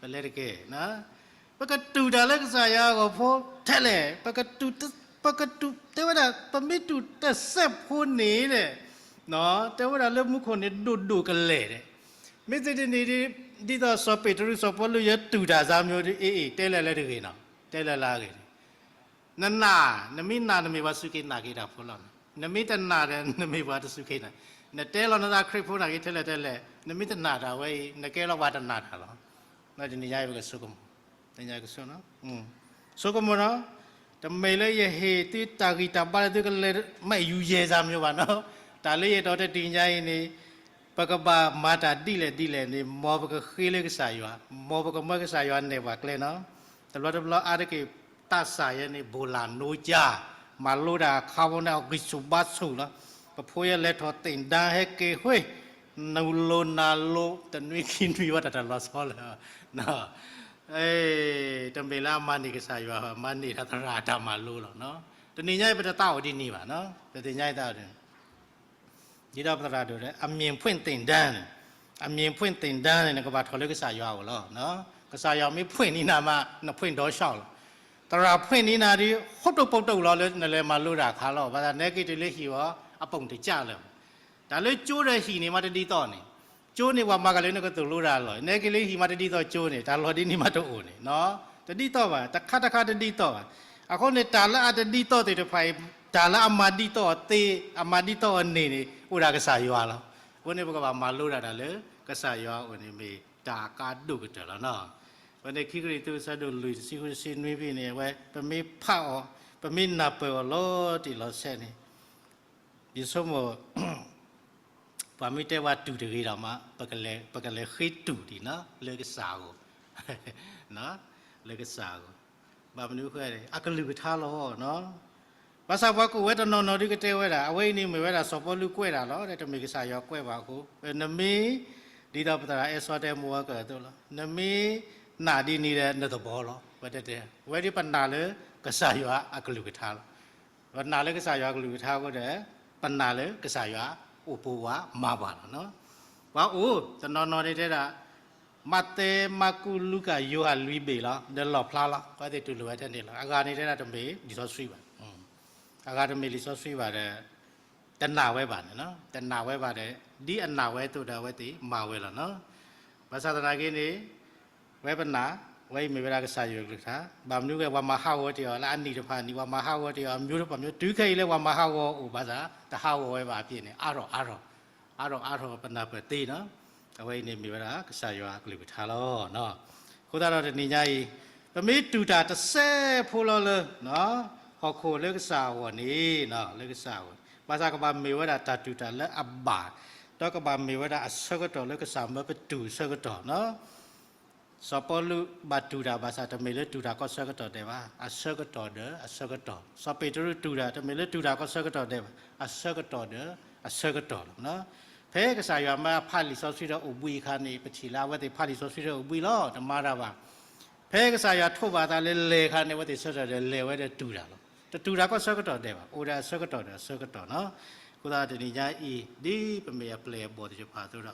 ပလဲၤတကဲၢ်. ပကတူၢ်တၢ်လၢကစၢ်ယွၤအဂီၢ်ဖိထဲလဲၣ်, ပကတူၢ်, ပကတူၢ်, တဲဝဲဒၣ် ပမ့ၢ်တူၢ်တစဲးဖိန့ၣ်, တဲဝဲဒၣ်လၢမူခိၣ်န့ၣ်ဒိၣ်ဒိၣ်ကလဲာ်, မ့ၢ်သ့တနံၤ ဒ်သိးစီၤပ့းတရူးစီၤပီလူး ယတူၢ်တၢ်စၢ်မ့ၢ်ဒီး အ့ၣ်အ့ၣ် တဲလဲၤလၢတဂ့ၤနီၤ, တဲလဲၤလၢအဂ့ၢ်န့ၣ် နနာ်, နမ့ၢ်နာ် နမ့ၢ်ပှၤစူၢ်က့ၤနာ်က့ၤတၢ်ဖိလီၤ. နမ့ၢ်တနာ်ဒီး နမ့ၢ်ပှၤတစူၢ်က့ၤနာ်, နတဲလီၤနသးခရံာ်ဖိနာ်က့ၤထဲလဲၣ်ထဲလဲၣ်, နမ့ၢ်တနာ်တၢ်ဝဲအံၤ နကဲလီၤပှၤတနာ်တၢ်လီၤ. တနံၤညါအံၤပကဆိကမိၣ်, ဆိကမိၣ်နီၤ, တမ့ၢ်လၢယဟ့ၣ်သုတၢ်ဂံၢ်တၢ်ဘါလၢသုကလဲၤမးယူၤယဲၢ်စၢ်မ့ၢ်ဘၣ်နီၤ, တၢ်လၢယအဲၣ်ဒိးတဲတနံၤညါအံၤန့ၣ် ပကဘၣ်မၤတၢ်ဒ်လဲၣ်ဒ်လဲၣ်န့ၣ် မ်ပကဃ့လၢကစၢ်ယွၤ, မ်ပကမၢကစၢ်ယွၤနဲၣ်ပှၤကျဲနီၤ. တဘျီတဘျီအါတက့ၢ် သးစၢ်ယဲန့ၣ် ဘိၣ်လၢ်နိကၠါ, မၤလိတၢ်ခါဖိန့ၣ် အဂံၢ်ဆူၣ်ဘါဆူၣ်လီၤ. ပဖိယဲလဲၤထီၣ်သ့ၣ်ဒၢဟဲက့ၤဃ့, နူလိၤနၤလိၤ တနွံခံနွံဝဲတၢ်တလီၤဆီလၢ တမ့ၢ်လၢအမၤန့ၢ်ကစၢ်ယွၤ, မၤန့ၢ်တၢ်သရၣ်တၢ်မၤလိလီၤ. တနံၤညါအံၤပတသးအိၣ်ဒ်န့ၣ်ဘၣ်, ပသ့ၣ်ညါအံၤသးအိၣ်ဒ်န့ၣ် ဒ်သိးပသရၣ်ဒိၣ်တဲ အမြင်ဖွင့်သင်တန်းန့ၣ်, အမြင်ဖွင့်သင်တန်းန့ၣ် နကဘၣ်ထီၣ်လၢကစၢ်ယွၤအအိၣ်လီၤ. ကစၢ်ယွၤမ့ၢ်ဖွင့်န့ၢ်နၤမး နဖွင့်တောက်လျှောက်လီၤ. သရၣ်ဖှ့ၣ်န့ၢ်နၤဒီး ဟိၣ်တိၣ်ပိၢ်တိၣ်လီၤလၢနလဲၤမၤလိတၢ်အခါလီၤ. ဘၣ်ဆၣ်နဲက့ၤတုၤလၢဟံၣ်အီၤ အပူၤတကၢ်လၢၤ. တၢ်လၢကၠိဒီးဟံၣ်န့ၣ်မးတဒ်သိးန့ၣ်, ကၠိန့ၣ်ပှၤမၤကၤလၢနကသိၣ်လိတၢ်လီၤ. နဲက့ၤလၢဟံၣ်မးတဒ်သိးကၠိန့ၣ် တၢ်လီၢ်ဒ်န့ၣ်မးတအိၣ်န့ၣ်, တဒ်သိးဘၣ်, တခါတခါတဒ်သိးဘၣ်. အဃိန့ၣ် တၢ်လၢအတဒ်သိးသ့ၣ်တဖၣ်အံၤ, တၢ်လၢအမၤဒ်သိးအီၤသ့, အမၤဒ်သိးအီၤန့ၣ်န့ၣ် အိၣ်ဒၣ်ကစၢ်ယွၤလီၤ. အဃိန့ၣ် ပကဘၣ်မၤလိဒၣ်တၢ်လၢကစၢ်ယွၤအအိၣ်န့ၣ် မ့ၢ်တၢ်အကါဒိၣ်ကတၢၢ်လီၤနီၤ. အဃိန့ၣ် ခံကရံၣ်သူး အဆၢဒိၣ်လွံၢ် တဆံဃုတဆံနွံဖဲန့ၣ် အဝဲ ပမ့ၢ်ဖးအီၤ, ပမ့ၢ်နၢ်ပၢၢ်အီၤလီၤတံၢ်လီၤဆဲးန့ၣ်, ယဆိကမိၣ် ပှၤမ့ၢ်တဲပှၤတူၢ်တဂ့ၤဒီးမး, ပကလဲၤဃ့တူၢ်ဒံးနီၤ လၢကစၢ်အဂီၢ်, လၢကစၢ်အဂီၢ်, ဘၣ်မနုၤဃိလဲၣ် အကလုၢ်ကထါလီၤ. ဘၣ်ဆၣ်ပှၤကိးဝဲတနီၤနီၤဒုးကတဲဝဲဒၣ်, အဝဲအံၤန့ၣ်မ့ၢ်ဝဲဒၣ်စီၤပီလူးကွဲးတၢ်လီၤ, တမ့ၢ်ကစၢ်ယွၤကွဲးဘၣ်အဃိ, နမ့ၢ် ဒ်သိးပသရၣ်အဲၣ်စီတဲမူဝဲကၢၢ်အသိးလီၤ, နမ့ၢ်နာ်ဒ်န့ၣ်ဒီးနသဘီလီၤ. ဝဲတဲတဲ, ဝဲဒၣ်ပနာ်လၢကစၢ်ယွၤအကလုၢ်ကထါလီၤ. ပနာ်လၢကစၢ်ယွၤအကလုၢ်ကထါအဃိဒီး ပနာ်လၢကစၢ်ယွၤအိၣ်ပိၤဝးမၤဘၣ်လီၤ. ပှၤအိၣ်တနီၤနီၤန့ၣ်တဲဒၣ် မးသဲ, မၢ်ကူး, လူၤကၣ်, ယိၤဟၣ် လွံၢ်ဘ့ၣ်လီၤ, ဒီးလီၣ်ဖျါလီၤ, အဝဲသ့ၣ်တူၢ်လိာ်ဝဲထဲန့ၣ်လီၤ. အဂၤန့ၣ်တဲဒၣ်တမ့ၢ်လံာ်စီဆှံဘၣ်, အဂၤတမ့ၢ်လံာ်စီဆှံဘၣ်ဒီး တနာ်ဝဲဘၣ်န့ၣ်, တနာ်ဝဲဘၣ်ဒီး ဒ်အနာ်ဝဲအသိးဒီးအဝဲသ့ၣ်မၤဝဲလီၤနီၤ. ဘၣ်ဆၣ်သနာ်က့န့ၣ် ဝဲပနာ်, ဝဲအံၤမ့ၢ်ဝဲဒၣ်ကစၢ်ယွၤကလုၢ်ကထါ, ဘၣ်မနုၤဝဲ ပှၤမၤဟးဂီၤတ့ၢ်အီၤလၢအနံၣ်တဖၣ်နံၣ်, ပှၤမၤဟးဂီၤတ့ၢ်အီၤ အမျိုးတဖၣ်မျိုး, တုၤခဲအံၤလၢပှၤမၤဟးဂီၤအိၣ်ဘၣ်ဆၣ် တဟးဂီၤဝဲဘၣ်အဖဲန့ၣ် အါထီၣ်အါထီၣ်, အါထီၣ်အါထီၣ်ပနၢ်ပၢၢ်သ့နီၤ. အဝဲအံၤန့ၣ်မ့ၢ်ဝဲဒၣ်ကစၢ်ယွၤအကလုၢ်ကထါလီၤ. အဃိသတးဒီးတနံၤညါအံၤ ပမ့ၢ်တူၢ်တၢ်တစဲးဖိလီၤလၢ ဟီၣ်ခိၣ်လၢကစၢ်အဂီၢ်န့ၣ်, လၢကစၢ်အဂီၢ်, ဘၣ်ဆၣ်ကဘၣ်မ့ၢ်ဝဲဒၣ်တၢ်တူၢ်တၢ်လၢအဘၣ်, ဒီးကဘၣ်မ့ၢ်ဝဲဒၣ်အဆၢကတီၢ်လၢကစၢ်မၢပတူၢ်အဆၢကတီၢ်နီၤ. စီၤပီလူးဘၣ်တူၢ်တၢ်ဘၣ်ဆၣ် တမ့ၢ်လၢတူၢ်တၢ်ကီၢ်ဆၢကတီၢ်ဒဲးဘၣ်, အဆၢကတီၢ်ဒီးအဆၢကတီၢ်. စီၤပ့းတရူးတူၢ်တၢ် တမ့ၢ်လၢတူၢ်တၢ်ကီၢ်ဆၢကတီၢ်ဒဲးဘၣ်, အဆၢကတီၢ်ဒီးအဆၢကတီၢ်လီၤ. ဖဲကစၢ်ယွၤမၢအဖးလံာ်စီဆှံဒီးအိၣ်ဘှံးအခါန့ၣ် ပထံၣ်လၢအဝဲသ့ၣ်ဖးလံာ်စီဆှံဒီးအိၣ်ဘှံးလီၤ, တမၤတၢ်ဘၣ်. ဖဲကစၢ်ယွၤထိးဘၣ်အသးလၢလဲၤအခါန့ၣ် အဝဲသ့ၣ်ဆၢထၢၣ်ဒီးလဲၤဝဲဒီးတူၢ်တၢ်လီၤ. တတူၢ်တၢ်ကီၢ်ဆၢကတီၢ်ဒဲးဘၣ်, အိၣ်ဒီးအဆၢကတီၢ်ဒီးအဆၢကတီၢ်နီၤ. အဃိသတးတနံၤညါအံၤ ဒ်ပမ့ၢ်အပျဲၢ်အဘီၣ်သ့ၣ်တဖၣ်အသိးဒီး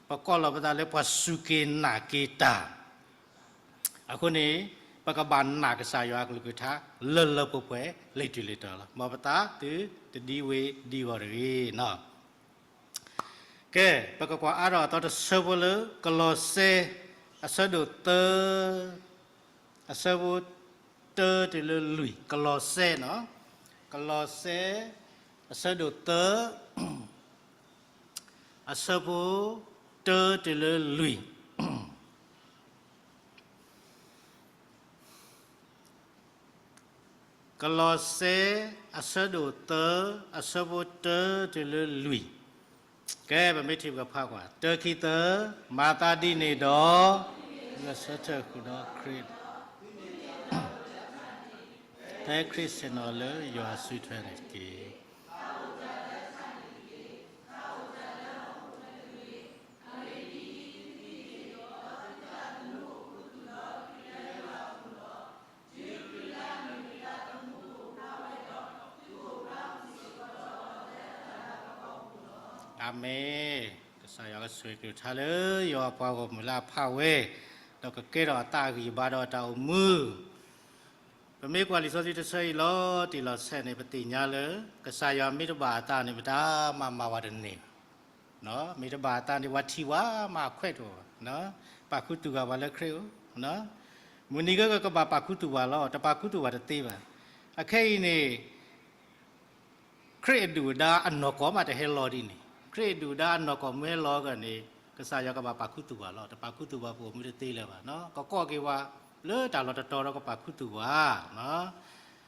ပကိးလီၤပသးလၢပှၤစူၢ်က့ၤနာ်က့ၤတၢ် အဃိန့ၣ် ပကဘၣ်နာ်ကစၢ်ယွၤအကလုၢ်ကထါ လၢလၢပှဲၤပှဲၤ လံာ်တုၤလံာ်တီၤလီၤ. မ်ပသးသုတဒံဝ့ၤဒံဝီၤတဂ့ၤနီၤ. ကဲ, ပကကွၢ်အါထီၣ်အသီတဆၢဖိလၢ ကလီးစဲ အဆၢဒိၣ်သၢ, အဆၢဖိတၢတုၤလၢလွံၢ်, ကလီးစဲနီၤ, ကလီးစဲ အဆၢဒိၣ်သၢ အဆၢဖိတၢတုၤလၢလွံၢ်. ကလီးစဲ အဆၢဒိၣ်သၢ အဆၢဖိတၢတုၤလၢလွံၢ်. ကဲ, ပမ့ၢ်ထံၣ်ပကဖးကွၢ်, တၢ ခံ သၢ, မၤသးဒ်န့ၣ်ဒီး လၢဆၢထၢၣ်ဃုာ်ဒီးခရံာ်, ဖဲခရံာ်ဆ့ၣ်နီၤလၢယွၤစုထွဲန့ၣ်တက့ၢ်. အၤမ့ၣ်. ကစၢ်ယွၤကဆိၣ်ဂ့ၤကလုၢ်ကထါလၢ ယွၤအပှၤဂီၢ်မုၢ်လၢအဖးဝဲ, ဒီးကကဲထီၣ်အသးအဂံၢ်အဘါဒီးအတၢ်အိၣ်မူ ပမ့ၢ်ကွၢ်လံာ်စီဆှံတဆၢအံၤလီၤတံၢ်လီၤဆဲးန့ၣ် ပသ့ၣ်ညါလၢ ကစၢ်ယွၤမ့ၢ်တဘၣ်အသးန့ၣ် ပတၢ်မၤမၤဝဲတန့ၢ်ဘၣ်. မ့ၢ်တဘၣ်အသးန့ၣ် ပှၤထံၣ်ဝဲမၤအခွဲးတအိၣ်ဘၣ်. ပာ်ခူသူၣ်ဂၤပှၤလၢခရံာ်ဧိၤ, မုၢ်နံၤကကဘၣ်ပာ်ခူသူၣ်ပှၤလီၤ, တပာ်ခူသူၣ်ပှၤတသ့ဘၣ်. အခဲအံၤန့ၣ် ခရံာ်အဒုၣ်အဒါအနီၢ်ကီၢ်မးတဟဲလီၤဒ်န့ၣ်, ခရံာ်အဒုၣ်အဒါအနီၢ်ကီၢ်မ့ၢ်ဟဲလီၤအဂီၢ်န့ၣ် ကစၢ်ယွၤကဘၣ်ပာ်ခူသူၣ်ပှၤလီၤ. တပာ်ခူသူၣ်ပှၤပအိၣ်မူတသ့လၢၤဘၣ်. ကကိးက့ၤပှၤလၢတၢ်လီၢ်တတီၤဒီးကပာ်ခူသူၣ်ပှၤ.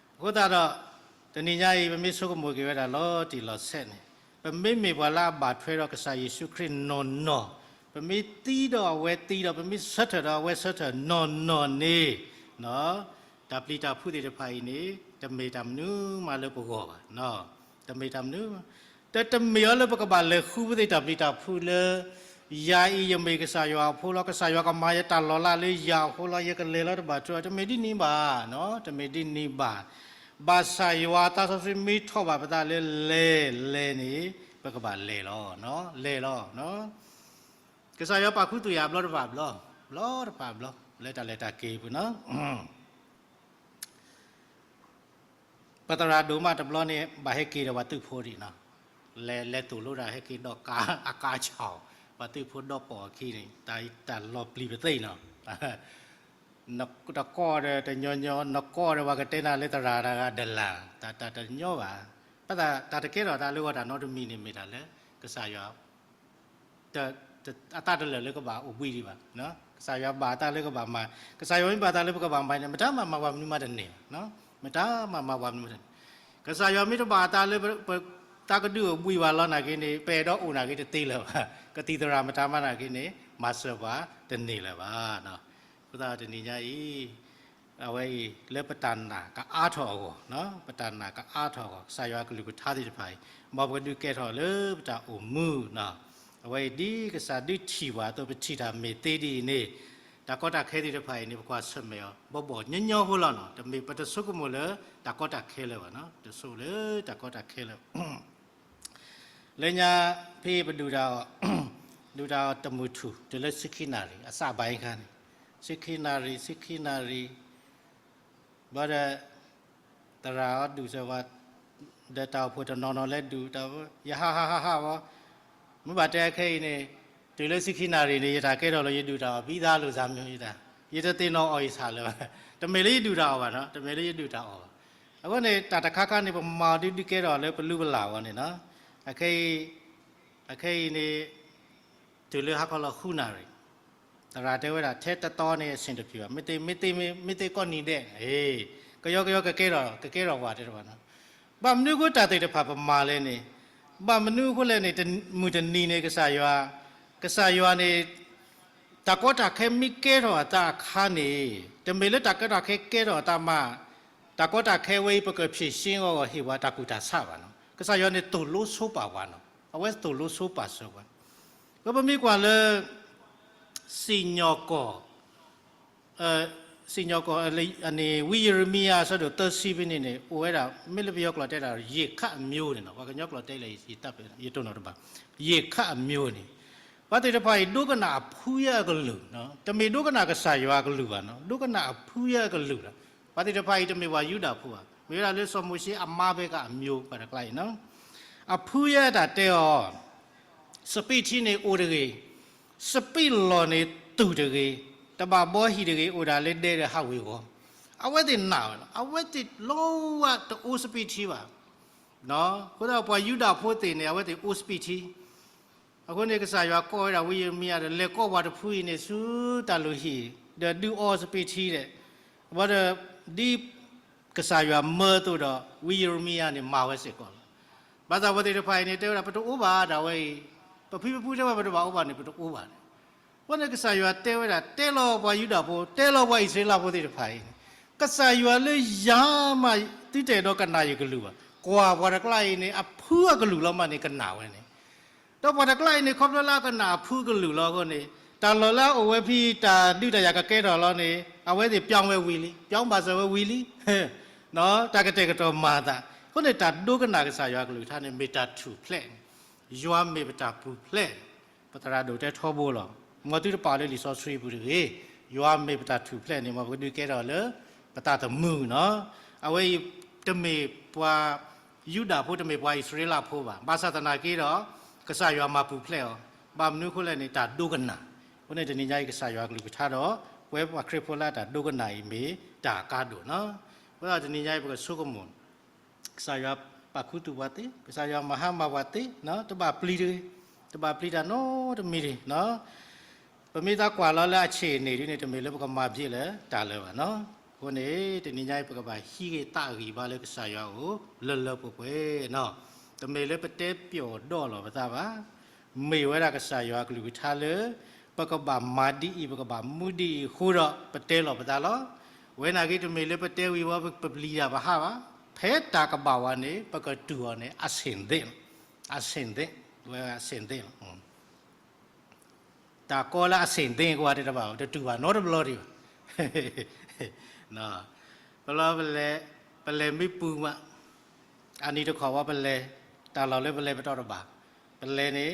အဃိသတးဒီး တနံၤညါအံၤ ပမ့ၢ်ဆိကမိၣ်က့ၤဝဲဒၣ်လီၤတံၢ်လီၤဆဲးန့ၣ် ပမ့မ့ၢ်ပှၤလၢအဘၣ်ထွဲဒီးကစၢ်ယ့ၣ်ၡူးခရံာ်နီၢ်နီၢ်, ပမ့ၢ်သံဒီးအဝဲသံဒီး ပမ့ၢ်ဆၢထၢၣ်ဒီးအဝဲဆၢထၢၣ်နီၢ်နီၢ်န့ၣ် တၢ်ပျံၤတၢ်ဖုးသ့ၣ်တဖၣ်အံၤန့ၣ် တမ့ၢ်တၢ်မနုၤမးလၢပဂီၢ်ဘၣ်. တမ့ၢ်တၢ်မနုၤ, တမ့ၢ်အီၤလၢပကဘၣ်လဲၤဃုပသ့ၣ်တၢ်ပျံၤတၢ်ဖုးလၢ ယၤအံၤယမ့ၢ်ကစၢ်ယွၤအဖိလီၤ, ကစၢ်ယွၤကမၤယတၢ်လီၤလးလၢယၤအဃိလီၤ, ယကလဲၤလီၤတဘၣ်တြီ, တမ့ၢ်ဒ်န့ၣ်ဘၣ်, တမ့ၢ်ဒ်န့ၣ်ဘၣ်. ဘၣ်ဆၣ်ယွၤအသးစီဆှံမ့ၢ်ထီၣ်ဘၣ်ပသးလၢလဲၤ, လဲၤန့ၣ် ပကဘၣ်လဲၤလီၤ, လဲၤလီၤ. ကစၢ်ယွၤပာ်ခူသူၣ်ယၤဘျီတဖၣ်ဘျီ, ဘျီတဖၣ်ဘျီ လၢတၢ်လဲၤတၢ်က့ၤပူၤနီၤ. ပသရၣ်ဒိၣ်မးတဘျီန့ၣ် ဘၣ်ဟဲက့ၤဒီးပှၤသုးဖိဒံးနီၤ, လဲၤလဲၤသိၣ်လိတၢ်ဟဲက့ၤဒီးကါ အကါဆီၣ်, ပှၤသုးဖိဒီးပိာ်အခံန့ၣ် တၢ်လီၤပျံၤပသ့နီၤ, နကီၢ်ဒီးတညီညီ နကီၢ်ဒီးပှၤကတဲနၤလၢသရၣ်တဂၤဒလၢ် တၢ်တညီဘၣ်, ဘၣ်သးတၢ်တကဲထီၣ်သးလၢဂီၤတၢ်နီတမံၤန့ၣ်မ့ၢ်တၢ်လၢ ကစၢ်ယွၤ အတၢ်တလၢာ်လၢကဘၣ်အိၣ်ဘှံးဒံးဘၣ်, ကစၢ်ယွၤဘၣ်တၢ်လၢကဘၣ်မၤ, ကစၢ်ယွၤမ့ၢ်ဘၣ်တၢ်လၢပကဘၣ်မၤန့ၣ် မတၤမၤမၤပှၤမနုၤမးတန့ၢ်ဘၣ်, မတၤမၤမၤပှၤမနုၤမးတန့ၢ်, ကစၢ်ယွၤမ့ၢ်တဘၣ်တၢ်လၢ တၢ်ကဒုးအိၣ်ဘှံးဘၣ်လီၤနာ်က့န့ၣ် ပအဲၣ်ဒိးအိၣ်နာ်က့တသ့လၢၤဘၣ်, ကသံၣ်သရၣ်မတၤမၤနာ်က့န့ၣ် မၤစၢၤပှၤတန့ၢ်လၢၤဘၣ်. အဃိသတးတနံၤညါအံၤ အဝဲအံၤလၢပတၢ်နာ်ကအါထီၣ်အဂီၢ်, ပတၢ်နာ်ကအါထီၣ်အဂီၢ် ကစၢ်ယွၤအကလုၢ်ကထါသ့ၣ်တဖၣ်အံၤ မ်ပကဒုးကဲထီၣ်လၢပတၢ်အိၣ်မူနီၤ, အဝဲအံၤဒ်ကစၢ်ဒုးထံၣ်ပှၤအသိး ပထံၣ်တၢ်မ့ၢ်သ့ဒ်အံၤန့ၣ်, တၢ်ကီတၢ်ခဲသ့ၣ်တဖၣ်အံၤန့ၣ် ပကွၢ်ဆၢၣ်မဲာ်အီၤ ဘီဘီၣ်ညီညီဖိလီၤနီၤ, တမ့ၢ်ပတဆိကမိၣ်လၢတၢ်ကီတၢ်ခဲလၢၤဘၣ်နီၤ, တဆိလၢတၢ်ကီတၢ်ခဲလၢၤ လၢညါဖဲပဒုၣ်တၢ်အီၣ်, ဒုၣ်တၢ်အီၣ်တမုၢ်ထူၣ် တုၤလၢဆံခံနၣ်ရံၣ် အစးဘၣ်အံၤခါန့ၣ်, ဆံခံနၣ်ရံၣ် ဆံခံနၣ်ရံၣ်, ဘၣ်ဒီး သရၣ်အီၤဒုးစၢၤဝဲ, ဒီးတၢ်အိၣ်ဖှိၣ်တနီၤနီၤလၢဒုးတၢ်, ယဟးဟးဟးဟးဝဲ, မ့ၢ်ဘၣ်တဲအခဲအံၤန့ၣ်, တုၤလၢဆံခံနၣ်ရံၣ်န့ၣ် ယတၢ်ကဲထီၣ်လၢယဒုးတၢ်အီၣ် ပြီးသားလိုဇာမျိုး ယတၢ်, ယတသ့ၣ်နီၣ်အီၣ်ယဆၣ်လၢၤဘၣ်, တမ့ၢ်လၢယဒုးတၢ်အီၣ်ဘၣ်နီၤ, တမ့ၢ်လၢယဒုးတၢ်အီၣ်ဘၣ်. အဃိန့ၣ် တၢ်တခါခါန့ၣ် ပမၤအီၤဒုးဒုးကဲထီၣ်လၢပလုၢ်ပလၢ်အဂီၢ်န့ၣ်နီၤ, အခဲအံၤ, အခဲအံၤန့ၣ် တုၤလၢဟါခီလီၤဃုနၣ်ရံၣ်, သရၣ်တဲဝဲဒၣ် ထဲတသီန့ၣ် အဆင်တပြေဘၣ်, မ့ၢ်သ့, မ့ၢ်သ့ကိးနံၤဒဲး, ကယီကယီကကဲထီၣ်, ကကဲထီၣ်ဝဲတဲတဘၣ်နီၤ. ဘၣ်မနုၤအဃိတၢ်သ့ၣ်တဖၣ်ပမၤလဲၣ်န့ၣ်, ဘၣ်မနုၤအဃိလဲၣ်န့ၣ်, မုၢ်တနံၤန့ၣ် ကစၢ်ယွၤ, ကစၢ်ယွၤန့ၣ် တၢ်ကီတၢ်ခဲမ့ၢ်ကဲထီၣ်အသးအခါန့ၣ်, တမ့ၢ်လၢတၢ်ကီတၢ်ခဲကဲထီၣ်အသးမး, တၢ်ကီတၢ်ခဲဝဲအံၤ ပကဖြေရှင်းအဂီၢ်ဟ့ၣ်ပှၤတၢ်ကူၣ်တၢ်ဆးဘၣ်နီၤ. ကစၢ်ယွၤန့ၣ်သိၣ်လိဆိပာ်ပှၤနီၤ, အဝဲသိၣ်လိဆိပာ်စၢၤပှၤ. ဒီးပမ့ၢ်ကွၢ်လၢ စံၣ်ညီၣ်ကွီၢ်, စံၣ်ညီၣ်ကွီၢ်, ဝံယံးရမံယၤ အဆၢဒိၣ်သၢဆံဖဲန့ၣ်န့ၣ် အိၣ်ဝဲဒၣ် မ့ၢ်လၢပယီၤကျိာ်တဲဒၣ် ရေခပ်အမျိုးန့ၣ်နီၤ, ပှၤကညီကျိာ်တဲလၢ ယတၢ်ပ, ယတိၢ်နီၣ်တဘၣ်, ရေခပ်အမျိုးန့ၣ်, ပှၤသ့ၣ်တဖၣ်အံၤ ဒိကနၣ်အဖုယဲၢ်အကလုၢ်, တမ့ၢ်ဒိကနၣ်ကစၢ်ယွၤအကလုၢ်ဘၣ်နီၤ, ဒိကနၣ်အဖုယဲၢ်အကလုၢ်လီၤ. ပှၤသ့ၣ်တဖၣ်အံၤ တမ့ၢ်ပှၤယူဒၤဖိဘၣ်, မ့ၢ်ဝဲဒၣ်လၢစီၤမိၤၡ့အမါဖဲကအမျိုး ပှၤတကျါအံၤနီၤ, အဖုယဲၢ်တၢ်တဲအီၤ စပံးထံန့ၣ်အိၣ်တဂ့ၤ, စပံးလီၢ်န့ၣ်သူၣ်တဂ့ၤ, တဘၣ်ဘီဟံၣ်တဂ့ၤ အိၣ်ဒၣ်လၢဒဲဒီးဟးဝ့ၤဝီၤ, အဝဲသ့ၣ်နာ်ဝဲလီၤ, အဝဲသ့ၣ်လီၤဝဲတအိၣ်စပံးထံဘၣ်. အဃိသတးပှၤယူဒၤဖိသ့ၣ်န့ၣ် အဝဲသ့ၣ်အိၣ်စပံးထံ, အဃိန့ၣ် ကစၢ်ယွၤကိးဝဲဒၣ်ဝံယံးရမံယၤဒီး လဲၤကိးပှၤတဖုအံၤန့ၣ် ဆူတၢ်လုၢ်ဟံၣ်, ဒီးဒုးအီစပံးထံဒီး, အဝဲဒီး ဒ် ကစၢ်ယွၤမၢအသိးဒီး ဝံယံးရမံယၤန့ၣ် မၤဝဲစ့ၢ်ကီးလီၤ. ဘၣ်ဆၣ်ပှၤသ့ၣ်တဖၣ်အံၤန့ၣ် တဲဝဲဒၣ် ပတအိၣ်ဘၣ်ဒၣ်ဝဲအံၤ, ပဖံပဖုတဲဝဲ ပတဘၣ်အိၣ်ဘၣ်န့ၣ် ပတအိၣ်ဘၣ်န့ၣ်. အဃိန့ၣ် ကစၢ်ယွၤတဲဝဲဒၣ် တဲလီၤပှၤယူဒၤဖိ, တဲလီၤပှၤအံၣ်စရ့လးဖိသ့ၣ်တဖၣ်အံၤန့ၣ်, ကစၢ်ယွၤလၢယၤမး သုတအဲၣ်ဒိးကနၣ်ယကလုၢ်ဘၣ်. ကွၢ်ပှၤတကျါအံၤန့ၣ် အဖုအကလုၢ်လီၤမးန့ၣ် ကနၣ်ဝဲန့ၣ် ဒီးပှၤတကျါအံၤန့ၣ် ခီဖျိလၢအကနၣ်အဖုအကလုၢ်လီၤအဃိန့ၣ်, တၢ်လီၢ်လၢအအိၣ်ဝဲဖဲတၢ်ဒုးတၢ်ယၤကကဲထီၣ်လီၤန့ၣ် အဝဲသ့ၣ်ပြောင်းဝဲဝံၤလံ, ပြောင်းဘၣ်စၢၤဝဲဝံၤလံ, တၢ်ကတဲာ်ကတီၤမၤအသး. အဃိန့ၣ် တၢ်ဒိကနၣ်ကစၢ်ယွၤကလုၢ်ကထါန့ၣ် မ့ၢ်တၢ်ထူၣ်ဖျဲးန့ၣ်, ယွၤမ့ၢ်ပတၢ်ပူၤဖျဲးန့ၣ်, ပသရၣ်ဒိၣ်တဲထီဘိလီၤ. မ်သုတပာ်လၢလံာ်စီဆှံပူၤတဂ့ၤ, ယွၤမ့ၢ်ပတၢ်ထူၣ်ဖျဲးန့ၣ် မ်ပကဒုးကဲထီၣ်လၢ ပသးသမူနီၤ. အဝဲအံၤ တမ့ၢ်ပှၤ ယူဒၤဖိ တမ့ၢ်ပှၤအံၣ်စရ့လးဖိဘၣ်. ဘၣ်ဆၣ်သနာ်က့ဒီး ကစၢ်ယွၤမၤပူၤဖျဲးအီၤ, ဘၣ်မနုၤအဃိလဲၣ်န့ၣ် တၢ်ဒိကနၣ်. အဃိန့ၣ် တနံၤညါအံၤ ကစၢ်ယွၤကလုၢ်ကထါဒီး ပဝဲပှၤခရံာ်ဖိလၢတၢ်ဒိကနၣ်အံၤမ့ၢ်တၢ်အကါဒိၣ်နီၤ. အဃိဒီးတနံၤညါအံၤ ပကဆိကမိၣ် ကစၢ်ယွၤပာ်ခူသူၣ်ပှၤသ့, ကစၢ်ယွၤမၤဟါမၢ်ပှၤသ့, တဘၣ်ပျံၤတဂ့ၤ, တဘၣ်ပျံၤတၢ်နီတမံၤတဂ့ၤ. ပမ့ၢ်သးကွၢ်လီၤလၢအဆံးအနံၣ်ဒ်န့ၣ် တမ့ၢ်လၢပကမၤဘျ့လၢတၢ်လၢၤဘၣ်နီၤ. အဃိန့ၣ် တနံၤညါအံၤ ပကဘၣ်ဟံးဂ့ၤသးဂံၢ်ဘါလၢကစၢ်ယွၤအအိၣ် လၢလၢပှဲၤပှဲၤနီၤ. တမ့ၢ်လၢပတဲပျီၣ်ဒီးလီၤပသးဘၣ်. မ့ၢ်ဝဲဒၣ်ကစၢ်ယွၤကလုၢ်ကထါလၢ ပကဘၣ်မၤဒ်အံၤ ပကဘၣ်မူဒ်အံၤအဃိဒီး ပတဲလီၤပသးလီၤ. ဝဲနာ်က့ တမ့ၢ်လၢပတဲဝံၤဝဲ ပပျံၤတၢ်ပဟးဘၣ်. ဖဲတၢ်ကဘၣ်ဝဲန့ၣ် ပကတုၤအီၤန့ၣ် အဆ့ၣ်သ့ၣ်လီၤ. အဆ့ၣ်သ့ၣ်, ဝဲအဆ့ၣ်သ့ၣ်လီၤ. တၢ်ကီလၢအဆ့ၣ်သ့ၣ်ကဝဲတဲတဘၣ် တတုၤဘၣ်နီတဘျီဒံးဘၣ်. ပလီၢ်ပလဲၤ, ပလဲၤမ့ၢ်ပူၤမး, အနံၤတခီၣ်ဝဲပလဲၤ, တၢ်လီၢ်လၢပလဲၤပတီၢ်တဘၣ်. ပလဲၤန့ၣ်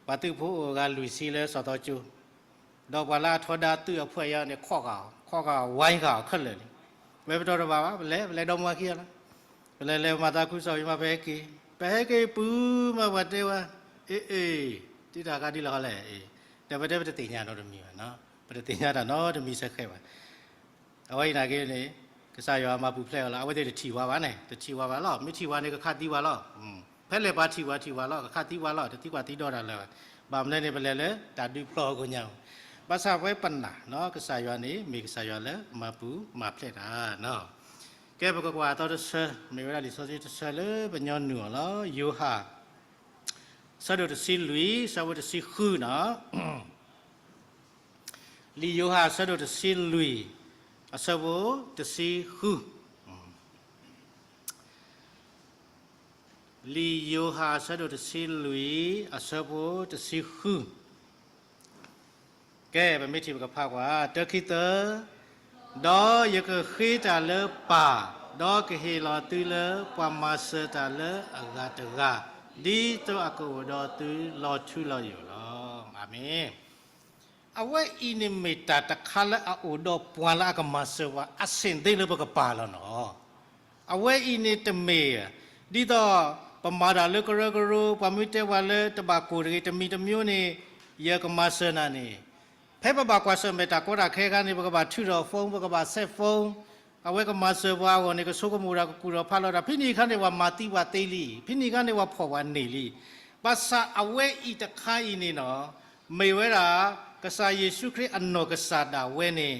ပှၤသုးဖိအိၣ်အဂၤလွံၢ်ဆံလၢစီၤသီကၠိ, ဒီးပှၤလၢအထီဒါသုးအဖှဲးယါန့ၣ် ခိးဃာ်အီၤ, ခိးဃာ်အီၤ ဝဲဃာ်အီၤခဲလၢာ်န့ၣ်, ပလဲၤပတီၢ်တဘၣ်ဘၣ်, ပလဲၤ, ပလဲၤဒီမါခံဂၤလီၤ. ပလဲၤလဲၤမၤသးခုကစီၣ်ဝံၤမး ပဟဲက့ၤ, ပဟဲက့ၤပူၤမး ပှၤတဲဝဲ, အ့ အ့, တံၤတၢ်ခါဒ်လဲၣ်ဃီလဲၣ်, အ့, ဒီးပတဲပတသ့ၣ်ညါနီတမံၤဘၣ်, ပတသ့ၣ်ညါတၢ်နီတမံၤစဲးခဲဘၣ်. အဝဲအံၤနာ်က့န့ၣ် ကစၢ်ယွၤမၤပူၤဖျဲးအီၤလီၤ. အဝဲသ့ၣ်တထံၣ်ဝဲဘၣ်န့ၣ်, တထံၣ်ဝဲဘၣ်လီၤ. မ့ၢ်ထံၣ်ဝဲန့ၣ် ကခးသံဝဲလီၤ. ဖဲလဲၣ်ပှၤထံၣ်ဝဲထံၣ်ဝဲလီၤ, ကခးသံဝဲလီၤ, တသံကွၢ်သံဒီတၢ်လၢၤဘၣ်. ဘၣ်မနုၤန့ၣ် ပလဲၤလၢတၢ်ဒုးဖျီအီၤကိညါ, ဘၣ်ဆၣ်ဖဲပနာ် ကစၢ်ယွၤန့ၣ် မ့ၢ်ကစၢ်ယွၤလၢမၤပူၤမၤဖျဲးတၢ်. ကဲ ပကကွၢ်အသီတဆၢ, မ့ၢ်ဝဲဒၣ်လံာ်စီဆှံတဆၢလၢပညီနုၢ်အီၤလီၤ. ယိၤဟၣ် ဆၢဒိၣ်တဆံလွံၢ် ဆၢဖိတဆံဃုနီၤ. လံာ်ယိၤဟၣ်အဆၢဒိၣ်တဆံလွံၢ် အဆၢဖိတဆံဃု. လံာ်ယိၤဟၣ်အဆၢဒိၣ်တဆံလွံၢ် အဆၢဖိတဆံဃု. ကဲ ပမ့ၢ်ထံၣ်ပကဖးကွၢ်, တၢခံသၢ, ဒီးယကဃ့တၢ်လၢပၢ်, ဒီးကဟ့ၣ်လီၤသုလၢပှၤမၤစၢၤတၢ်လၢအဂၤတဂၤ, ဒ်သိးအကအိၣ်ဒီးသုလီၤထူလီၤယိာ်လီၤ. အၤမ့ၣ်. အဝဲအံၤန့ၣ်မ့ၢ်တၢ်တခါလၢအအိၣ်ဒီးပှၤလၢအကမၤစၢၤပှၤ အဆင့်သ့လၢပကပၤလီၤနီၤ. အဝဲအံၤန့ၣ်တမ့ၢ် ဒ်သိးပမၤတၢ်လၢကရၢကရိ, ပှၤမ့ၢ်တဲပှၤလၢတဘၣ်ကိၣ်တဂ့ၤ, တမံၤတမံၤန့ၣ် ယကမၤစၢၤနၤန့ၣ်, ဖဲပဘၣ်ကွၢ်ဆၢၣ်မဲာ်တၢ်ကီတၢ်ခဲအခါန့ၣ် ပကဘၣ်ထုးထီၣ် phone, ပကဘၣ် set phone, အဝဲကမၤစၢၤပှၤအဂီၢ်န့ၣ် ကဆိကမိၣ်တၢ် ကကူၣ်ထီၣ်ဖးလီၤတၢ်, ဖဲန့ၣ်အခါန့ၣ် ပှၤမၤသံပှၤသ့လံ, ဖဲန့ၣ်အခါန့ၣ် ပှၤဖီၣ်ပှၤန့ၢ်လံ. ဘၣ်ဆၣ်အဝဲအံၤတခါအံၤန့ၣ်နီၤ, မ့ၢ်ဝဲဒၣ် ကစၢ်ယ့ၣ်ၡူးခရံာ်အနီၢ်ကစၢ်ဒၣ်ဝဲန့ၣ်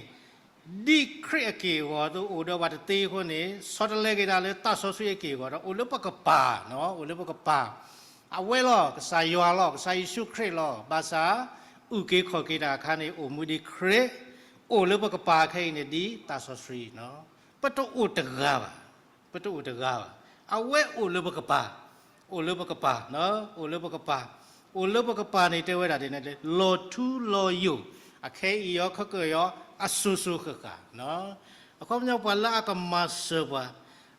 ဒ်ခရံာ်အက့ၢ်အဂီၤအသိး အိၣ်ဒီးပှၤတသ့အဃိန့ၣ်, ဆီတလဲက့ၤတၢ်လၢသးစီဆှံအက့ၢ်အဂီၤဒီး အိၣ်လၢပကပၤ, အိၣ်လၢပကပၤ, အဝဲလီၤ, ကစၢ်ယွၤလီၤ, ကစၢ်ယ့ၣ်ၡူးခရံာ်လီၤ. ဘၣ်ဆၣ် အုၣ်က့ၤခီၣ်က့ၤတၢ်အခါန့ၣ် အိၣ်မူဒ်ခရံာ်, အိၣ်လၢပကပၤခဲအံၤန့ၣ် ဒ်သးစီဆှံ, ပတအိၣ်တဂၤဘၣ်, ပတအိၣ်တဂၤဘၣ်. အဝဲအိၣ်လၢပကပၤ, အိၣ်လၢပကပၤ, အိၣ်လၢပကပၤ, အိၣ်လၢပကပၤန့ၣ် တဲဝဲဒၣ်ဒ်န့ၣ် လီၤထူလီၤယိာ်, အခဲအံၤအီၤ ခဲကၢၢ်အီၤ အစိၤစိၤဃၣ်ဃၣ်. အခီပညီ ပှၤလၢအကမၤစၢၤပှၤ,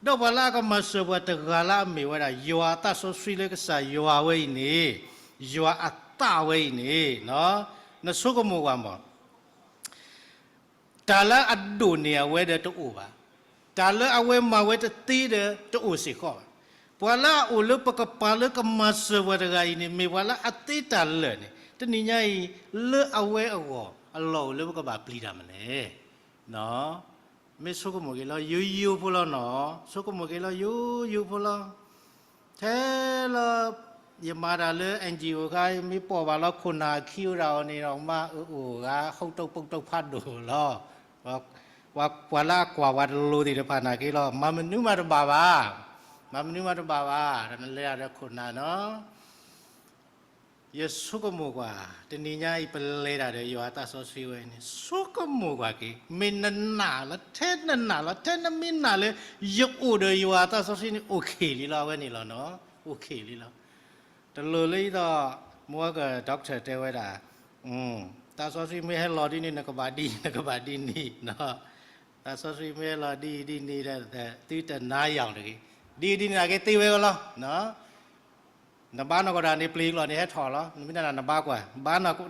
ဒီးပှၤလၢအကမၤစၢၤပှၤတဂၤလၢအမ့ၢ်ဝဲဒၣ် ယွၤအသးစီဆှံလၢကစၢ်ယွၤဝဲအံၤန့ၣ်, ယွၤအသးဝဲအံၤန့ၣ်, နဆိကမိၣ်ကွၢ်မး တၢ်လၢအဒိၣ်န့ၢ်အဝဲဒီးတအိၣ်ဘၣ်, တၢ်လၢအဝဲမၤဝဲတသ့ဒီးတအိၣ်စ့ၢ်ကီးဘၣ်. ပှၤလၢအအိၣ်လၢပကပၤလၢကမၤစၢၤပှၤတဂၤအံၤန့ၣ် မ့ၢ်ပှၤလၢအသ့တၢ်လၢာ်န့ၣ် တနံၤညါအံၤ လၢအဝဲအဂီၢ် အလီၢ်အိၣ်လၢပကဘၣ်ပျံၤတၢ်မနုၤလဲၣ်. မ့ၢ်ဆိကမိၣ်က့ၤလီၤ ယိယိဖိလီၤနီၤ, ဆိကမိၣ်က့ၤလီၤ ယိယိဖိလီၤ. ထဲလၢ ယမၤတၢ်လၢ NGO အခါ မ့ၢ်ပိာ်ဘၣ်လီၤ ခိၣ်နၢ်ခံဝဲဒၣ်အီၤန့ၣ်ဒီး မါအအိၣ်ဂၤ ဟူးတုတ်ဖုတ်တုတ်ဖးဒိၣ်လီၤ. ပှၤလၢအကွၢ်ဝဲတလိၤသ့ၣ်တဖၣ်နာ်က့လီၤ မၤမနုၤမးတဘၣ်ဘၣ်, မၤမနုၤမးတဘၣ်ဘၣ်, ဒီးနလဲၤတၢ်ဒီးခိၣ်နၢ်နီၤ ယဆိကမိၣ်ကွၢ်, တနံၤညါအံၤ ပလဲၤတၢ်ဒီးယွၤအသးစီဆှံဝဲန့ၣ် ဆိကမိၣ်ကွၢ်က့ၤ, မ့ၢ်နနာ်လီၤ, ထဲနနာ်လီၤ, ထဲနမ့ၢ်နာ်လၢ ယအိၣ်ဒီးယွၤအသးစီဆှံန့ၣ် အိၣ်ခ့လံလီၤ, အဝဲန့ၣ်လီၤနီၤ, အိၣ်ခ့လံလီၤ. တလိၣ်လၢအံၤဒီး မ့ၢ်ဝဲက doctor တဲဝဲဒၣ်, သးစီဆှံမ့ၢ်ဟဲလီၤဒ်န့ၣ် နကဘၣ်ဒ် နကဘၣ်ဒ်န့ၣ်, သးစီဆှံမ့ၢ်ဟဲလီၤဒ်အံၤဒ်န့ၣ်ဒီး သုတနါယီၣ်တဂ့ၤ, ဒ်အံၤဒ်န့ၣ်နာ်က့သ့ဝဲလီၤ. နဘါနီၢ်ကီၢ်တၢ်န့ၣ် ပျံၤကျီၢ်န့ၣ် ဟဲထီၣ်လီၤ, နမ့ၢ်နနဘါကွၢ်,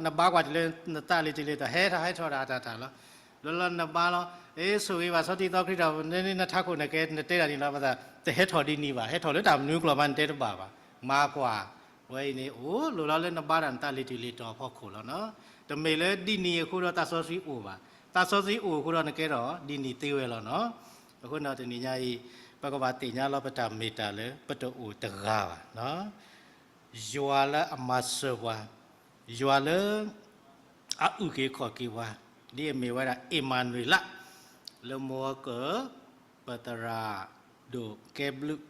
နဘါကွၢ်တုၤလၢနသးလံၤတုၤလံၤဒီး ဟဲထီၣ် ဟဲထီၣ်တၢ်တၢ်တၢ်လီၤ. လၢလီၤနဘါလီၤ, အ့ ဆိၣ်ဂ့ၤဘၣ် ဆီတံၢ်သီခရံာ်ဒီး နထးခိၣ်နကဲ နတဲတၢ်န့ၣ်လီၤ, တဟဲထီၣ်ဒ်န့ၣ်ဘၣ်, ဟဲထီၣ်လၢတၢ်မနုၤကျိာ်မး နတဲတဘၣ်ဘၣ်, မၤကွၢ်, ဝဲအံၤန့ၣ် အိၣ်လိၤလီၤလၢနဘါတၢ်နသးလံၤတုၤလံၤတီၤအဖီခိၣ်လီၤနီၤ. တမ့ၢ်လၢဒ်န့ၣ်အဃိဒီးသးစီဆှံအိၣ်ဘၣ်, သးစီဆှံအိၣ်အဃိဒီးနကဲထီၣ်ဒ်န့ၣ်သ့ဝဲလီၤနီၤ. အဃိန့ၣ်တနံၤညါအံၤ ပကဘၣ်သ့ၣ်ညါလီၤပတၢ်မ့ၢ်တၢ်လၢပတအိၣ်တဂၤဘၣ်နီၤ. ယွၤလၢအမၤစၢၤပှၤ, ယွၤလၢ အအုၣ်က့ၤခီၣ်က့ၤပှၤ, ဒ်အမ့ၢ်ဝဲဒၣ်အ့မၤနွံလး, လၢမ့ၢ်ဝဲက ပသရၣ်ဒိၣ်ကဲဘျုး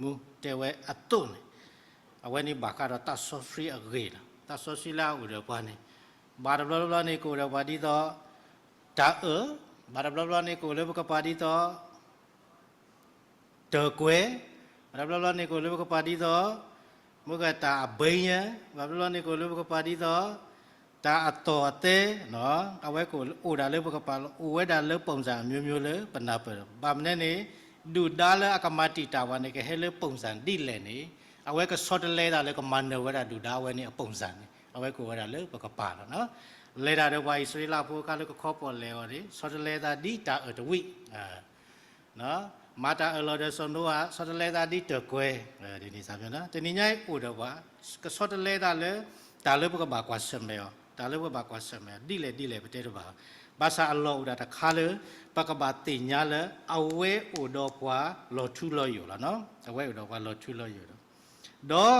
မူတဲဝဲအသိးန့ၣ်, အဝဲန့ၣ်ဘၣ်ဃးဒီးသးစီဆှံအဂ့ၢ်လီၤ. သးစီဆှံလၢအအိၣ်ဒီးပှၤန့ၣ်, ဘၣ်တဘျီဘျီန့ၣ်ကအိၣ်ဒီးပှၤဒ်သိး တၢ်အၢၣ်, ဘၣ်တဘျီဘျီန့ၣ်ကအိၣ်လၢပကပၤဒ်သိး တၢ်ကွဲ, ဘၣ်တဘျီဘျီန့ၣ်ကအိၣ်လၢပကပၤဒ်သိး မ့ၢ်ကတၢ်အဘဲညါ, ဘၣ်တဘျီဘျီန့ၣ်ကအိၣ်လၢပကပၤဒ်သိး တၢ်အသီၣ်အသဲ, အဝဲကအိၣ်ဒၣ်လၢပကပၤလီၤ, အိၣ်ဝဲဒၣ်လၢ ပုံစံ အမျိုးမျိုး လၢပနၢ်ပၢၢ်ဒီး ဘၣ်မနုၤန့ၣ် ဒုၣ်ဒါလၢအကမၤတံာ်တာ်ပှၤန့ၣ် ကဟဲလၢ ပုံစံ ဒ်လဲၣ်န့ၣ် အဝဲကဆီတလဲသးလၢကမၤနၢၤဝဲဒၣ်ဒုၣ်ဒါအဝဲန့ၣ်အ ပုံစံ န့ၣ် အဝဲကအိၣ်ဝဲဒၣ်လၢပကပၤလီၤနီၤ. လဲၤတၢ်ဒီးပှၤအံၣ်စရ့လးဖိအခါလၢကခီပီၣ်လဲၣ်အီၤန့ၣ် ဆီတလဲသးဒ်တၢ်အၢၣ်တဝံၣ် မၤတၢ်အၢၣ်လီၤဒီးစီၤနိအၤ ဆီတလဲသးဒ်တၢ်ကွဲ, ဒ်န့ၣ်သးမ့ၢ်နီၤ တနံၤညါအံၤအိၣ်ဒီးပှၤ ကဆီတလဲသးလၢ တၢ်လၢပကဘၣ်ကွၢ်ဆၢၣ်မဲာ်အီၤ, တၢ်လၢပကဘၣ်ကွၢ်ဆၢၣ်မဲာ်အီၤ ဒ်လဲၣ်ဒ်လဲၣ်ပတဲတဘၣ်ဘၣ်. ဘၣ်ဆၣ်အလီၢ်အိၣ်ဒၣ်တခါလၢ ပကဘၣ်သ့ၣ်ညါလၢ အဝဲအိၣ်ဒီးပှၤလီၤထူလီၤယိာ်လီၤနီၤ, အဝဲအိၣ်ဒီးပှၤလီၤထူလီၤယိာ်လီၤ. ဒီး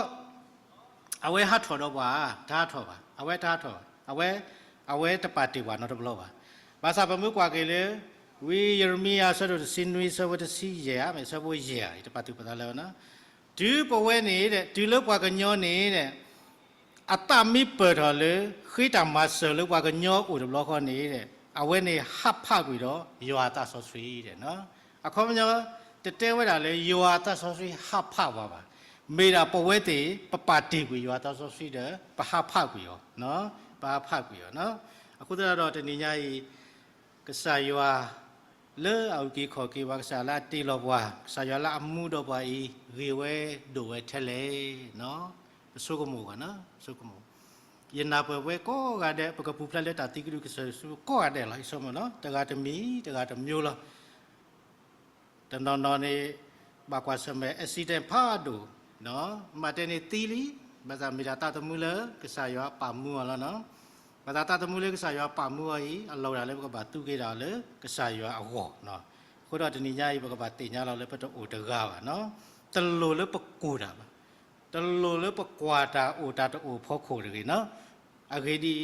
အဝဲဟးထီၣ်ဒီးပှၤ တဟးထီၣ်ဘၣ်, အဝဲတဟးထီၣ်ဘၣ်, အဝဲ အဝဲတပာ်တ့ၢ်ပှၤနီတဘျီဘၣ်. ဘၣ်ဆၣ်ပမ့ၢ်ကွၢ်က့ၤလၢ ဝံယံးရမံယၤ အဆၢဒိၣ်တဆံနွံ အဆၢဖိတဆံယဲၢ်ဧါ, မ့ၢ်အဆၢဖိယဲၢ်ဧါ, ယတပာ်သူၣ်ပာ်သးလၢၤဘၣ်နီၤ. တုၤပဝဲန့ၣ်ဒီး တုၤလၢပှၤကညီန့ၣ်ဒီး အသးမ့ၢ်ပၢၢ်ထီၣ်လၢ ဃ့တၢ်မၤစၢၤလၢပှၤကညီအိၣ်တဘျီဃီန့ၣ်ဒီး အဝဲန့ၣ်ဟးဖးကွံာ်ဒီး ယွၤအသးစီဆှံဒီး အခီပညီ တတဲဝဲဒၣ်လၢယွၤအသးစီဆှံဟးဖးပှၤဘၣ်. မ့ၢ်ဒၣ်ပဝဲသ့ၣ် ပပာ်တ့ၢ်ကွံာ်ယွၤအသးစီဆှံဒီး ပဟးဖးကွံာ်အီၤ, ပဟးဖးကွံာ်အီၤ. အဃိသတးဒီးတနံၤညါအံၤ ကစၢ်ယွၤ လၢအအုၣ်က့ၤခီၣ်က့ၤပှၤ ကစၢ်ယွၤလၢအတ့လီၤပှၤ ကစၢ်ယွၤလၢအမူဒီးပှၤအံၤ ဂ့ၤဝဲဒိၣ်ဝဲထဲလဲၣ်. ပဆိကမိၣ်ဘၣ်, ပဆိကမိၣ် ယနၢ်ပၢၢ်ပဝဲကိးဂၤဒဲး ပကပူၤဖျဲးလၢတၢ်သံကဒုကစၢၢ်ယ့ၣ်ၡူးကိးဂၤဒဲးလီၤ. ယဆိကမိၣ်နီၤ တဂၤတမံၤ တဂၤတမျိုးလီၤ. တနီၤနီၤန့ၣ် ဘၣ်ကွၢ်ဆၢၣ်မဲာ် accident ဖးဒိၣ်, မၤတဲန့ၣ်သံလံ, ဘၣ်ဆၣ်မ့ၢ်ဒၣ်သးသမူလၢကစၢ်ယွၤပာ်မူအီၤလီၤနီၤ. ဘၣ်သးသးသမူလၢကစၢ်ယွၤပာ်မူအီၤအံၤ အလီၢ်ဝဲဒၣ်လၢပကဘၣ်သူက့ၤဒၣ်လၢကစၢ်ယွၤအဂီၢ်. အဃိဒီးတနံၤညါအံၤ ပကဘၣ်သ့ၣ်ညါလီၤလၢပတအိၣ်တဂၤဘၣ်နီၤ. တလိၣ်လၢပကိၢ်တၢ်ဘၣ်. တလိၣ်လၢပကွၢ်တၢ်အိၣ်တၢ်တအိၣ်ဖီခိၣ်တဂ့ၤနီၤ. အဂ့ၢ်ဒ်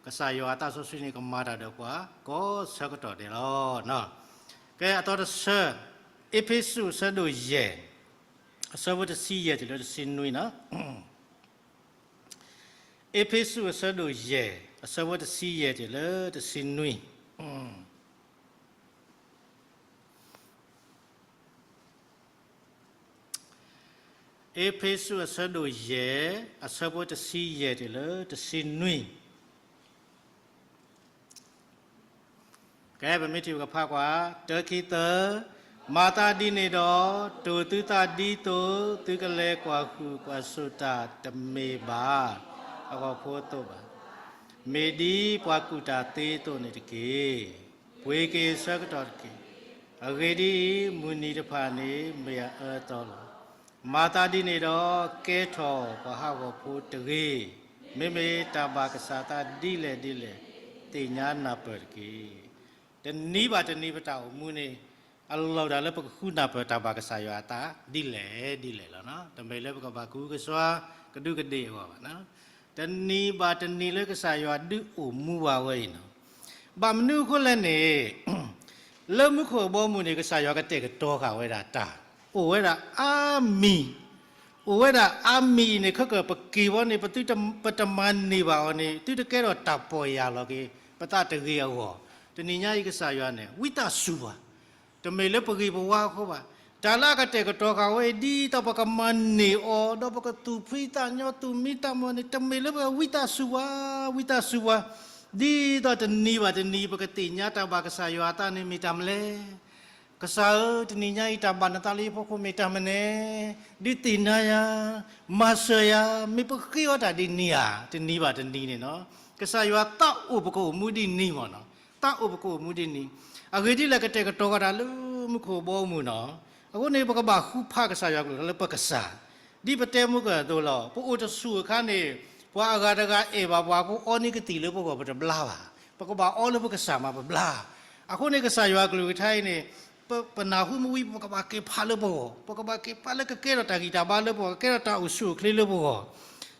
အံၤ, ကစၢ်ယွၤအသးစီဆှံန့ၣ် ကမၤတၢ်ဒီးပှၤ ကိးဆၢကတီၢ်ဒဲးလီၤ. ကဲ အသီတဆၢ, အ့းဖ့းစူးအဆၢဒိၣ်ယဲၢ်, အဆၢဖိတဆံယဲၢ်တုၤလၢတဆံနွံနီၤ. အ့းဖ့းစူးအဆၢဒိၣ်ယဲၢ်, အဆၢဖိတဆံယဲၢ်တုၤလၢတဆံနွံ. အ့းဖ့းစူးအဆၢဒိၣ်ယဲၢ်, အဆၢဖိတဆံယဲၢ်တုၤလၢတဆံနွံ. ကဲ ပမ့ၢ်ထံၣ်ပကဖးကွၢ်, တၢ ခံ သၢ, မၤသးဒ်န့ၣ်ဒီး, တိၢ်သုသးဒ်သိးသုကလဲၤကွၢ်ဟုၣ်ကွၢ်စိာ်တၢ်တမ့ၢ်ဘၣ် အဟီၣ်ဖိအသိးဘၣ်. မ့ၢ်ဒ်ပှၤကူၣ်တၢ်သ့အသိးန့ၣ်တက့ၢ်. ပှ့ၤက့ၤဆၢကတီၢ်တက့ၢ်. အဂ့ၢ်ဒ်အံၤ, မုၢ်နံၤတဖၣ်န့ၣ် မ့ၢ်အအၢအသီလီၤ. မၤသးဒ်န့ၣ်ဒီး, ကဲထီၣ်ပှၤဟးဂီၤဖိတဂ့ၤ. မ့မ့ၢ်တၢ်ဘၣ်ကစၢ်သးဒ်လဲၣ်ဒ်လဲၣ်, သ့ၣ်ညါနၢ်ပၢၢ်တက့ၢ်. တနံၤဘၣ်တနံၤပတၢ်အိၣ်မူန့ၣ် အလီၢ်ဒၣ်လၢပကဃုနၢ်ပၢၢ်တၢ်ဘၣ်ကစၢ်ယွၤအသးဒ်လဲၣ်ဒ်လဲၣ်လီၤ. တမ့ၢ်လၢပကဘၣ်ကဟုကစွါ ကဒူးကဒ့ၣ်အဂီၢ်ဘၣ်. တနံၤဘၣ်တနံၤလၢကစၢ်ယွၤဒုးအိၣ်မူဝဲအံၤနီၤ. ဘၣ်မနုၤအဃိလဲၣ်န့ၣ်, လၢမူခိၣ်အဘီအမုၢ်န့ၣ် ကစၢ်ယွၤကတဲာ်ကတီၤဃာ်ဝဲဒၣ်တၢ်, အိၣ်ဝဲဒၣ်အါမံၤ, အိၣ်ဝဲဒၣ်အါမံၤအံၤန့ၣ် ခဲကၢၣ်ပက့ၤဝဲန့ၣ် ပသုတ, ပတမၤန့ၢ်ဘၣ်အီၤန့ၣ် သုတကဲထီၣ်တၢ်ပီၢ်ယၢ်လီၤက့ၤ ပသးတဂ့ၤအဂီၢ်, တနံၤညါအံၤကစၢ်ယွၤန့ၣ် ဝံသးစူၤပှၤ တမ့ၢ်လၢပဂ့ၤပဝါအဃိဘၣ်. တၢ်လၢအကတဲာ်ကတီၤဃာ်ဝဲအံၤ ဒ်သိးပကမၤန့ၢ်အီၤ ဒီးပကသူၣ်ဖှံသးညီ သူၣ်မံသးမုာ်န့ၣ် တမ့ၢ်လၢပဝံသးစူၤပှၤ, ဝံသးစူၤပှၤ, ဒ်သိးတနံၤဘၣ်တနံၤ ပကသ့ၣ်ညါတၢ်ဘၣ်ကစၢ်ယွၤအသးန့ၣ်မ့ၢ်တၢ်မနုၤလဲၣ်. ကစၢ်ဧၢ, တနံၤညါအံၤတၢ်ဘၣ်နသးလၢယဖီခိၣ်မ့ၢ်တၢ်မနုၤလဲၣ်, ဒုးသ့ၣ်ညါယၤ, မၤစၢၤယၤ, မ့ၢ်ပဃ့အီၤတၢ်ဒ်န့ၣ်ဧါ, တနံၤဘၣ်တနံၤန့ၣ်နီၤ. ကစၢ်ယွၤသးအိၣ်ပကအိၣ်မူဒ်န့ၣ်မ့ၢ်နီၤ. သးအိၣ်ပကအိၣ်မူဒ်န့ၣ်, အဂ့ၢ်ဒ်လဲၣ် ကတဲာ်ကတီၤဃာ်တၢ်လၢမူခိၣ်ဘီမုၢ်နီၤ. အဃိန့ၣ် ပကဘၣ်ဃုဖးကစၢ်ယွၤကလုၢ်ကထါလၢပကစၢ်, ဒ်ပတဲမုၢ်ကၢၢ်အသိးလီၤ. ပအိၣ်တဆူၣ်အခါန့ၣ် ပှၤအဂၤတဂၤအဲၣ်ဘၣ်ပှၤအဃိ အီန့ၢ်ကသံၣ်လၢပဂီၢ် ပတဘျါဘၣ်. ပကဘၣ်အီလၢပကစၢ်မးပဘျါ. အဃိန့ၣ် ကစၢ်ယွၤကလုၢ်ကထါအံၤန့ၣ် ပ, ပနၢ်ဟူမ့ၢ်ဝံၤ ပကဘၣ်က့ၤဖးလၢပဂီၢ်, ပကဘၣ်က့ၤဖးလၢကကဲထီၣ်တၢ်ဂံၢ်တၢ်ဘါလၢပဂီၢ်, ကကဲထီၣ်တၢ်အိၣ်ဆူၣ်အိၣ်ချ့လၢပဂီၢ်.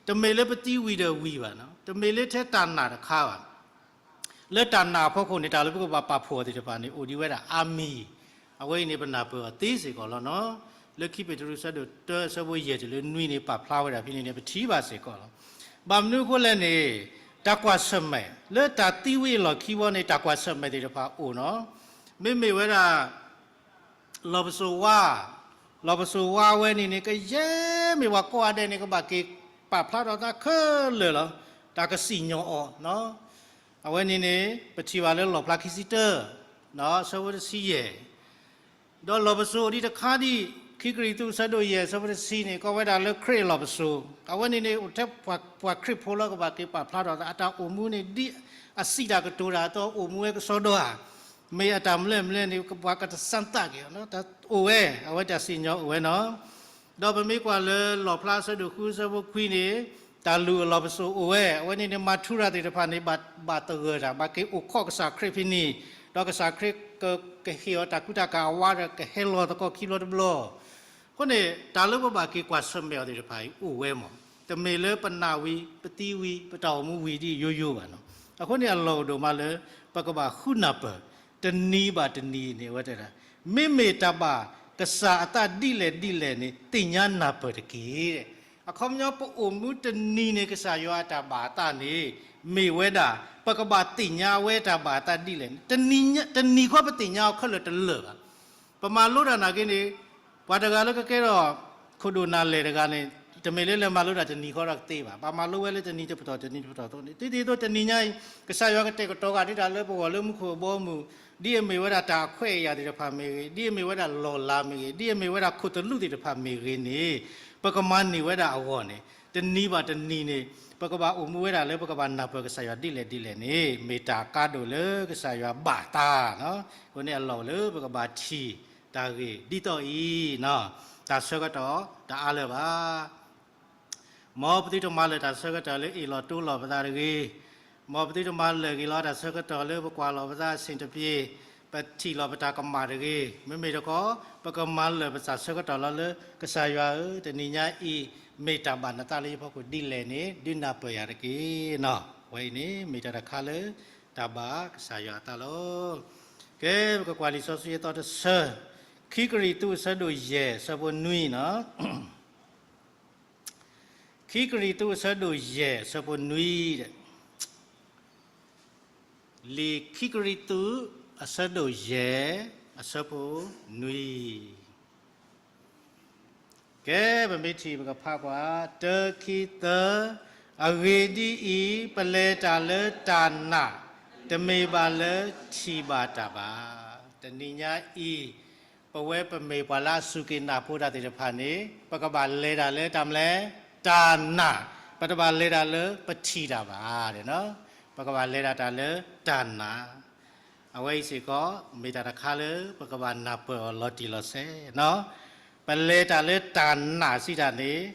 တမ့ၢ်လၢပသံဝံၤဒီးဝံၤဘၣ်, တမ့ၢ်လၢထဲတၢ်နာ်တခါဘၣ်. လၢတၢ်နာ်အဖီခိၣ်န့ၣ် တၢ်လၢပကဘၣ်ပာ်ဖှိၣ်အီၤသ့ၣ်တဖၣ်န့ၣ် အိၣ်ဒံးဝဲဒၣ်အါမံၤ, အဝဲအံၤန့ၣ် ပနၢ်ပၢၢ်အီၤသ့စ့ၢ်ကီးလီၤနီၤ. လၢခံပ့းတရူးဆၢဒိၣ်တၢ အဆၢဖိယဲၢ်တုၤလၢနွံန့ၣ် ပာ်ဖျါဝဲဒၣ်ဖဲန့ၣ်န့ၣ် ပထံၣ်ဘၣ်စ့ၢ်ကီးလီၤ. ဘၣ်မနုၤအဃိလဲၣ်န့ၣ် တၢ်ကွၢ်ဆၢၣ်မဲာ် လၢတၢ်သံဝံၤအလီၢ်ခံဘီန့ၣ် တၢ်ကွၢ်ဆၢၣ်မဲာ်သ့ၣ်တဖၣ်အိၣ်နီၤ. မ့မ့ၢ်ဝဲဒၣ် လီၢ်ပစိာ်ဝါ, လီၢ်ပစိာ်ဝါဝဲန့ၣ်န့ၣ် ကယဲၢ်မ့ၢ်ပှၤကိးဂၤဒဲးန့ၣ် ကဘၣ်က့ၤပာ်ဖျါထီၣ်သးခဲလၢာ်လီၤ. တၢ်ကစံၣ်ညီၣ်အီၤနီၤ. အဝဲန့ၣ်န့ၣ် ပထံၣ်ဘၣ်လၢလီၣ်ဖျါခံဆံတၢ အဆၢဖိတဆံယဲၢ်, ဒီးလီၢ်ပစိာ်ဒ်တခါဒံး ခံကရံၣ်သူးအဆၢဒိၣ်ယဲၢ်အဆၢဖိတဆံန့ၣ် ကိးဝဲဒၣ်လၢခရံာ်အလီၢ်ပစိာ်, အဝဲန့ၣ်န့ၣ် အိၣ်ထဲပှၤခရံာ်ဖိလၢကဘၣ်က့ၤပာ်ဖျါထီၣ်သး အတၢ်အိၣ်မူန့ၣ် ဒ်အစံးတၢ်ကတိၤတၢ်အသိး အိၣ်မူဝဲကစီဒီဧါ. မ့ၢ်အတၢ်မလဲၣ်မလဲၣ်န့ၣ် ပှၤကတစၢ်သးက့ၤ, အိၣ်ဝဲ, အဝဲတၢ်စံၣ်ညီၣ်အိၣ်ဝဲနီၤ. ဒီးပမ့ၢ်ကွၢ်လၢလီၣ်ဖျါအဆၢဒိၣ်ဃုအဆၢဖိခွံန့ၣ်, တၢ်လုၢ်အလီၢ်ပစိာ်အိၣ်ဝဲ, အဝဲန့ၣ်န့ၣ် မၤထူရၤသ့ၣ်တဖၣ်န့ၣ် ဘၣ်သဂၢၢ်တၢ်, ဘၣ်က့ၤအိၣ်ခိးကစၢ်ခရံာ်ဖဲန့ၣ်, ဒီးကစၢ်ခရံာ်ကဟ့ၣ်အီၤတၢ်ကူတၢ်ကၤအဝါဒီးကဟဲလီၤသကိးခံဘျီတဘျီ အဃိန့ၣ် တၢ်လၢပဘၣ်က့ၤကွၢ်ဆၢၣ်မဲာ်အီၤသ့ၣ်တဖၣ်အံၤအိၣ်ဝဲမး, တမ့ၢ်လၢပနာ်ဝံၤ ပသံဝံၤ ပတၢ်အိၣ်မူဝံၤဒ်ယိယိဘၣ်နီၤ. အဃိန့ၣ်အလီၢ်အိၣ်ဒိၣ်မးလၢ ပကဘၣ်ဃုနၢ်ပၢၢ်, တနံၤဘၣ်တနံၤန့ၣ် အဝဲတဲဒၣ်, မ့မ့ၢ်တၢ်ဘၣ်ကစၢ်အသးဒ်လဲၣ်ဒ်လဲၣ်န့ၣ် သ့ၣ်ညါနၢ်ပၢၢ်တက့ၢ်. အခီပညီပအိၣ်မူတနံၤန့ၣ် ကစၢ်ယွၤအတၢ်ဘၣ်အသးန့ၣ် မ့ၢ်ဝဲဒၣ် ပကဘၣ်သ့ၣ်ညါဝဲတၢ်ဘၣ်အသးဒ်လဲၣ်န့ၣ်, တနံၤဃီပသ့ၣ်ညါအီၤခဲလၢာ်တလၢာ်ဘၣ်. ပမၤလိတၢ်နာ်က့န့ၣ်, ပှၤတဂၤလၢကကဲထီၣ် ခိၣ်ဒိၣ်နၢ်လဲၢ်တဂၤန့ၣ်, တမ့ၢ်လၢလဲၤမၤလိတၢ်တနံၤဃီဒီးကသ့ဘၣ်. ဘၣ်မၤလိဝဲလၢတနံၤတပတီၢ်တနံၤတပတီၢ်အသိးန့ၣ်, ဒ်သိးတနံၤညါအံၤ ကစၢ်ယွၤကတဲာ်ကတီၤဃာ်ဒ်တၢ်လၢပဂီၢ်လၢမူခိၣ်အဘီအမုၢ်, ဒ်အမ့ၢ်ဝဲဒၣ်တၢ်ခွဲးအယာ်သ့ၣ်တဖၣ်မ့ၢ်ဂ့ၤ, ဒ်အမ့ၢ်ဝဲဒၣ်လီၢ်လၤမ့ၢ်ဂ့ၤ, ဒ်အမ့ၢ်ဝဲဒၣ်ခိၣ်သလုးသ့ၣ်တဖၣ်မ့ၢ်ဂ့ၤန့ၣ်, ပကမၤန့ၢ်ဝဲဒၣ်အဂီၢ်န့ၣ်, တနံၤဘၣ်တနံၤန့ၣ် ပကဘၣ်အိၣ်မူဝဲဒၣ်လၢပကဘၣ်နၢ်ပၢၢ်ကစၢ်ယွၤဒ်လဲၣ်ဒ်လဲၣ်န့ၣ် မ့ၢ်တၢ်ကါဒိၣ်လၢကစၢ်ယွၤဘၣ်သးနီၤ. အဃိန့ၣ်အလီၢ်လၢပကဘၣ်ထံၣ်တၢ်ဂ့ၢ်ဒ်သိးအံၤ, တၢ်ဆၢကတီၢ်တအါလၢၤဘၣ်. မ်ပသုတမၤလၢာ်တၢ်ဆၢကတီၢ်လၢအ့ၣ်လိာ်တိလိာ်ပသးတဂ့ၤ. မ်ပသုတမၤလၢာ်က့ၤလီၤတၢ်ဆၢကတီၢ်လၢပကွၢ်လီၤပသးအဆ့ၣ်တပျ့ၤ, ပထံၣ်လီၤပတၢ်ကမၣ်တဂ့ၤ. မ့မ့ၢ်တခီ, ပကမၤလၢာ်ပတၢ်ဆၢကတီၢ်လီၤလၢ ကစၢ်ယွၤဧၢ, တနံၤညါအံၤ မ့ၢ်တၢ်ဘၣ်နသးလၢယဖီခိၣ်ဒ်လဲၣ်န့ၣ် ဒုးနၢ်ပၢၢ်ယၤတက့ၢ်နီၤ. အဝဲအံၤန့ၣ် မ့ၢ်တၢ်တခါလၢ တၢ်ဘၣ်ကစၢ်ယွၤအသးလီၤ. ကဲ, ပကကွၢ်လံာ်စီဆှံအသီတဆၢ, ခံကရံၣ်သူးအဆၢဒိၣ်ယဲၢ် အဆၢဖိနွံနီၤ. ခံကရံၣ်သူးအဆၢဒိၣ်ယဲၢ် အဆၢဖိနွံ, လံာ်ခံကရံၣ်သူးအဆၢဒိၣ်ယဲၢ် အဆၢဖိနွံ. ကဲ, ပမ့ၢ်ထံၣ်ပကဖးကွၢ်, တၢ ခံ သၢ, အဂ့ၢ်ဒ်အံၤ, ပလဲၤတၢ်လၢတၢ်နာ်, တမ့ၢ်ဘၣ်လၢထံၣ်ဘၣ်တၢ်ဘၣ်. တနံၤညါအံၤ, ပဝဲပမ့ၢ်ပှၤလၢအစူၢ်က့ၤနာ်ဖိတၢ်သ့ၣ်တဖၣ်န့ၣ် ပကဘၣ်လဲၤတၢ်လၢတၢ်မနုၤလဲၣ်, တၢ်နာ်, ပတဘၣ်လဲၤတၢ်လၢပထံၣ်တၢ်ဘၣ်. ပကဘၣ်လဲၤဒၣ်တၢ်လၢတၢ်နာ်. အဝဲအံၤစ့ၢ်ကီး မ့ၢ်တၢ်တခါလၢပကဘၣ်နၢ်ပၢၢ်အီၤလီၤတံၢ်လီၤဆဲးနီၤ. ပလဲၤတၢ်လၢတၢ်နာ်စံးတၢ်န့ၣ်,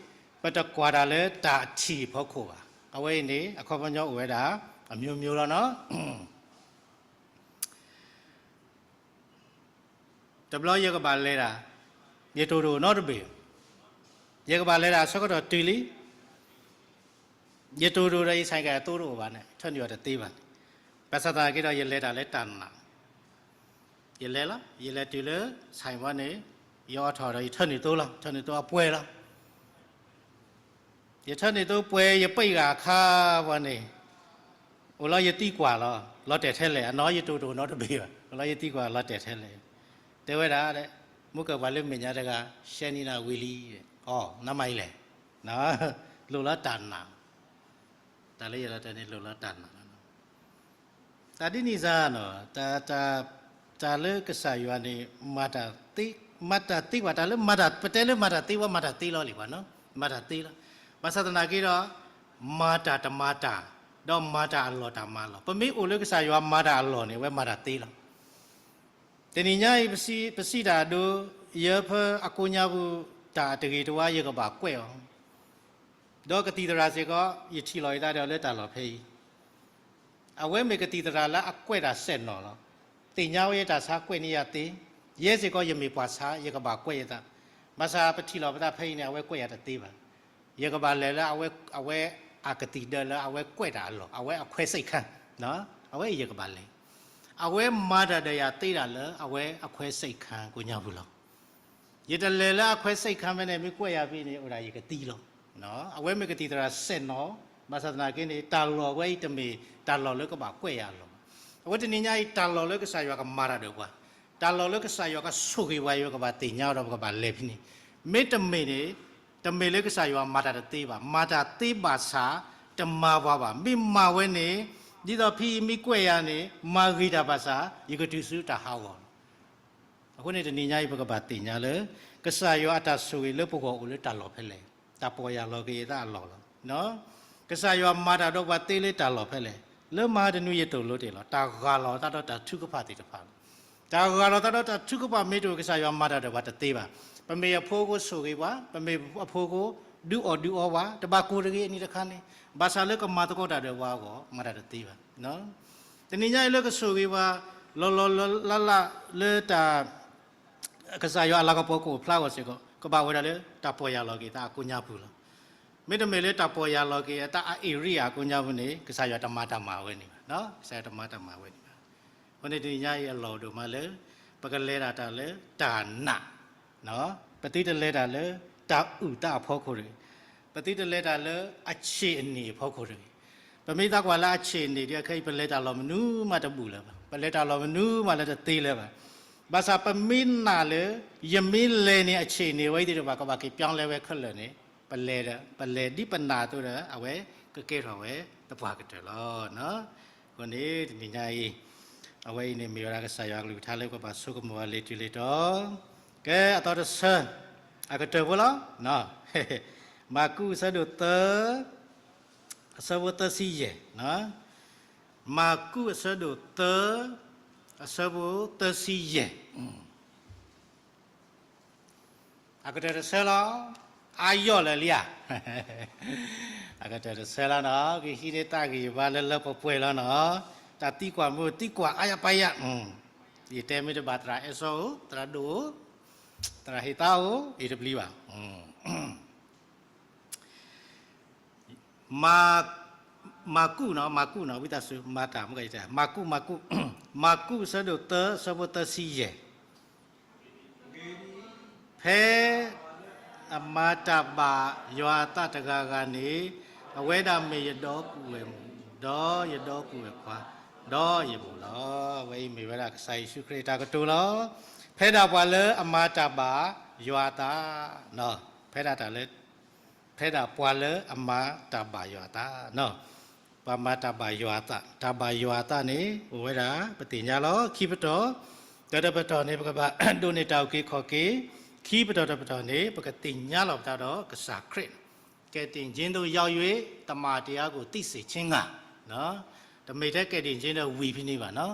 ပတကွၢ်တၢ်လၢတၢ်ထံၣ်အဖီခိၣ်ဘၣ်. အဝဲအံၤန့ၣ် အခီပညီအိၣ်ဝဲဒၣ် အမျိုးမျိုးလီၤနီၤ. တဘျီယကဘၣ်လဲၤတၢ်, ယတိၢ်တအိၣ်နီတဘ့ၣ်, ယကဘၣ်လဲၤတၢ်အဆၢကတီၢ်တုၤလံ, ယတိၢ်တအိၣ်ဒီးယဆဲးကဲအသိတအိၣ်ဘၣ်န့ၣ် ထၢနုာ်အီၤတသ့ဘၣ်. ဘၣ်ဆၣ်သနာ်က့ဒီး ယလဲၤတၢ်လၢတၢ်နာ်, ယလဲၤလီၤ, ယလဲၤတုၤလၢဆဲးဝဲန့ၣ်, ယအိးထီၣ်ဒီးယထၢနုာ်သိလီၤ, ထၢနုာ်သိအပှဲၤလီၤ. ယထၢနုာ်သိပှဲၤ ယပှဲၤဂၤအခါဝဲန့ၣ်, အိၣ်လီၤယသံကွၢ်လီၤ, လီၤတဲာ်ထဲလဲၣ်, အနီၢ်ယတိၢ်တအိၣ်နီတဘ့ၣ်ဘၣ်, အိၣ်လီၤယသံကွၢ်လီၤတဲာ်ထဲလဲၣ်. တဲဝဲဒၣ်, မူကပှၤလၢမဲာ်ညါတဂၤ ရှဲနံၤနၤဝံၤလံ, အီၤ နမၤအံၤလဲၣ်, လိၣ်လီၤတၢ်နာ်. တၢ်လၢယလီၤတဲာ်န့ၣ် လိၣ်လီၤတၢ်နာ်လီၤ. တၢ်ဒ်န့ၣ်စ့ၢ်နီၤ, တၢ်လၢကစၢ်ယွၤန့ၣ် မၤတၢ်သ့, မၤတၢ်သ့ကွၢ်, တၢ်လၢမၤတၢ်, ပတဲလၢမၤတၢ်သ့ဝဲ မၤတၢ်သ့လီၤလံပှၤနီၤ, မၤတၢ်သ့လီၤ. ဘၣ်ဆၣ်သနာ်က့ဒီး မၤတၢ်တမၤတၢ်, ဒီးမၤတၢ်အလီၢ်တၢ်မၤလီၢ်. ပမ့ၢ်အိၣ်လၢကစၢ်ယွၤမၤတၢ်အလီၢ်န့ၣ် အဝဲမၤတၢ်သ့လီၤ. တနံၤညါအံၤ ပစံးတၢ်အဒိ, ယဖၢအကိးညါပူၤ တၢ်တဂ့ၤတဝါ ယကဘၣ်ကွဲးအီၤ, ဒီးကသံၣ်သရၣ်စ့ၢ်ကီး ယထံၣ်လီၤယသးဒီးလၢတၢ်လီၢ်ဖဲအံၤ, အဝဲမ့ၢ်ကသံၣ်သရၣ်လၢအကွဲးတၢ်စဲၣ်နီၤလီၤ. သ့ၣ်ညါဝဲယတၢ်ဆါ ကွဲးန့ၢ်ယၤသ့, ယဲစ့ၢ်ကီး ယမ့ၢ်ပှၤဆါ ယကဘၣ်ကွဲးယသး. ဘၣ်ဆၣ်ပထံၣ်လီၤပသးဖဲအံၤန့ၣ် အဝဲကွဲးယၤတသ့ဘၣ်. ယကဘၣ်လဲၤလၢအဝဲ, အဝဲအကသံၣ်ဒၢလၢအဝဲကွဲးတၢ်အလီၢ်, အဝဲအခွဲးစဲးခန်း, အဝဲအံၤယကဘၣ်လဲၤ. အဝဲမၤတၢ်ဒီးယၤသ့ဒၣ်လၢအဝဲအခွဲးစဲးခန်းကိးညါပူၤလီၤ. ယတလဲၤလၢအခွဲးစဲးခန်းဖဲန့ၣ် မ့ၢ်ကွဲးယၤဖဲန့ၣ် အိၣ်ဒၣ်ယကသံလီၤ. အဝဲမ့ၢ်ကသံၣ်သရၣ်စဲၣ်နီၤ, ဘၣ်ဆၣ်သနာ်က့န့ၣ် တၢ်လီၢ်ဝဲအံၤတမ့ၢ်တၢ်လီၢ်လၢကဘၣ်ကွဲးယၤအလီၢ်. အဝဲတနံၤညါအံၤ တၢ်လီၢ်လၢကစၢ်ယွၤကမၤတၢ်ဒီးပှၤ, တၢ်လီၢ်လၢကစၢ်ယွၤကဆိၣ်ဂ့ၤပှၤ ယွၤကဘၣ်သ့ၣ်ညါဒီးပကဘၣ်လဲၤဖဲန့ၣ်. မ့တမ့ၢ်န့ၣ်, တမ့ၢ်လၢကစၢ်ယွၤမၤတၢ်တသ့ဘၣ်. မၤတၢ်သ့ဘၣ်ဆၣ် တမၤပှၤဘၣ်. မ့ၢ်မၤဝဲန့ၣ်, ဒ်သိးဖဲအံၤမ့ၢ်ကွဲးယၤန့ၣ် မၤဂ့ၤတၢ်ဘၣ်ဆၣ် ယကတုၤဆူတၢ်ဟးဂီၤလီၤ. အဃိန့ၣ်တနံၤညါအံၤ ပကဘၣ်သ့ၣ်ညါလၢ ကစၢ်ယွၤအတၢ်ဆိၣ်ဂ့ၤလၢပဂီၢ်အိၣ်လၢတၢ်လီၢ်ဖဲလဲၣ်, တၢ်ပီၢ်ယၢ်လီၤက့ၤအသးအလီၢ်လီၤ. ကစၢ်ယွၤမၤတၢ်ဒီးပှၤသ့လၢတၢ်လီၢ်ဖဲလဲၣ်, လၢမဟါတနွံယသိၣ်လိတ့ၢ်လီၤ, တၢ်ဂၢ်လီၤအသးဒီးတၢ်ထုကဖၣ်သ့ၣ်တဖၣ်လီၤ. တၢ်ဂၢ်လီၤသးဒီးတၢ်ထုကဖၣ်မ့ၢ်တအိၣ် ကစၢ်ယွၤမၤတၢ်ဒီးပှၤတသ့ဘၣ်. ပမ့ၢ်အဖိအဃိဆိၣ်ဂ့ၤပှၤ, ပမ့ၢ်အဖိအဃိဒုးအီၣ်ဒုးအီပှၤ, တဘၣ်ကိၢ်တဂ့ၤအနံၤတခါန့ၣ်, ဘၣ်ဆၣ်လၢကမၤသကိးတၢ်ဒီးပှၤအဂီၢ် မၤတၢ်တသ့ဘၣ်. တနံၤညါအံၤလၢကဆိၣ်ဂ့ၤပှၤ လီၤလီၤလၢ်လၢ်လၢတၢ် ကစၢ်ယွၤအလၤကပီၤကအိၣ်ဖျါအဂီၢ်စ့ၢ်ကီး ကဘၣ်ဝဲဒၣ်လၢတၢ်ပီၢ်ယၢ်လီၤက့ၤသးအကိးညါပူၤလီၤ. မ့တမ့ၢ်လၢတၢ်ပီၢ်ယၢ်လီၤက့ၤအတၢ်အ area အကိးညါပူၤန့ၣ် ကစၢ်ယွၤတမၤတၢ်မၤဝဲန့ၣ်ဘၣ်. ကစၢ်ယွၤတမၤတၢ်မၤဝဲန့ၣ်ဘၣ်. အဃိန့ၣ်တနံၤညါအံၤအလီၢ်ဒိၣ်မးလၢ ပကလဲၤတၢ်တၢ်လၢတၢ်နာ် ပသုတလဲၤတၢ်လၢတၢ်အုၣ်သးအဖီခိၣ်တဂ့ၤ. ပသုတလဲၤတၢ်လၢအဆံးအနံၣ်အဖီခိၣ်တဂ့ၤ. ပမ့ၢ်သးကွၢ်လၢအဆံးအနံၣ်ဒီး အခဲအံၤ ပလဲၤတၢ်လီၢ်မနုၤမးတဘူၣ်လၢၤဘၣ်. ပလဲၤတၢ်လီၢ်မနုၤမးလၢတသ့လၢၤဘၣ်. ဘၣ်ဆၣ်ပမ့ၢ်နာ်လၢ ယမ့ၢ်လဲၤန့ၣ် အဆံးအနံၣ်ဝဲအံၤသ့ၣ်တဖၣ် ကဘၣ်က့ၤပၠီလဲဝဲခဲလၢာ်န့ၣ် ပလဲၤဒီး ပလဲၤဒ်ပနာ်အသိးဒီး အဝဲကကဲထီၣ်ဝဲသပှၢ်ကတၢၢ်လီၤ. အဃိန့ၣ် တနံၤညါအံၤ အဝဲအံၤန့ၣ်မ့ၢ်ဝဲဒၣ်ကစၢ်ယွၤကလုၢ်ကထါလၢပဘၣ်ဆိကမိၣ်အီၤလံာ်တူၤလံာ်တီၤ, ကဲအသီတဆၢ အကတၢၢ်ဖိလီၤ. မၢ်ကူးအဆၢဒိၣ်သၢ အဆၢဖိသၢဆံယဲၢ်, မၢ်ကူးအဆၢဒိၣ်သၢ အဆၢဖိသၢဆံယဲၢ် အကတၢၢ်တဆၢလီၤ. အါယီၢ်လၢာ်လံဧါ. အကတၢၢ်တဆၢလီၤနီၤ, ကဟံးန့ၢ်တၢ်ဂံၢ်ဘါလၢလၢပှဲၤပှဲၤလီၤနီၤ, တၢ်သံကွၢ်မ့ၢ်သံကွၢ်အါယၤပၢ်ယၤ, ယတဲမ့ၢ်တဘၣ်သရၣ်အဲၣ်စီအိၣ်, သရၣ်ဒိၣ်အိၣ်, သရၣ်ဟ့ၣ်သါအိၣ်, ယတပျံၤဘၣ်. မၢ်ကူးနီၤ, မၢ်ကူးနီၤ, ဝံသးစူၤ မၤတၢ်မ့ၢ်ကယတဲ, မၢ်ကူး, မၢ်ကူး, မၢ်ကူးအဆၢဒိၣ်သၢ အဆၢဖိသၢဆံယဲၢ်, ဖဲအမၤတၢ်ဘၣ်ယွၤအသးတဂၤဂၤန့ၣ်, အဝဲဒၣ်မ့ၢ်ယဒီပုၢ်ဝဲၢ်မုၣ်, ဒီးယဒီပုၢ်ဝဲၢ်ခွါ, ဒီးယမိၢ်လီၤ. အဝဲအံၤမ့ၢ်ဝဲဒၣ်ကစၢ်ယ့ၣ်ၡူးခရံာ်အတၢ်ကတိၤလီၤ. ဖဲဒၣ်ပှၤလၢအမၤတၢ်ဘၣ်ယွၤအသး, ဖဲဒၣ်တၢ်လၢ ဖဲဒၣ်ပှၤလၢအမၤတၢ်ဘၣ်ယွၤအသး, ပှၤမၤတၢ်ဘၣ်ယွၤအသး, တၢ်ဘၣ်ယွၤအသးန့ၣ် အိၣ်ဝဲဒၣ် ပသ့ၣ်ညါလီၤ. ခံပတီၢ်, တၢ်တပတီၢ်န့ၣ် ပကဘၣ်ဒိးန့ၢ်တၢ်အုၣ်က့ၤခီၣ်က့ၤ, ခံပတီၢ်တပတီၢ်န့ၣ် ပကသ့ၣ်ညါလီၤပသးဒီးကစၢ်ခရံာ်, ကယ်တင်ခြင်းသို့ ရောက်၍ သမ္မာတရားကို သိစေခြင်းငှာ တမ့ၢ်ထဲကယ်တင်ခြင်းဒီးဝံၤဖဲန့ၣ်ဘၣ်နီၤ.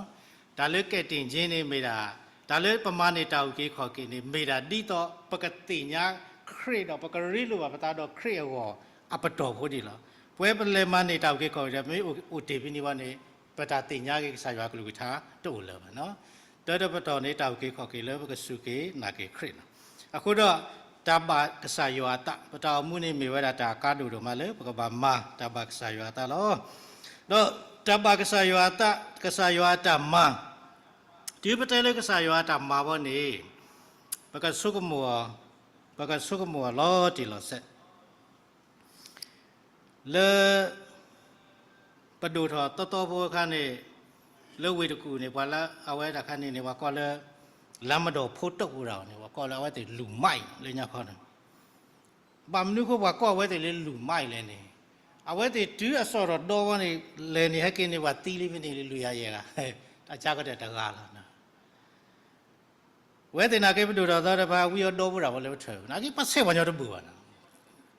တၢ်လၢကယ်တင်ခြင်းန့ၣ်မ့ၢ်ဒၣ်, တၢ်လၢပမၤန့ၢ်တၢ်အုၣ်က့ၤခီၣ်က့ၤန့ၣ် မ့ၢ်ဒၣ်ဒ်သိးပကသ့ၣ်ညါခရံာ်ဒီး ပကရ့လိာ်ဘၣ်ပသးဒီးခရံာ်အဂီၢ်အပတီၢ်ဖိဒၣ်လီၤ. ပဝဲပလဲၤမၤန့ၢ်တၢ်အုၣ်က့ၤခီၣ်က့ၤဒီး ပမ့ၢ်အိၣ်တ့ၢ်ဖဲန့ၣ်ဘၣ်န့ၣ် ပတၢ်သ့ၣ်ညါက့ၤကစၢ်ယွၤကလုၢ်ကထါတအိၣ်လၢၤဘၣ်နီၤ. တၢ်တပတီၢ်န့ၣ် တၢ်အုၣ်က့ၤခီၣ်က့ၤလၢပကစူၢ်က့ၤနာ်က့ၤခရံာ်လီၤ. အဃိဒီး တၢ်ဘၣ်ကစၢ်ယွၤအသး, ပတၢ်အိၣ်မူန့ၣ်မ့ၢ်ဝဲဒၣ်တၢ်အကါဒိၣ်ဒိၣ်မးလၢ ပကဘၣ်မၤတၢ်ဘၣ်ကစၢ်ယွၤအသးလီၤ. ဒီးတၢ်ဘၣ်ကစၢ်ယွၤအသး, ကစၢ်ယွၤအတၢ်မၤ, တုၤပတဲလၢကစၢ်ယွၤအတၢ်မၤဘီန့ၣ် ပကဆိကမိၣ်အီၤ, ပကဆိကမိၣ်အီၤလီၤတံၢ်လီၤဆဲး လၢ ပဒိၣ်ထီၣ်သီသီဖိအခါန့ၣ် လၢဝ့ၢ်တကူၣ်န့ၣ် ပှၤလၢအဝဲဒၣ်ခါန့ၣ်န့ၣ် ပှၤကိးလၢ လမ်းမတော်ဖိတုတ် ပူၤဒၣ်န့ၣ် ပှၤကိးလၢအဝဲသ့ၣ်လူၢ်မးလၢညါခီန့ၣ်, ဘၣ်မနုၤအဃိပှၤကိးအဝဲသ့ၣ်လၢလူၢ်မးလဲၣ်န့ၣ်, အဝဲသ့ၣ်တုၤအစီၣ်ထီၣ်ဒီဝဲန့ၣ် လဲၤန့ၣ်ဟဲက့ၤန့ၣ် ပှၤသံလံဖဲန့ၣ် လွံၢ်ယၤယဲၢ်ဂၤ, အကါကတၢၢ်တဂၤလီၤ. ဝဲသ့ၣ်နာ်က့ ပဒိၣ်ထီၣ်သီတဖၣ် ဝံအီၤဒီပုၢ်ဒၣ်ဝဲလၢပထၢၣ်, နာ်က့ပဆဲးပှၤညီတဘူၣ်ဘၣ်နီၤ.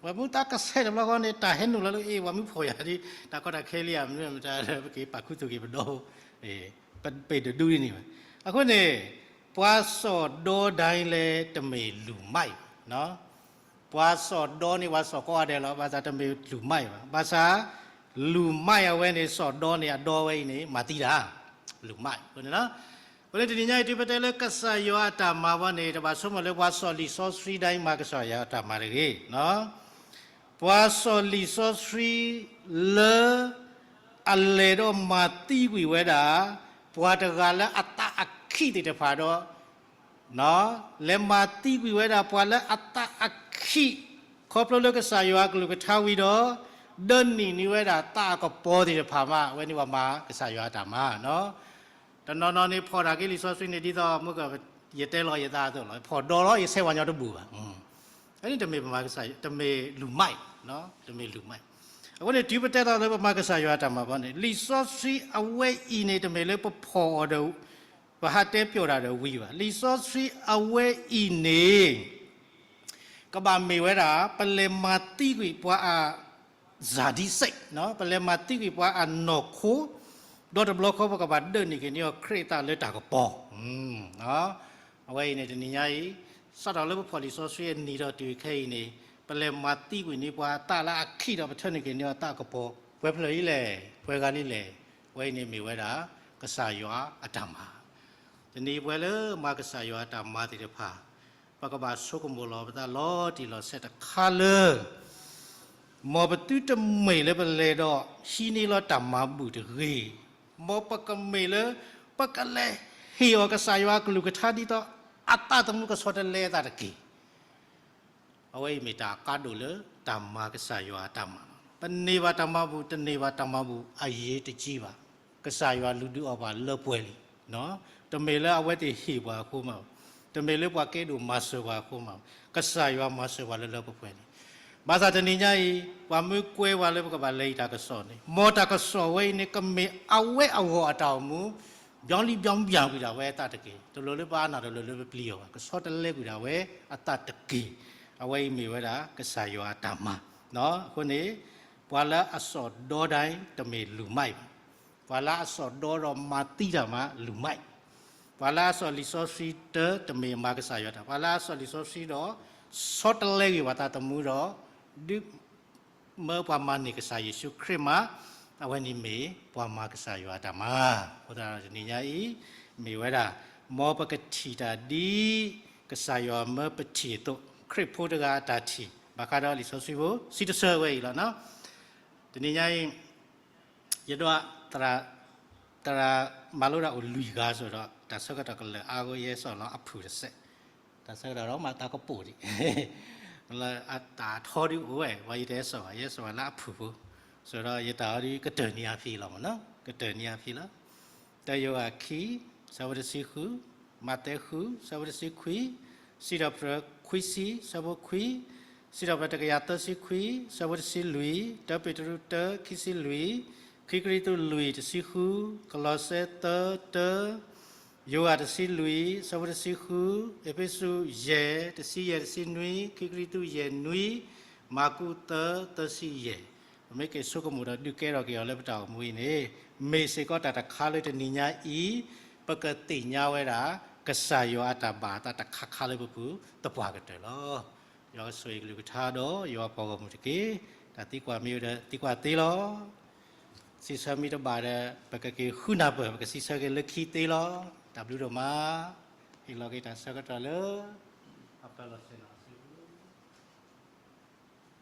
ပှၤမုၢ်သးကဆဲးတဘျီဃီန့ၣ် တၢ်ဟဲနုာ်လီၤလၢအ့ၣ် ပှၤမုၢ်ဖီၣ်ယၤဒ် တၢ်ကီတၢ်ခဲလံဧါ မနုၤမတၤလၢပက့ၤပာ်ခူသူၣ်က့ၤပဒီ, ပ့ၢ်တဒူဒ်န့ၣ်ဘၣ်. အဃိန့ၣ် ပှၤစီၣ်ဒီဒၣ်လဲာ်တမ့ၢ်လူၢ်မးဘၣ်. ပှၤစီၣ်ဒီန့ၣ် ပှၤစီၣ်ကိးဂၤဒဲးလီၤ, ဘၣ်ဆၣ်တမ့ၢ်လူၢ်မးဘၣ်. ဘၣ်ဆၣ် လူၢ်မးအဝဲန့ၣ် စီၣ်ဒီန့ၣ် အဒီဝဲအံၤန့ၣ် မၤသံတၢ်, လူၢ်မးအဃိန့ၣ်လီၤ. အဃိန့ၣ်တနံၤညါအံၤ တုၤပတဲလၢကစၢ်ယွၤအတၢ်မၤဘီန့ၣ် တဘၣ်ဆိကမိၣ်လၢပှၤစီၣ်လံာ်စီဆှံဒၣ်အံၤမၤကစၢ်ယွၤအတၢ်မၤတဂ့ၤ. ပှၤစီၣ်လံာ်စီဆှံလၢ အလဲၤဒီးမၤသံကွံာ်ဝဲဒၣ် ပှၤတဂၤလၢအသးအခီၣ်သ့ၣ်တဖၣ်ဒီး လဲၤမၤသံကွံာ်ဝဲဒၣ်ပှၤလၢအသးအခီၣ် ခီဖျိလၢကစၢ်ယွၤအကလုၢ်ကထါဝံၤဒီး ဒၢနံၣ်န့ၢ်ဝဲဒၣ်သးအကပီၤသ့ၣ်တဖၣ်မး အဝဲန့ၣ်ပှၤမၤကစၢ်ယွၤအတၢ်မၤ. တနီၤနီၤန့ၣ် ဖီၣ်တၢ်က့ၤလံာ်စီဆှံန့ၣ် ဒ်သိးမ့ၢ်က ယတဲလီၤယသးအသိးလီၤ, ဖီၣ်ဒီလီၤ ယဆဲးပှၤညီတဘူၣ်ဘၣ်. အန့ၣ်တမ့ၢ်ပမၤကစၢ်, တမ့ၢ်လူၢ်မး, တမ့ၢ်လူၢ်မး. အဃိန့ၣ် တုၤပတဲသးလၢပမၤကစၢ်ယွၤအတၢ်မၤဘီန့ၣ် လံာ်စီဆှံအဝဲအံၤန့ၣ် တမ့ၢ်လၢပဖီၣ်အီၤဒီး ပဟးတဲပျီၣ်တၢ်ဒီးဝံၤဘၣ်. လံာ်စီဆှံအဝဲအံၤန့ၣ် ကဘၣ်မ့ၢ်ဝဲဒၣ် ပလဲၤမၤသံကွံာ်ပှၤအ စၢ်ဒံစဲး, ပလဲၤမၤသံကွံာ်ပှၤအနီၢ်ခိ, ဒီးတဘျီဃီပကဘၣ်ဒၢးန့ၢ်က့ၤန့ၢ်အီၤခရံာ်အသးလၢတၢ်ကပီၤ. အဝဲအံၤန့ၣ်တနံၤညါအံၤ, စးထီၣ်လၢပဖီၣ်လံာ်စီဆှံအနံၤဒီးတုၤခဲအံၤန့ၣ်, ပလဲၤမၤသံကွံာ်န့ၢ်ပှၤအသးလၢအခံဒီးပထၢန့ၢ်က့ၤန့ၢ်အီၤသးကပီၤ, ပှဲၤဖျၢၣ်အံၤလဲၣ်, ပှဲၤဂၤလံလဲၣ်, အဝဲအံၤန့ၣ်မ့ၢ်ဝဲဒၣ် ကစၢ်ယွၤအတၢ်မၤ တနံၤပဝဲလၢမၤကစၢ်ယွၤအတၢ်မၤသ့ၣ်တဖၣ်, ပကဘၣ်ဆိကမိၣ်လီၤပသးလီၤတံၢ်လီၤဆဲးတခါလၢ မ်ပသုတမ့ၢ်လၢပလဲၤဒီးဟံးန့ၢ်လီၤတၢ်မၤဘူၣ်တဂ့ၤ, မ်ပကမ့ၢ်လၢ ပကလဲၤဟ့ၣ်အီၤကစၢ်ယွၤအကလုၢ်ကထါဒ်သိးအသးသမူကဆီတလဲအသးတက့ၢ်. အဝဲအံၤမ့ၢ်တၢ်အကါဒိၣ်လၢတၢ်မၤကစၢ်ယွၤအတၢ်မၤလီၤ. ပန့ၢ်ဘၣ်တၢ်မၤဘူၣ် တန့ၢ်ဘၣ်တၢ်မၤဘူၣ် အရေးတကြီးဘၣ်. ကစၢ်ယွၤလူၤဒုးအီၣ်ပှၤလၢပှဲၤလံ. တမ့ၢ်လၢအဝဲသ့ၣ်ဟ့ၣ်ပှၤအဃိမး, တမ့ၢ်လၢပှၤကဲဒိၣ်မၤစၢၤပှၤအဃိမး, ကစၢ်ယွၤမၤစၢၤပှၤလၢလၢပှဲၤပှဲၤလံ. ဘၣ်ဆၣ်တနံၤညါအံၤ, ပှၤမ့ၢ်ကွဲပှၤလၢပကဘၣ်လဲၤအံၤတၢ်ကစီၣ်န့ၣ်, မ်တၢ်ကစီၣ်ဝဲအံၤန့ၣ် ကမ့ၢ်အဝဲအဂီၢ်အတၢ်အိၣ်မူ ပြောင်းလဲပြောင်းပြန်ကွံာ်ဒၣ်ဝဲအသးတက့ၢ်. တလိၣ်လၢပအါနၢ် တလိၣ်လၢပပျံၤအီၤဘၣ်. ကဆီတလဲကွံာ်ဒၣ်ဝဲအသးတက့ၢ်. အဝဲအံၤမ့ၢ်ဝဲဒၣ်ကစၢ်ယွၤအတၢ်မၤ. အဃိန့ၣ်, ပှၤလၢအစီၣ်ဒီဒၣ်တမ့ၢ်လူၤမးဘၣ်. ပှၤလၢအစီၣ်ဒီဒီးမၤသံတၢ်မၤလူၤမး. ပှၤလၢအစီၣ်လံာ်စီဆှံတၢတမ့ၢ်မၤကစၢ်ယွၤတၢ်. ပှၤလၢအစီၣ်လံာ်စီဆှံဒီး ဆီတလဲကွံာ်ပှၤသးသမူဒီး ဒုး မၢပှၤမၤန့ၢ်ကစၢ်ယ့ၣ်ၡူးခရံာ်မး, အဝဲန့ၣ်မ့ၢ်ပှၤမၤကစၢ်ယွၤအတၢ်မၤ. အဃိသတးဒီးတနံၤညါအံၤ, မ့ၢ်ဝဲဒၣ်, မ်ပကထံၣ်တၢ်ဒ်ကစၢ်ယွၤမၢပထံၣ်အသိး, ခရံာ်ဖိတဂၤအတၢ်ထံၣ်, ဘၣ်ဃးဒီးလံာ်စီဆှံဖိ စံးတဆၢဝဲအံၤလီၤ. တနံၤညါအံၤ, ယဒိး သရၣ်မၤလိတၢ်အိၣ်လွံၢ်ဂၤစ့ၢ်ဒီး တၢ်ဆၢကတီၢ်ကလၢာ်အါအဃိ ယဟဲစိာ်လီၤအဖုၣ်တစဲး, တၢ်ဆၢကတီၢ်ဒီးမၤသးကပိာ်ဒံး, လၢအတၢ်ထီဒုအိၣ်ဝဲ ပှၤယတဟဲစိာ်ဘၣ်, ယဟဲစိာ်ဘၣ်လၢအဖုၣ်ဖိ, စ့ၢ်ဒီးယတၢ်အီၤဒုကတၢၢ်နံၤအါဖံလီၤမ့ၢ်နီၤ, ကတၢၢ်နံၤအါဖံလီၤ. တၢယိၤဟၣ်ခံ, ဆၢဖိတဆံဃု, မးသဲဃု, ဆၢဖိတဆံခွံ, စံးထီၣ်ပတြၢၤခွံဆံ, ဆၢဖိခွံ, စံးထီၣ်ပတြၢၤတကယၤသၢဆံခွံ, ဆၢဖိတဆံလွံၢ်, တၢပ့းတရူးတၢ ခံဆံလွံၢ်, ခံကရံၣ်သူးလွံၢ်တဆံဃု, ကလီးစဲသၢတၢ, ယိၤဟၣ်တဆံလွံၢ် ဆၢဖိတဆံဃု, အ့းဖ့းစူးယဲၢ် တဆံယဲၢ်တဆံနွံ, ခံကရံၣ်သူးယဲၢ်နွံ, မၢ်ကူးသၢ သၢဆံယဲၢ်, ပမ့ၢ်က့ၤဆိကမိၣ်ဒီးဒုးကဲထီၣ်က့ၤအီၤလၢပတၢ်အိၣ်မူအံၤန့ၣ်, မ့ၢ်စ့ၢ်ကီးတၢ်တခါလၢတနံၤညါအံၤ, ပကသ့ၣ်ညါဝဲဒၣ် ကစၢ်ယွၤအတၢ်ဘၣ်အသးတခါခါလၢပပူၤသပှၢ်ကတၢၢ်လီၤ. ယွၤကဆိၣ်ဂ့ၤကလုၢ်ကထါဒီးယွၤပှၤဂီၢ်မုၢ်တက့ၢ်. တၢ်သံကွၢ်မ့ၢ်အိၣ်ဒီးသံကွၢ်သ့လီၤ. စံးဆၢမ့ၢ်တဘၣ်ဒီး ပကက့ၤဃုနၢ်ပၢၢ် ပကစံးဆၢက့ၤလၢခံသ့လီၤ. တၢ်ဘျုးဒိၣ်မး, ဟ့ၣ်လီၤက့ၤတၢ်ဆၢကတီၢ်လၢ အပၢၤလီၢ်ဆ့ၣ်နီၤ